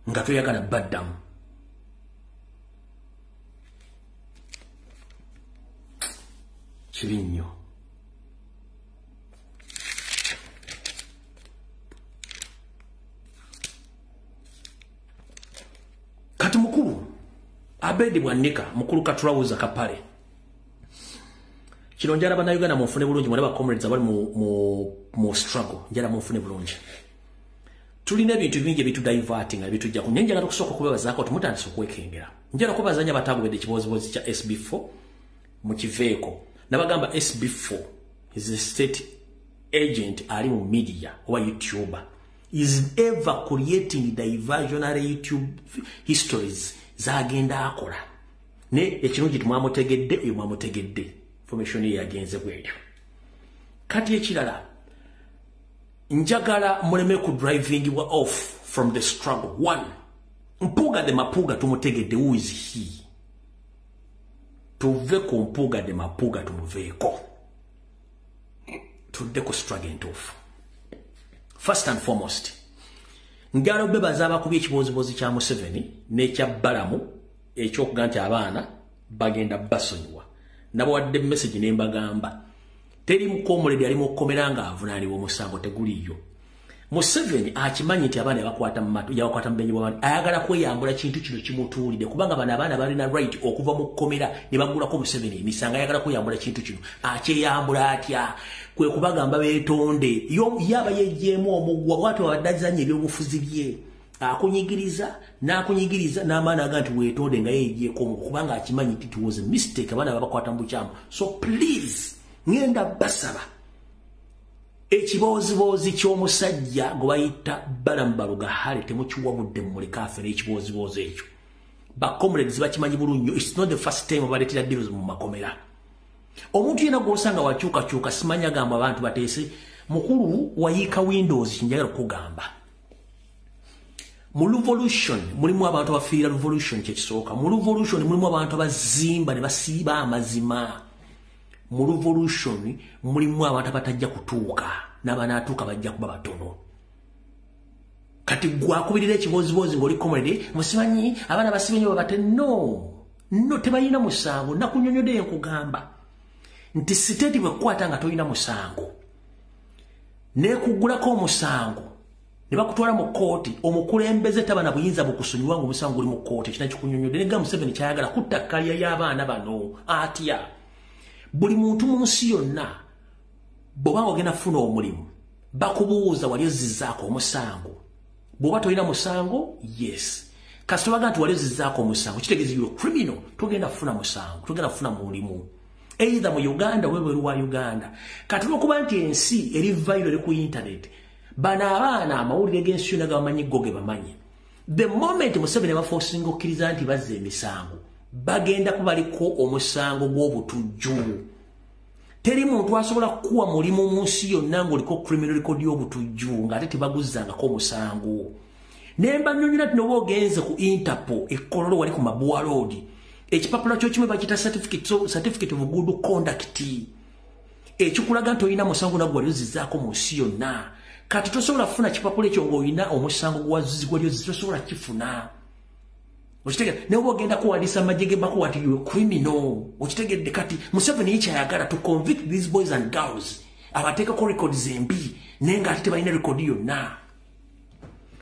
nga toyagala baddamu. Kibi nnyo. Kati mukulu Abedi Bwanika, mukulu katulawuza kapale. Kino njala bannayuganda munfune bulungi, mwena ba comrades abali mu struggle, njala munfune bulungi. Tulina ebintu bingi ebitudiverting ebitujja ku njagala okusooka okubebazaako tumutandise okwekengera. Njala okubazanya batagobedde ekibozibozi kya SB4 mu kiveeko. Nabagamba SB4 is a state agent ali mu media oba YouTuber. Is ever creating diversionary YouTube histories zagenda akola. Ne ekirungi tumwamutegedde oyo mwamutegedde. Information ye yagenze bwetyo. Kati ekirala, njagala muleme ku driving off from the struggle. One, Mpuuga de Mapuga tumutegedde, who is he? Tuve ku Mpuuga de Mapuga tumuveeko. Tudde ku struggle entuufu. First and foremost, njagala obebaza abakubye ekibozibozi kya Museveni n'ekya Balamu ekyokuga nti abaana bagenda basonyiwa. Nabawadde message ne mbagamba teri mukomuledi ali mu kkomera nga avunaanibwa omusango teguliyo. Museveni akimanyi nti abaana yabakwata mu matu, yabakwata mu benyi bw'abantu, ayagala kweyambula kintu kino kimutuulidde, kubanga bano abaana balina right okuva mu kkomera ne bagulako Museveni emisango. Ayagala kweyambula kintu kino, akyeyambula atya? Kwe kubagamba beetonde. Yaba yeggyemu omugwa bw'atyo abadde azannya ebyobufuzi bye, akunyigiriza n'akunyigiriza n'amaani aga nti weetonde nga yeggyeko omugwa, kubanga akimanyi nti it was a mistake, abaana babakwata mu bukyamu. So please, ngenda basaba ekibooziboozi ky'omusajja gwe bayita Balamu Barugahare temukiwa budde, mumuleke afere ekibooziboozi ekyo. Ba comrades bakimanyi bulungi nnyo, it's not the first time baleetera deals mu makomera. Omuntu yenna gw'osanga wakyukakyuka, simanya gamba abantu bateese mukulu wayiika windows. Kinjagala okugamba, mu revolution mulimu abantu abafiira revolution, kyekisooka. Mu revolution mulimu abantu abazimba ne basiiba amazima. Mu revolution mulimu abantu abatajja kutuuka, n'abanaatuuka bajja kuba batono. Kati gwakubirira ekibozibozi ng'oli comrade, musimanyi abaana basibe nnyo babate. No, tebalina musango. Nakunyonyodde nkugamba nti state bwekukwata nga tolina musango nekugulako omusango ne bakutwala mu kkooti, omukulembeze taba na buyinza bukusonyiwa nga omusango guli mu kkooti. Ekina kikunyonyodde nega Museveni kyayagala kutta career y'abaana bano. Atya? Buli muntu mu nsi yonna bw'oba ogenda kufuna omulimu bakubuuza wali ozizzaako omusango. Bw'oba tolina musango, yes. Kasita baga nti wali ozizzaako omusango, kitegeeza you criminal, togenda kufuna musango, togenda kufuna mulimu either mu Uganda oba ebweru wa Uganda. Kati olwokuba nti ensi eri viral, eri ku internet, bano abaana amawulire g'ensi yonna gabamanyi, go ge bamanyi. The moment Museveni abaforcinga okkiriza nti bazza emisango, bagenda kubaliko omusango gw'obutujju. Teri muntu asobola kukuwa mulimu mu nsi yonna ng'oliko criminal record y'obutujju ng'ate tebaguzzangako omusango. Ne mbanyonyola nti noba ogenze ku Interpol e Kololo wali ku Mabuwa Road, ekipapula kyo kimwe bakiyita certificate of good conduct, ekikulaga nti olina musango nagwe wali ozizzaako mu nsi yonna. Kati tosobola kufuna kipapula ekyo ng'olina omusango gwali ozizza, tosobola kifuna. Okitegedde? Naye oba ogenda kuwandiisa amagye ge bakuwa nti you criminal. Okitegedde? Kati Museveni yekyayagala to convict these boys and girls, abateekako records embi, naye ng'ate tebalina record yonna.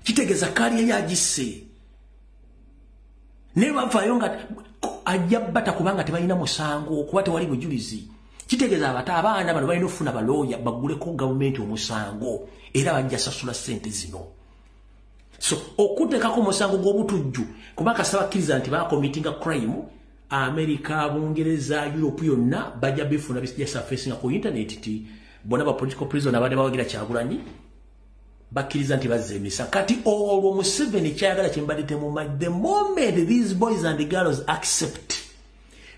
Kitegeeza career yagisse, naye bavaayo nga ajja bata kubanga tebalina musango, okuba tewali bujulizi. Kitegeeza abata abaana bano balina okufuna balooya bagguleko gavumenti omusango, era bajja sasula ssente zino. So okuteekako omusango gw'obutujju, kuba kasaba akkiriza nti bacommittinga crime, America, Bungereza, Europe yonna bajja bifuna, bijja surfacinga ku internet ti bonna ba political prisoner abadde bawagira Kyagulanyi bakkiriza nti bazza emisa. Kati olwo Museveni kyayagala kyembadde temumanyi, the moment these boys and girls accept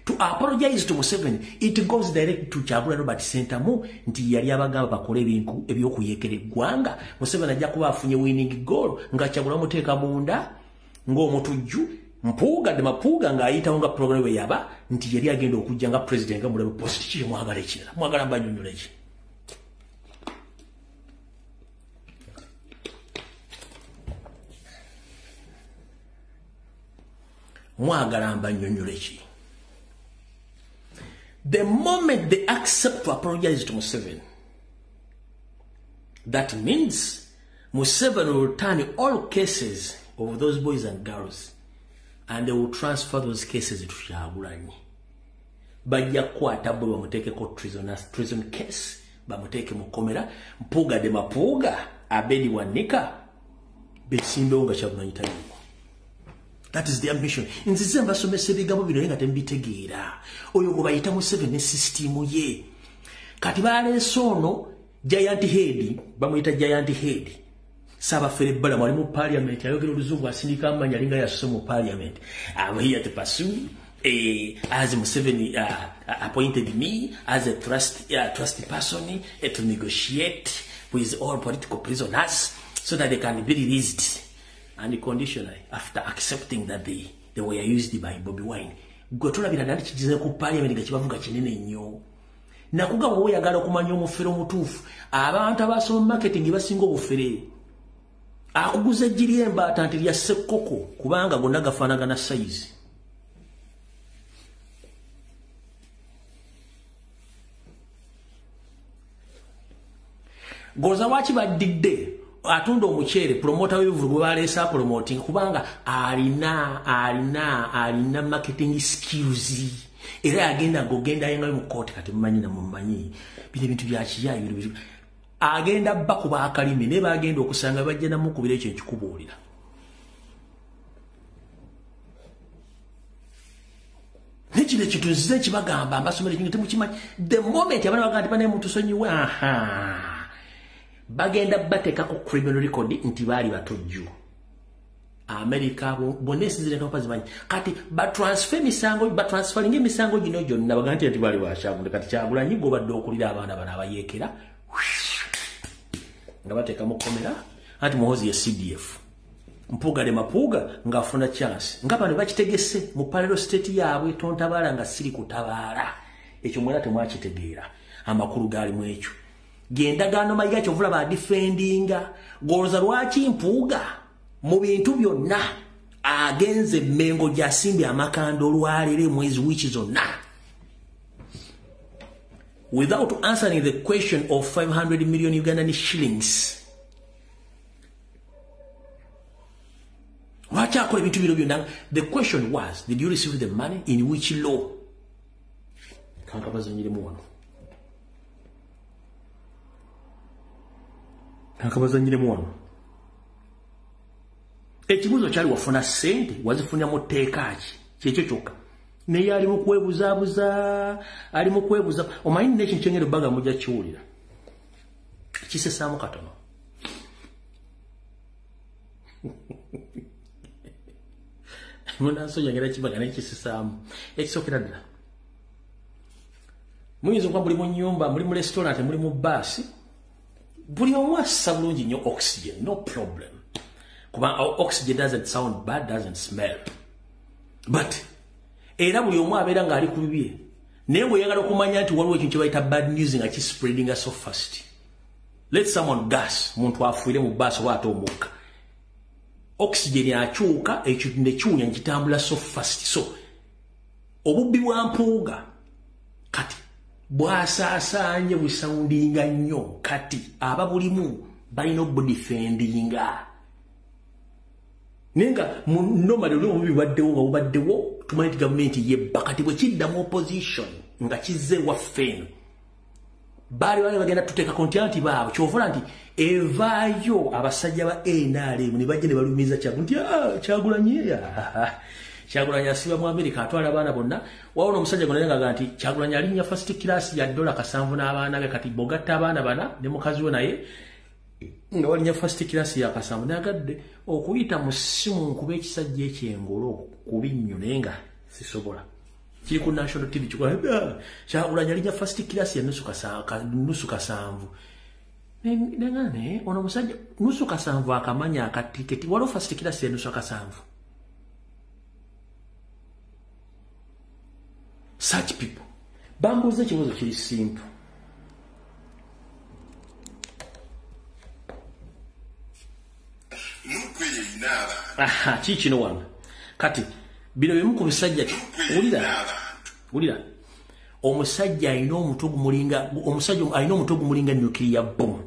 to apologize to Museveni, it goes direct to Kyagulanyi Robert Ssentamu nti yali abagamba bakole ebintu ebyokuyekera eggwanga. Museveni ajja kuba afunye winning goal nga Kyagulanyi muteeka munda ng'omutujju. Mpuuga de Mapuuga ng'ayitawo nga program bwe yaba nti yali agenda okujja nga president nga mulabe post. Ki mwagala ekirala? Mwagala mbanyonyola ki? Mwagala mbanyonyola ki? The moment they accept to apologize to Museveni, that means Museveni will return all cases of those boys and girls and they will transfer those cases to Kyagulanyi. Bajja kukwata bwe bamuteekeko treason case, bamuteeke mu kkomera. Mpuuga de Mapuuga, Abedi Wanika besimbewo nga Kyagulanyi taliiwo. That is the ambition. Nzize mbasomesa ebigambo bino naye nga temubitegeera. Oyo gwe bayita Museveni ne sisitimu ye. Kati baleese ono giant head, bamuyita giant head. Saabafere Balamu ali mu parliament ayogera oluzungu, asindika amanyi, alinga yasose mu parliament. I'm here to pursue As Museveni appointed me as a trusty person to negotiate with all political prisoners so that they can be released unconditionally after accepting that they were used by Bobi Wine. Gwe tulabira ddala kigize ku parliament nga kibavuga kinene nnyo. Nakugamba bwe oyagala okumanya omufere omutuufu, abantu abasoma marketing basinga obufere. Akuguza eggi ly'embaata nti lya ssekkoko kubanga gonna gafaanagana size. Goza waki baddidde atunda omuceere promoter w'ebivvulu gwe baleese promoting kubanga alina marketing skills. Era agenda ng'ogenda yengayo mu kkooti kati mumanyi na mumanyi bino ebintu bya kiyaayi agenda bakuba akalimi naye bagenda okusanga bajja namukubira ekyo nkikubuulira. Nekino ekintu nzize nkibagamba mbasomera ekintu temukimanyi. The moment abaana bagamba nti banaye mutusonyiwe, aha, bagenda bateekako criminal record nti baali batujju. America bonna ensi zireka bazimanyi. Kati batransfer emisango, batransferinga emisango gino gyonna bagamba nti baali bakyagulanyi. Kati Kyagulanyi gobadde okulira abaana bano abayeekera nga bateeka mu kkomera anti Muhoozi ye CDF. Mpuuga ne Mapuuga ng'afuna chance nga bano bakitegese mu parallel state yaabwe tontabaala nga siri kutabaala. Ekyo mwena temwakitegeera amakulu gaali mu ekyo. Gendagaano Mayiga kyovula ba defendinga goloza lwaki Mpuuga mu bintu byonna agenze Mengo gy'asimbye amakanda olwaleero mwezi wiiki zonna without answering the question of 500 million Ugandan shillings. Lwaki akola ebintu bino byonna? The question was, did you receive the money in which law? Kankabazanyiremu wano. Kankabazanyiremu wano. Ekibuuzo kyali wafuna ssente wazifunira mu tteeka ki? Kyekyo kyokka. Naye ali mu kwebuzaabuza, ali mu kwebuza. Omanyi nina ekintu kyengenda obbaga mujja kiwulira. Kisesaamu katono. Munansonyiwa ngenda kibaga naye kisesaamu. Ekisookera ddala. Muyinza okuba muli mu nnyumba, muli mu restaurant, muli mu bbaasi. Buli omu assa bulungi nnyo oxygen, no problem. Kuba oxygen doesn't sound bad, doesn't smell. But era buli omu abeera ng'ali ku bibye. Naye bw'oyagala okumanya nti waliwo ekintu kye bayita bad news nga kispreadinga so fast. Let someone gas, muntu afuire mu bbaasi oba ate omukka. Oxygen akyuka, ekintu ne kiwunya ne kitambula so fast. So obubbi bwa Mpuuga kati bwasaasaanye busoundinga nnyo kati ababulimu balina obudefendinga. Nenga normally oli obubi bubaddewo nga bubaddewo tumanyi nti gavumenti yebba. Kati bwe kidda mu opposition nga kizze waffe eno baali bali bagenda tuteekako nti anti baabwe ky'ovola nti evaayo abasajja ba NRM ne bajja ne balumiza Kyagulanyi nti Kyagulanyi Kyagulanyi asiba mu America atwala abaana bonna. Waliwo n'omusajja gwe naye nti Kyagulanyi alinnya first class ya $7 n'abaana be kati bogatta abaana bana ne mukazi we naye nga walinnya first class ya 7. Nayagadde okuyita mu ssimu nkuba ekisajja ekyengolo kubi nnyo naye nga sisobola. Kiri ku National TV kikola Kyagulanyi alinnya first class ya nusu kasanvu. Nengane ono musajja nusu kasanvu akamanya akatiketi waliwo first class ya nusu kasanvu. Such people. Bambuuza ekibuuzo kiri simple. Aha, kikino wano. Kati bino bimu ku bisajja wulira. Wulira. Omusajja alina omutwe gumulinga, omusajja alina omutwe gumulinga nuclear bomb.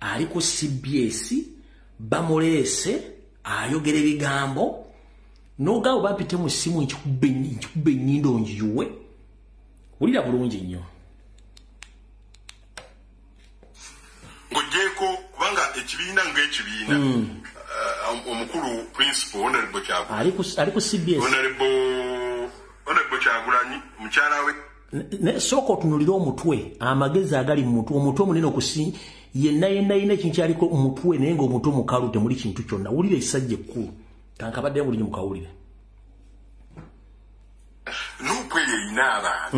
Ali ku CBS bamuleese ayogera ebigambo n'ogabo bampite mu ssimu nkikubbe ennyindo njiwe. Wulira bulungi nnyo. Ng'oggyeeko kubanga ekibiina ng'ekibiina omukulu principal Honorable Kyagulanyi ali ku CBS Honorable Kyagulanyi mukyala we. Sooka otunuulire omutwe, amagezi agali mu mutwe, omutwe omunene okusi yenna yenna yenna ekintu kyaliko omutwe naye ng'omutwe mukalu temuli kintu kyonna. Wulira ekisajja ekkulu. Kankabadde buli mukawulire. alina abantu.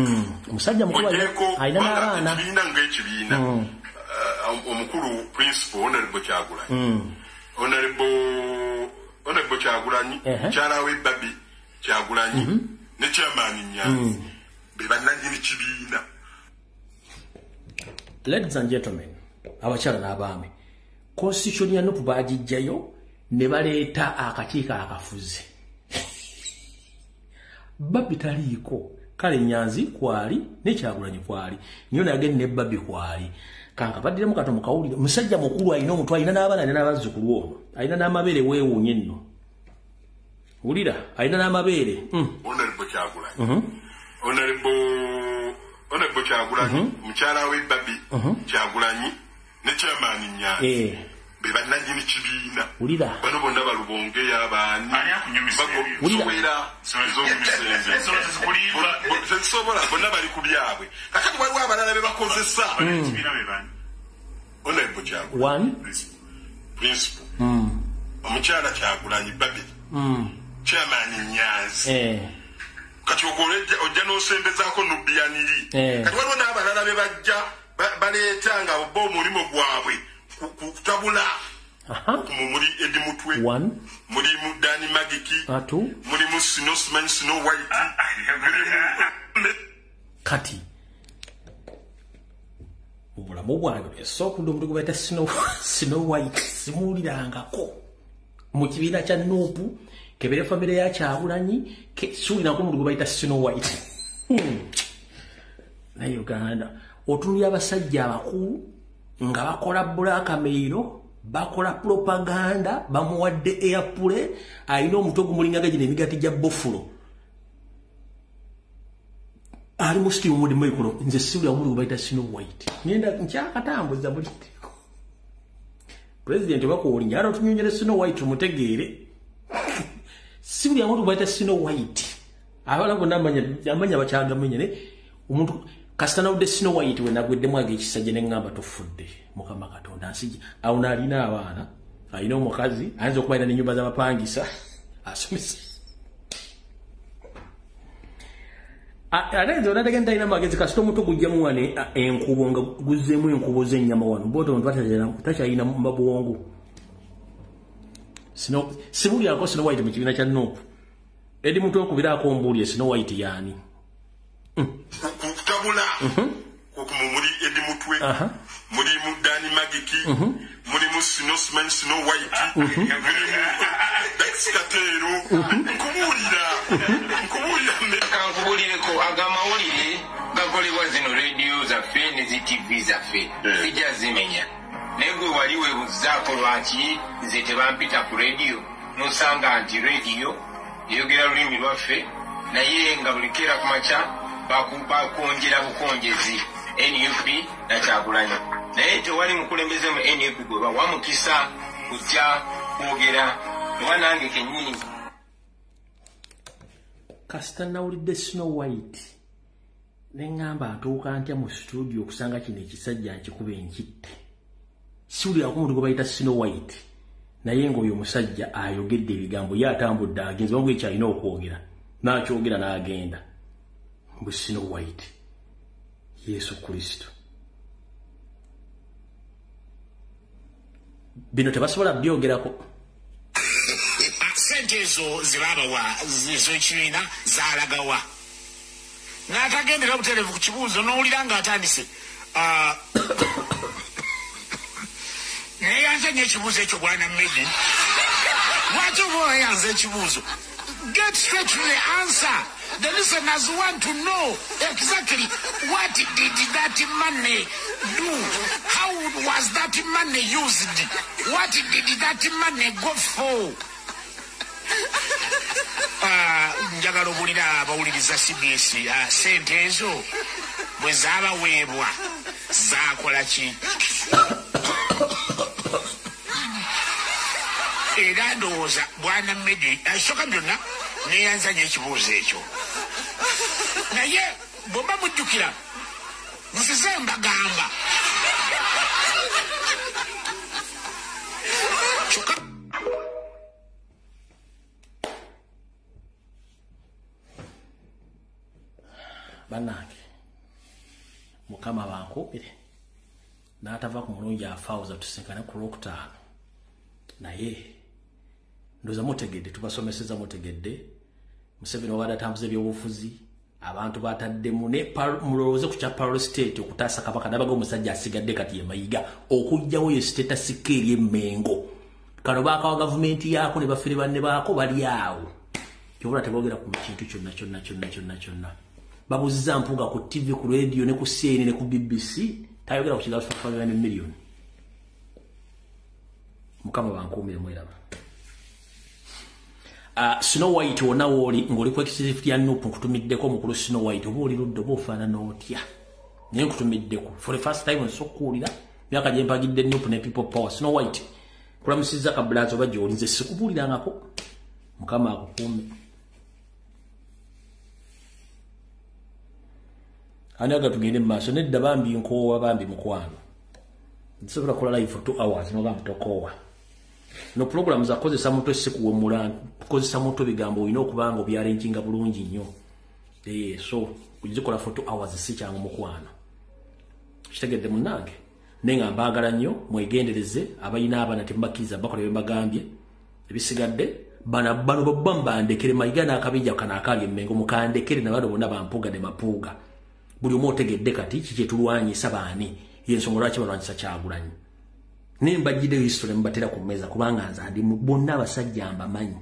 Omusajja mukulu alina n'abaana. Ekibiina ng'ekibiina. Omukulu principal Honorable Kyagulanyi. Honorable Kyagulanyi, mukyala we Barbie Kyagulanyi ne chairman Nyanzi be bannannyini kibiina. Ladies and gentlemen, abakyala n'abaami, constitution ya NUP baagijjayo ne baleeta akakiiko akafuzi. Barbie taliiko, kale Nyanzi kwali ne Kyagulanyi kwali, niyo nagende ne Barbie kwali. Kanka baddiramu katono mukawulire, musajja mukulu alina omutwe, alina n'abaana, alina n'abazzukulu ono, alina n'amabeere, weewuunye nno. Wulira, alina n'amabeere. Honorable Kyagulanyi. Honorable Kyagulanyi, mukyala we Barbie Kyagulanyi ne chairman Nyanzi be bannannyini kibiina. Wulira. Bano bonna balubongeya abaani. Wulira. Tezisobola, bonna bali ku byabwe. Kakati waliwo abalala be bakozesa. Honorable Kyagulanyi. Principal. Omukyala Kyagulanyi Barbie. Chairman Nyanzi. Kati ojja n'osembezaako Nubianiri. Kati waliwo n'abalala be bajja baleeta nga bo omulimu gwabwe kutabula. Muli Eddie Mutwe, mulimu Danny Magiki, mulimu Snow Simanyi Snow White. Kati mu bulamu bwange esooka omuntu gwe bayita Snow White simuwulirangako mu kibiina kya NUP, kebere famire ya Kyagulanyi, siwulirangako omuntu gwe bayita Snow White. Naye Uganda otunulira abasajja abakulu nga bakola blackmail, bakola propaganda, bamuwadde airplay, alina omutwe gumulingaga gino emigaati gya bofulo. Ali mu sitimu mudi mwekulo, nze siwulira omuntu gwe bayita Snow White. Ngenda nkyakatambuza muliteko. President bakuwulinya, ara otunyonyere Snow White tumutegeere. Siwulira omuntu gwe bayita Snow White. Abala bonna amanya bakyagamenya ne omuntu kasita nawudde Snow White we nagweddemu ag'ekisajja ne ŋŋamba tofudde. Mukama Katonda nsijja. Awo n'alina abaana, alina omukazi, ayinza okuba alina n'ennyumba z'abapangisa, asomesa. Ate nze onatagenda talina magezi, kasita omutwe gujjamu wano enkubo nga guzzeemu enkubo z'ennyama wano. Bw'otyo omuntu takyalina mabwongo. Sibuulirako Snow White mu kibiina kya NUP. Eddie Mutwe nkubiraako mbuulire Snow White y'ani. Kutabula. Muli Eddie Mutwe, mulimu Danny Magiki, mulimu Snow Simanyi Snow White, mulimu Dax Katero. Nkubuulira. Kankubuulireko agamawulire gakolebwa zino rediyo zaffe ne zi TV zaffe zijja zimenya. Naye gwe wali weebuuzaako lwaki nze tebampita ku rediyo, n'osanga nti rediyo eyogera lulimi lwaffe, naye nga buli keera ku makya bakonjera bukonjezi NUP na Kyagulanyi. Naye tewali mukulembeze mu NUP gwe bawa mukisa kujja kwogera oba nange kennyini. Kasita nawulidde Snow White ne ŋŋamba ntuuka ntya mu studio okusanga kino ekisajja nkikuba enkitte. Siwulirako omuntu gwe bayita Snow White, naye ng'oyo omusajja ayogedde ebigambo, ye atambudde agenze bamubwire ky'alina okwogera, n'akyogera n'agenda. Mbu Snow White, Yesu Kristo. Bino tebasobola byogerako. Sente ezo ze baabawa ez'ekibiina zaalagawa. N'atagendera butereevu ku kibuuzo n'owulira ng'atandise. Naye yanze nnyo ekibuuzo ekyo bwana Medi. Lwaki oba oyanze ekibuuzo? Get straight to the answer. The listeners want to know exactly what did that money do? How was that money used? What did that money go for? Njagala obulira abawuliriza CBS, sente ezo bwe zaabaweebwa zaakola ki? Era ndowooza bwana Medi asooka byonna neeyanzanya ekibuuzo ekyo. Naye bw'oba mujjukira nzize mbagamba. Kyokka Bannange, Mukama bankuumire n'atava ku mulungi afaawoza, tusinkane ku Lwokutaano. Naye ndowooza mutegedde, tubasomeseza, mutegedde Museveni wabadde atambuza ebyobufuzi, abantu bataddemu ne mulowooze ku kya parallel state okutaasa Kabaka. Nabaga omusajja asigadde kati ye Mayiga okuggyawo ye status quo eri Emmengo. Kano baakawa gavumenti yaako ne bafere banne baako bali awo, kyobula teboogera ku kintu kyonna kyonna kyonna kyonna kyonna. Babuuziza Mpuuga ku TV, ku radio, ne ku CNN ne ku BBC, tayogera ku kigambo 5 million. Mukama bankuumire, mweraba. Snow White, wonna wooli ng'oli ku executive ya NUP, nkutumiddeko. Mukulu Snow White, oba oli ludda oba ofaanana otya, naye nkutumiddeko for the first time. Nsobola okuwulira myaka gye mpagidde NUP ne People Power. Snow White, kulamusizza kabulazi oba gy'oli, nze sikubuulirangako. Mukama akukuume. Ani aga tugende mu maaso? Nedda bambi, nkoowa bambi, mukwano. Nsobola kukola live for 2 hours nogamba tokoowa. No program za kozesa mutwe, si kuwemula. Kozesa mutwe, bigambo olina okuba nga obyarenjinga bulungi nnyo. So kugikola for 2 hours si kyangu, mukwano. Kitegedde munnange? Naye nga mbaagala nnyo, mwegendereze. Abalina abaana temubakkiriza bakola bye mbagambye. Ebisigadde bana bano bobba mbandekere. Mayiga n'akabinja kano akali Emmengo mukandekere, nabano bonna bampuuga ne mapuuga. Buli omu otegedde kati kiki etulwanyisa, baani, yensonga lwaki balwanyisa Kyagulanyi. Naye mbajjiddeyo history, mubatera ku mmeeza, kubanga nze ndi bonna abasajja mbamanyi.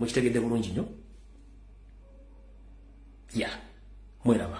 Mukitegedde bulungi nnyo? Ya, mweraba.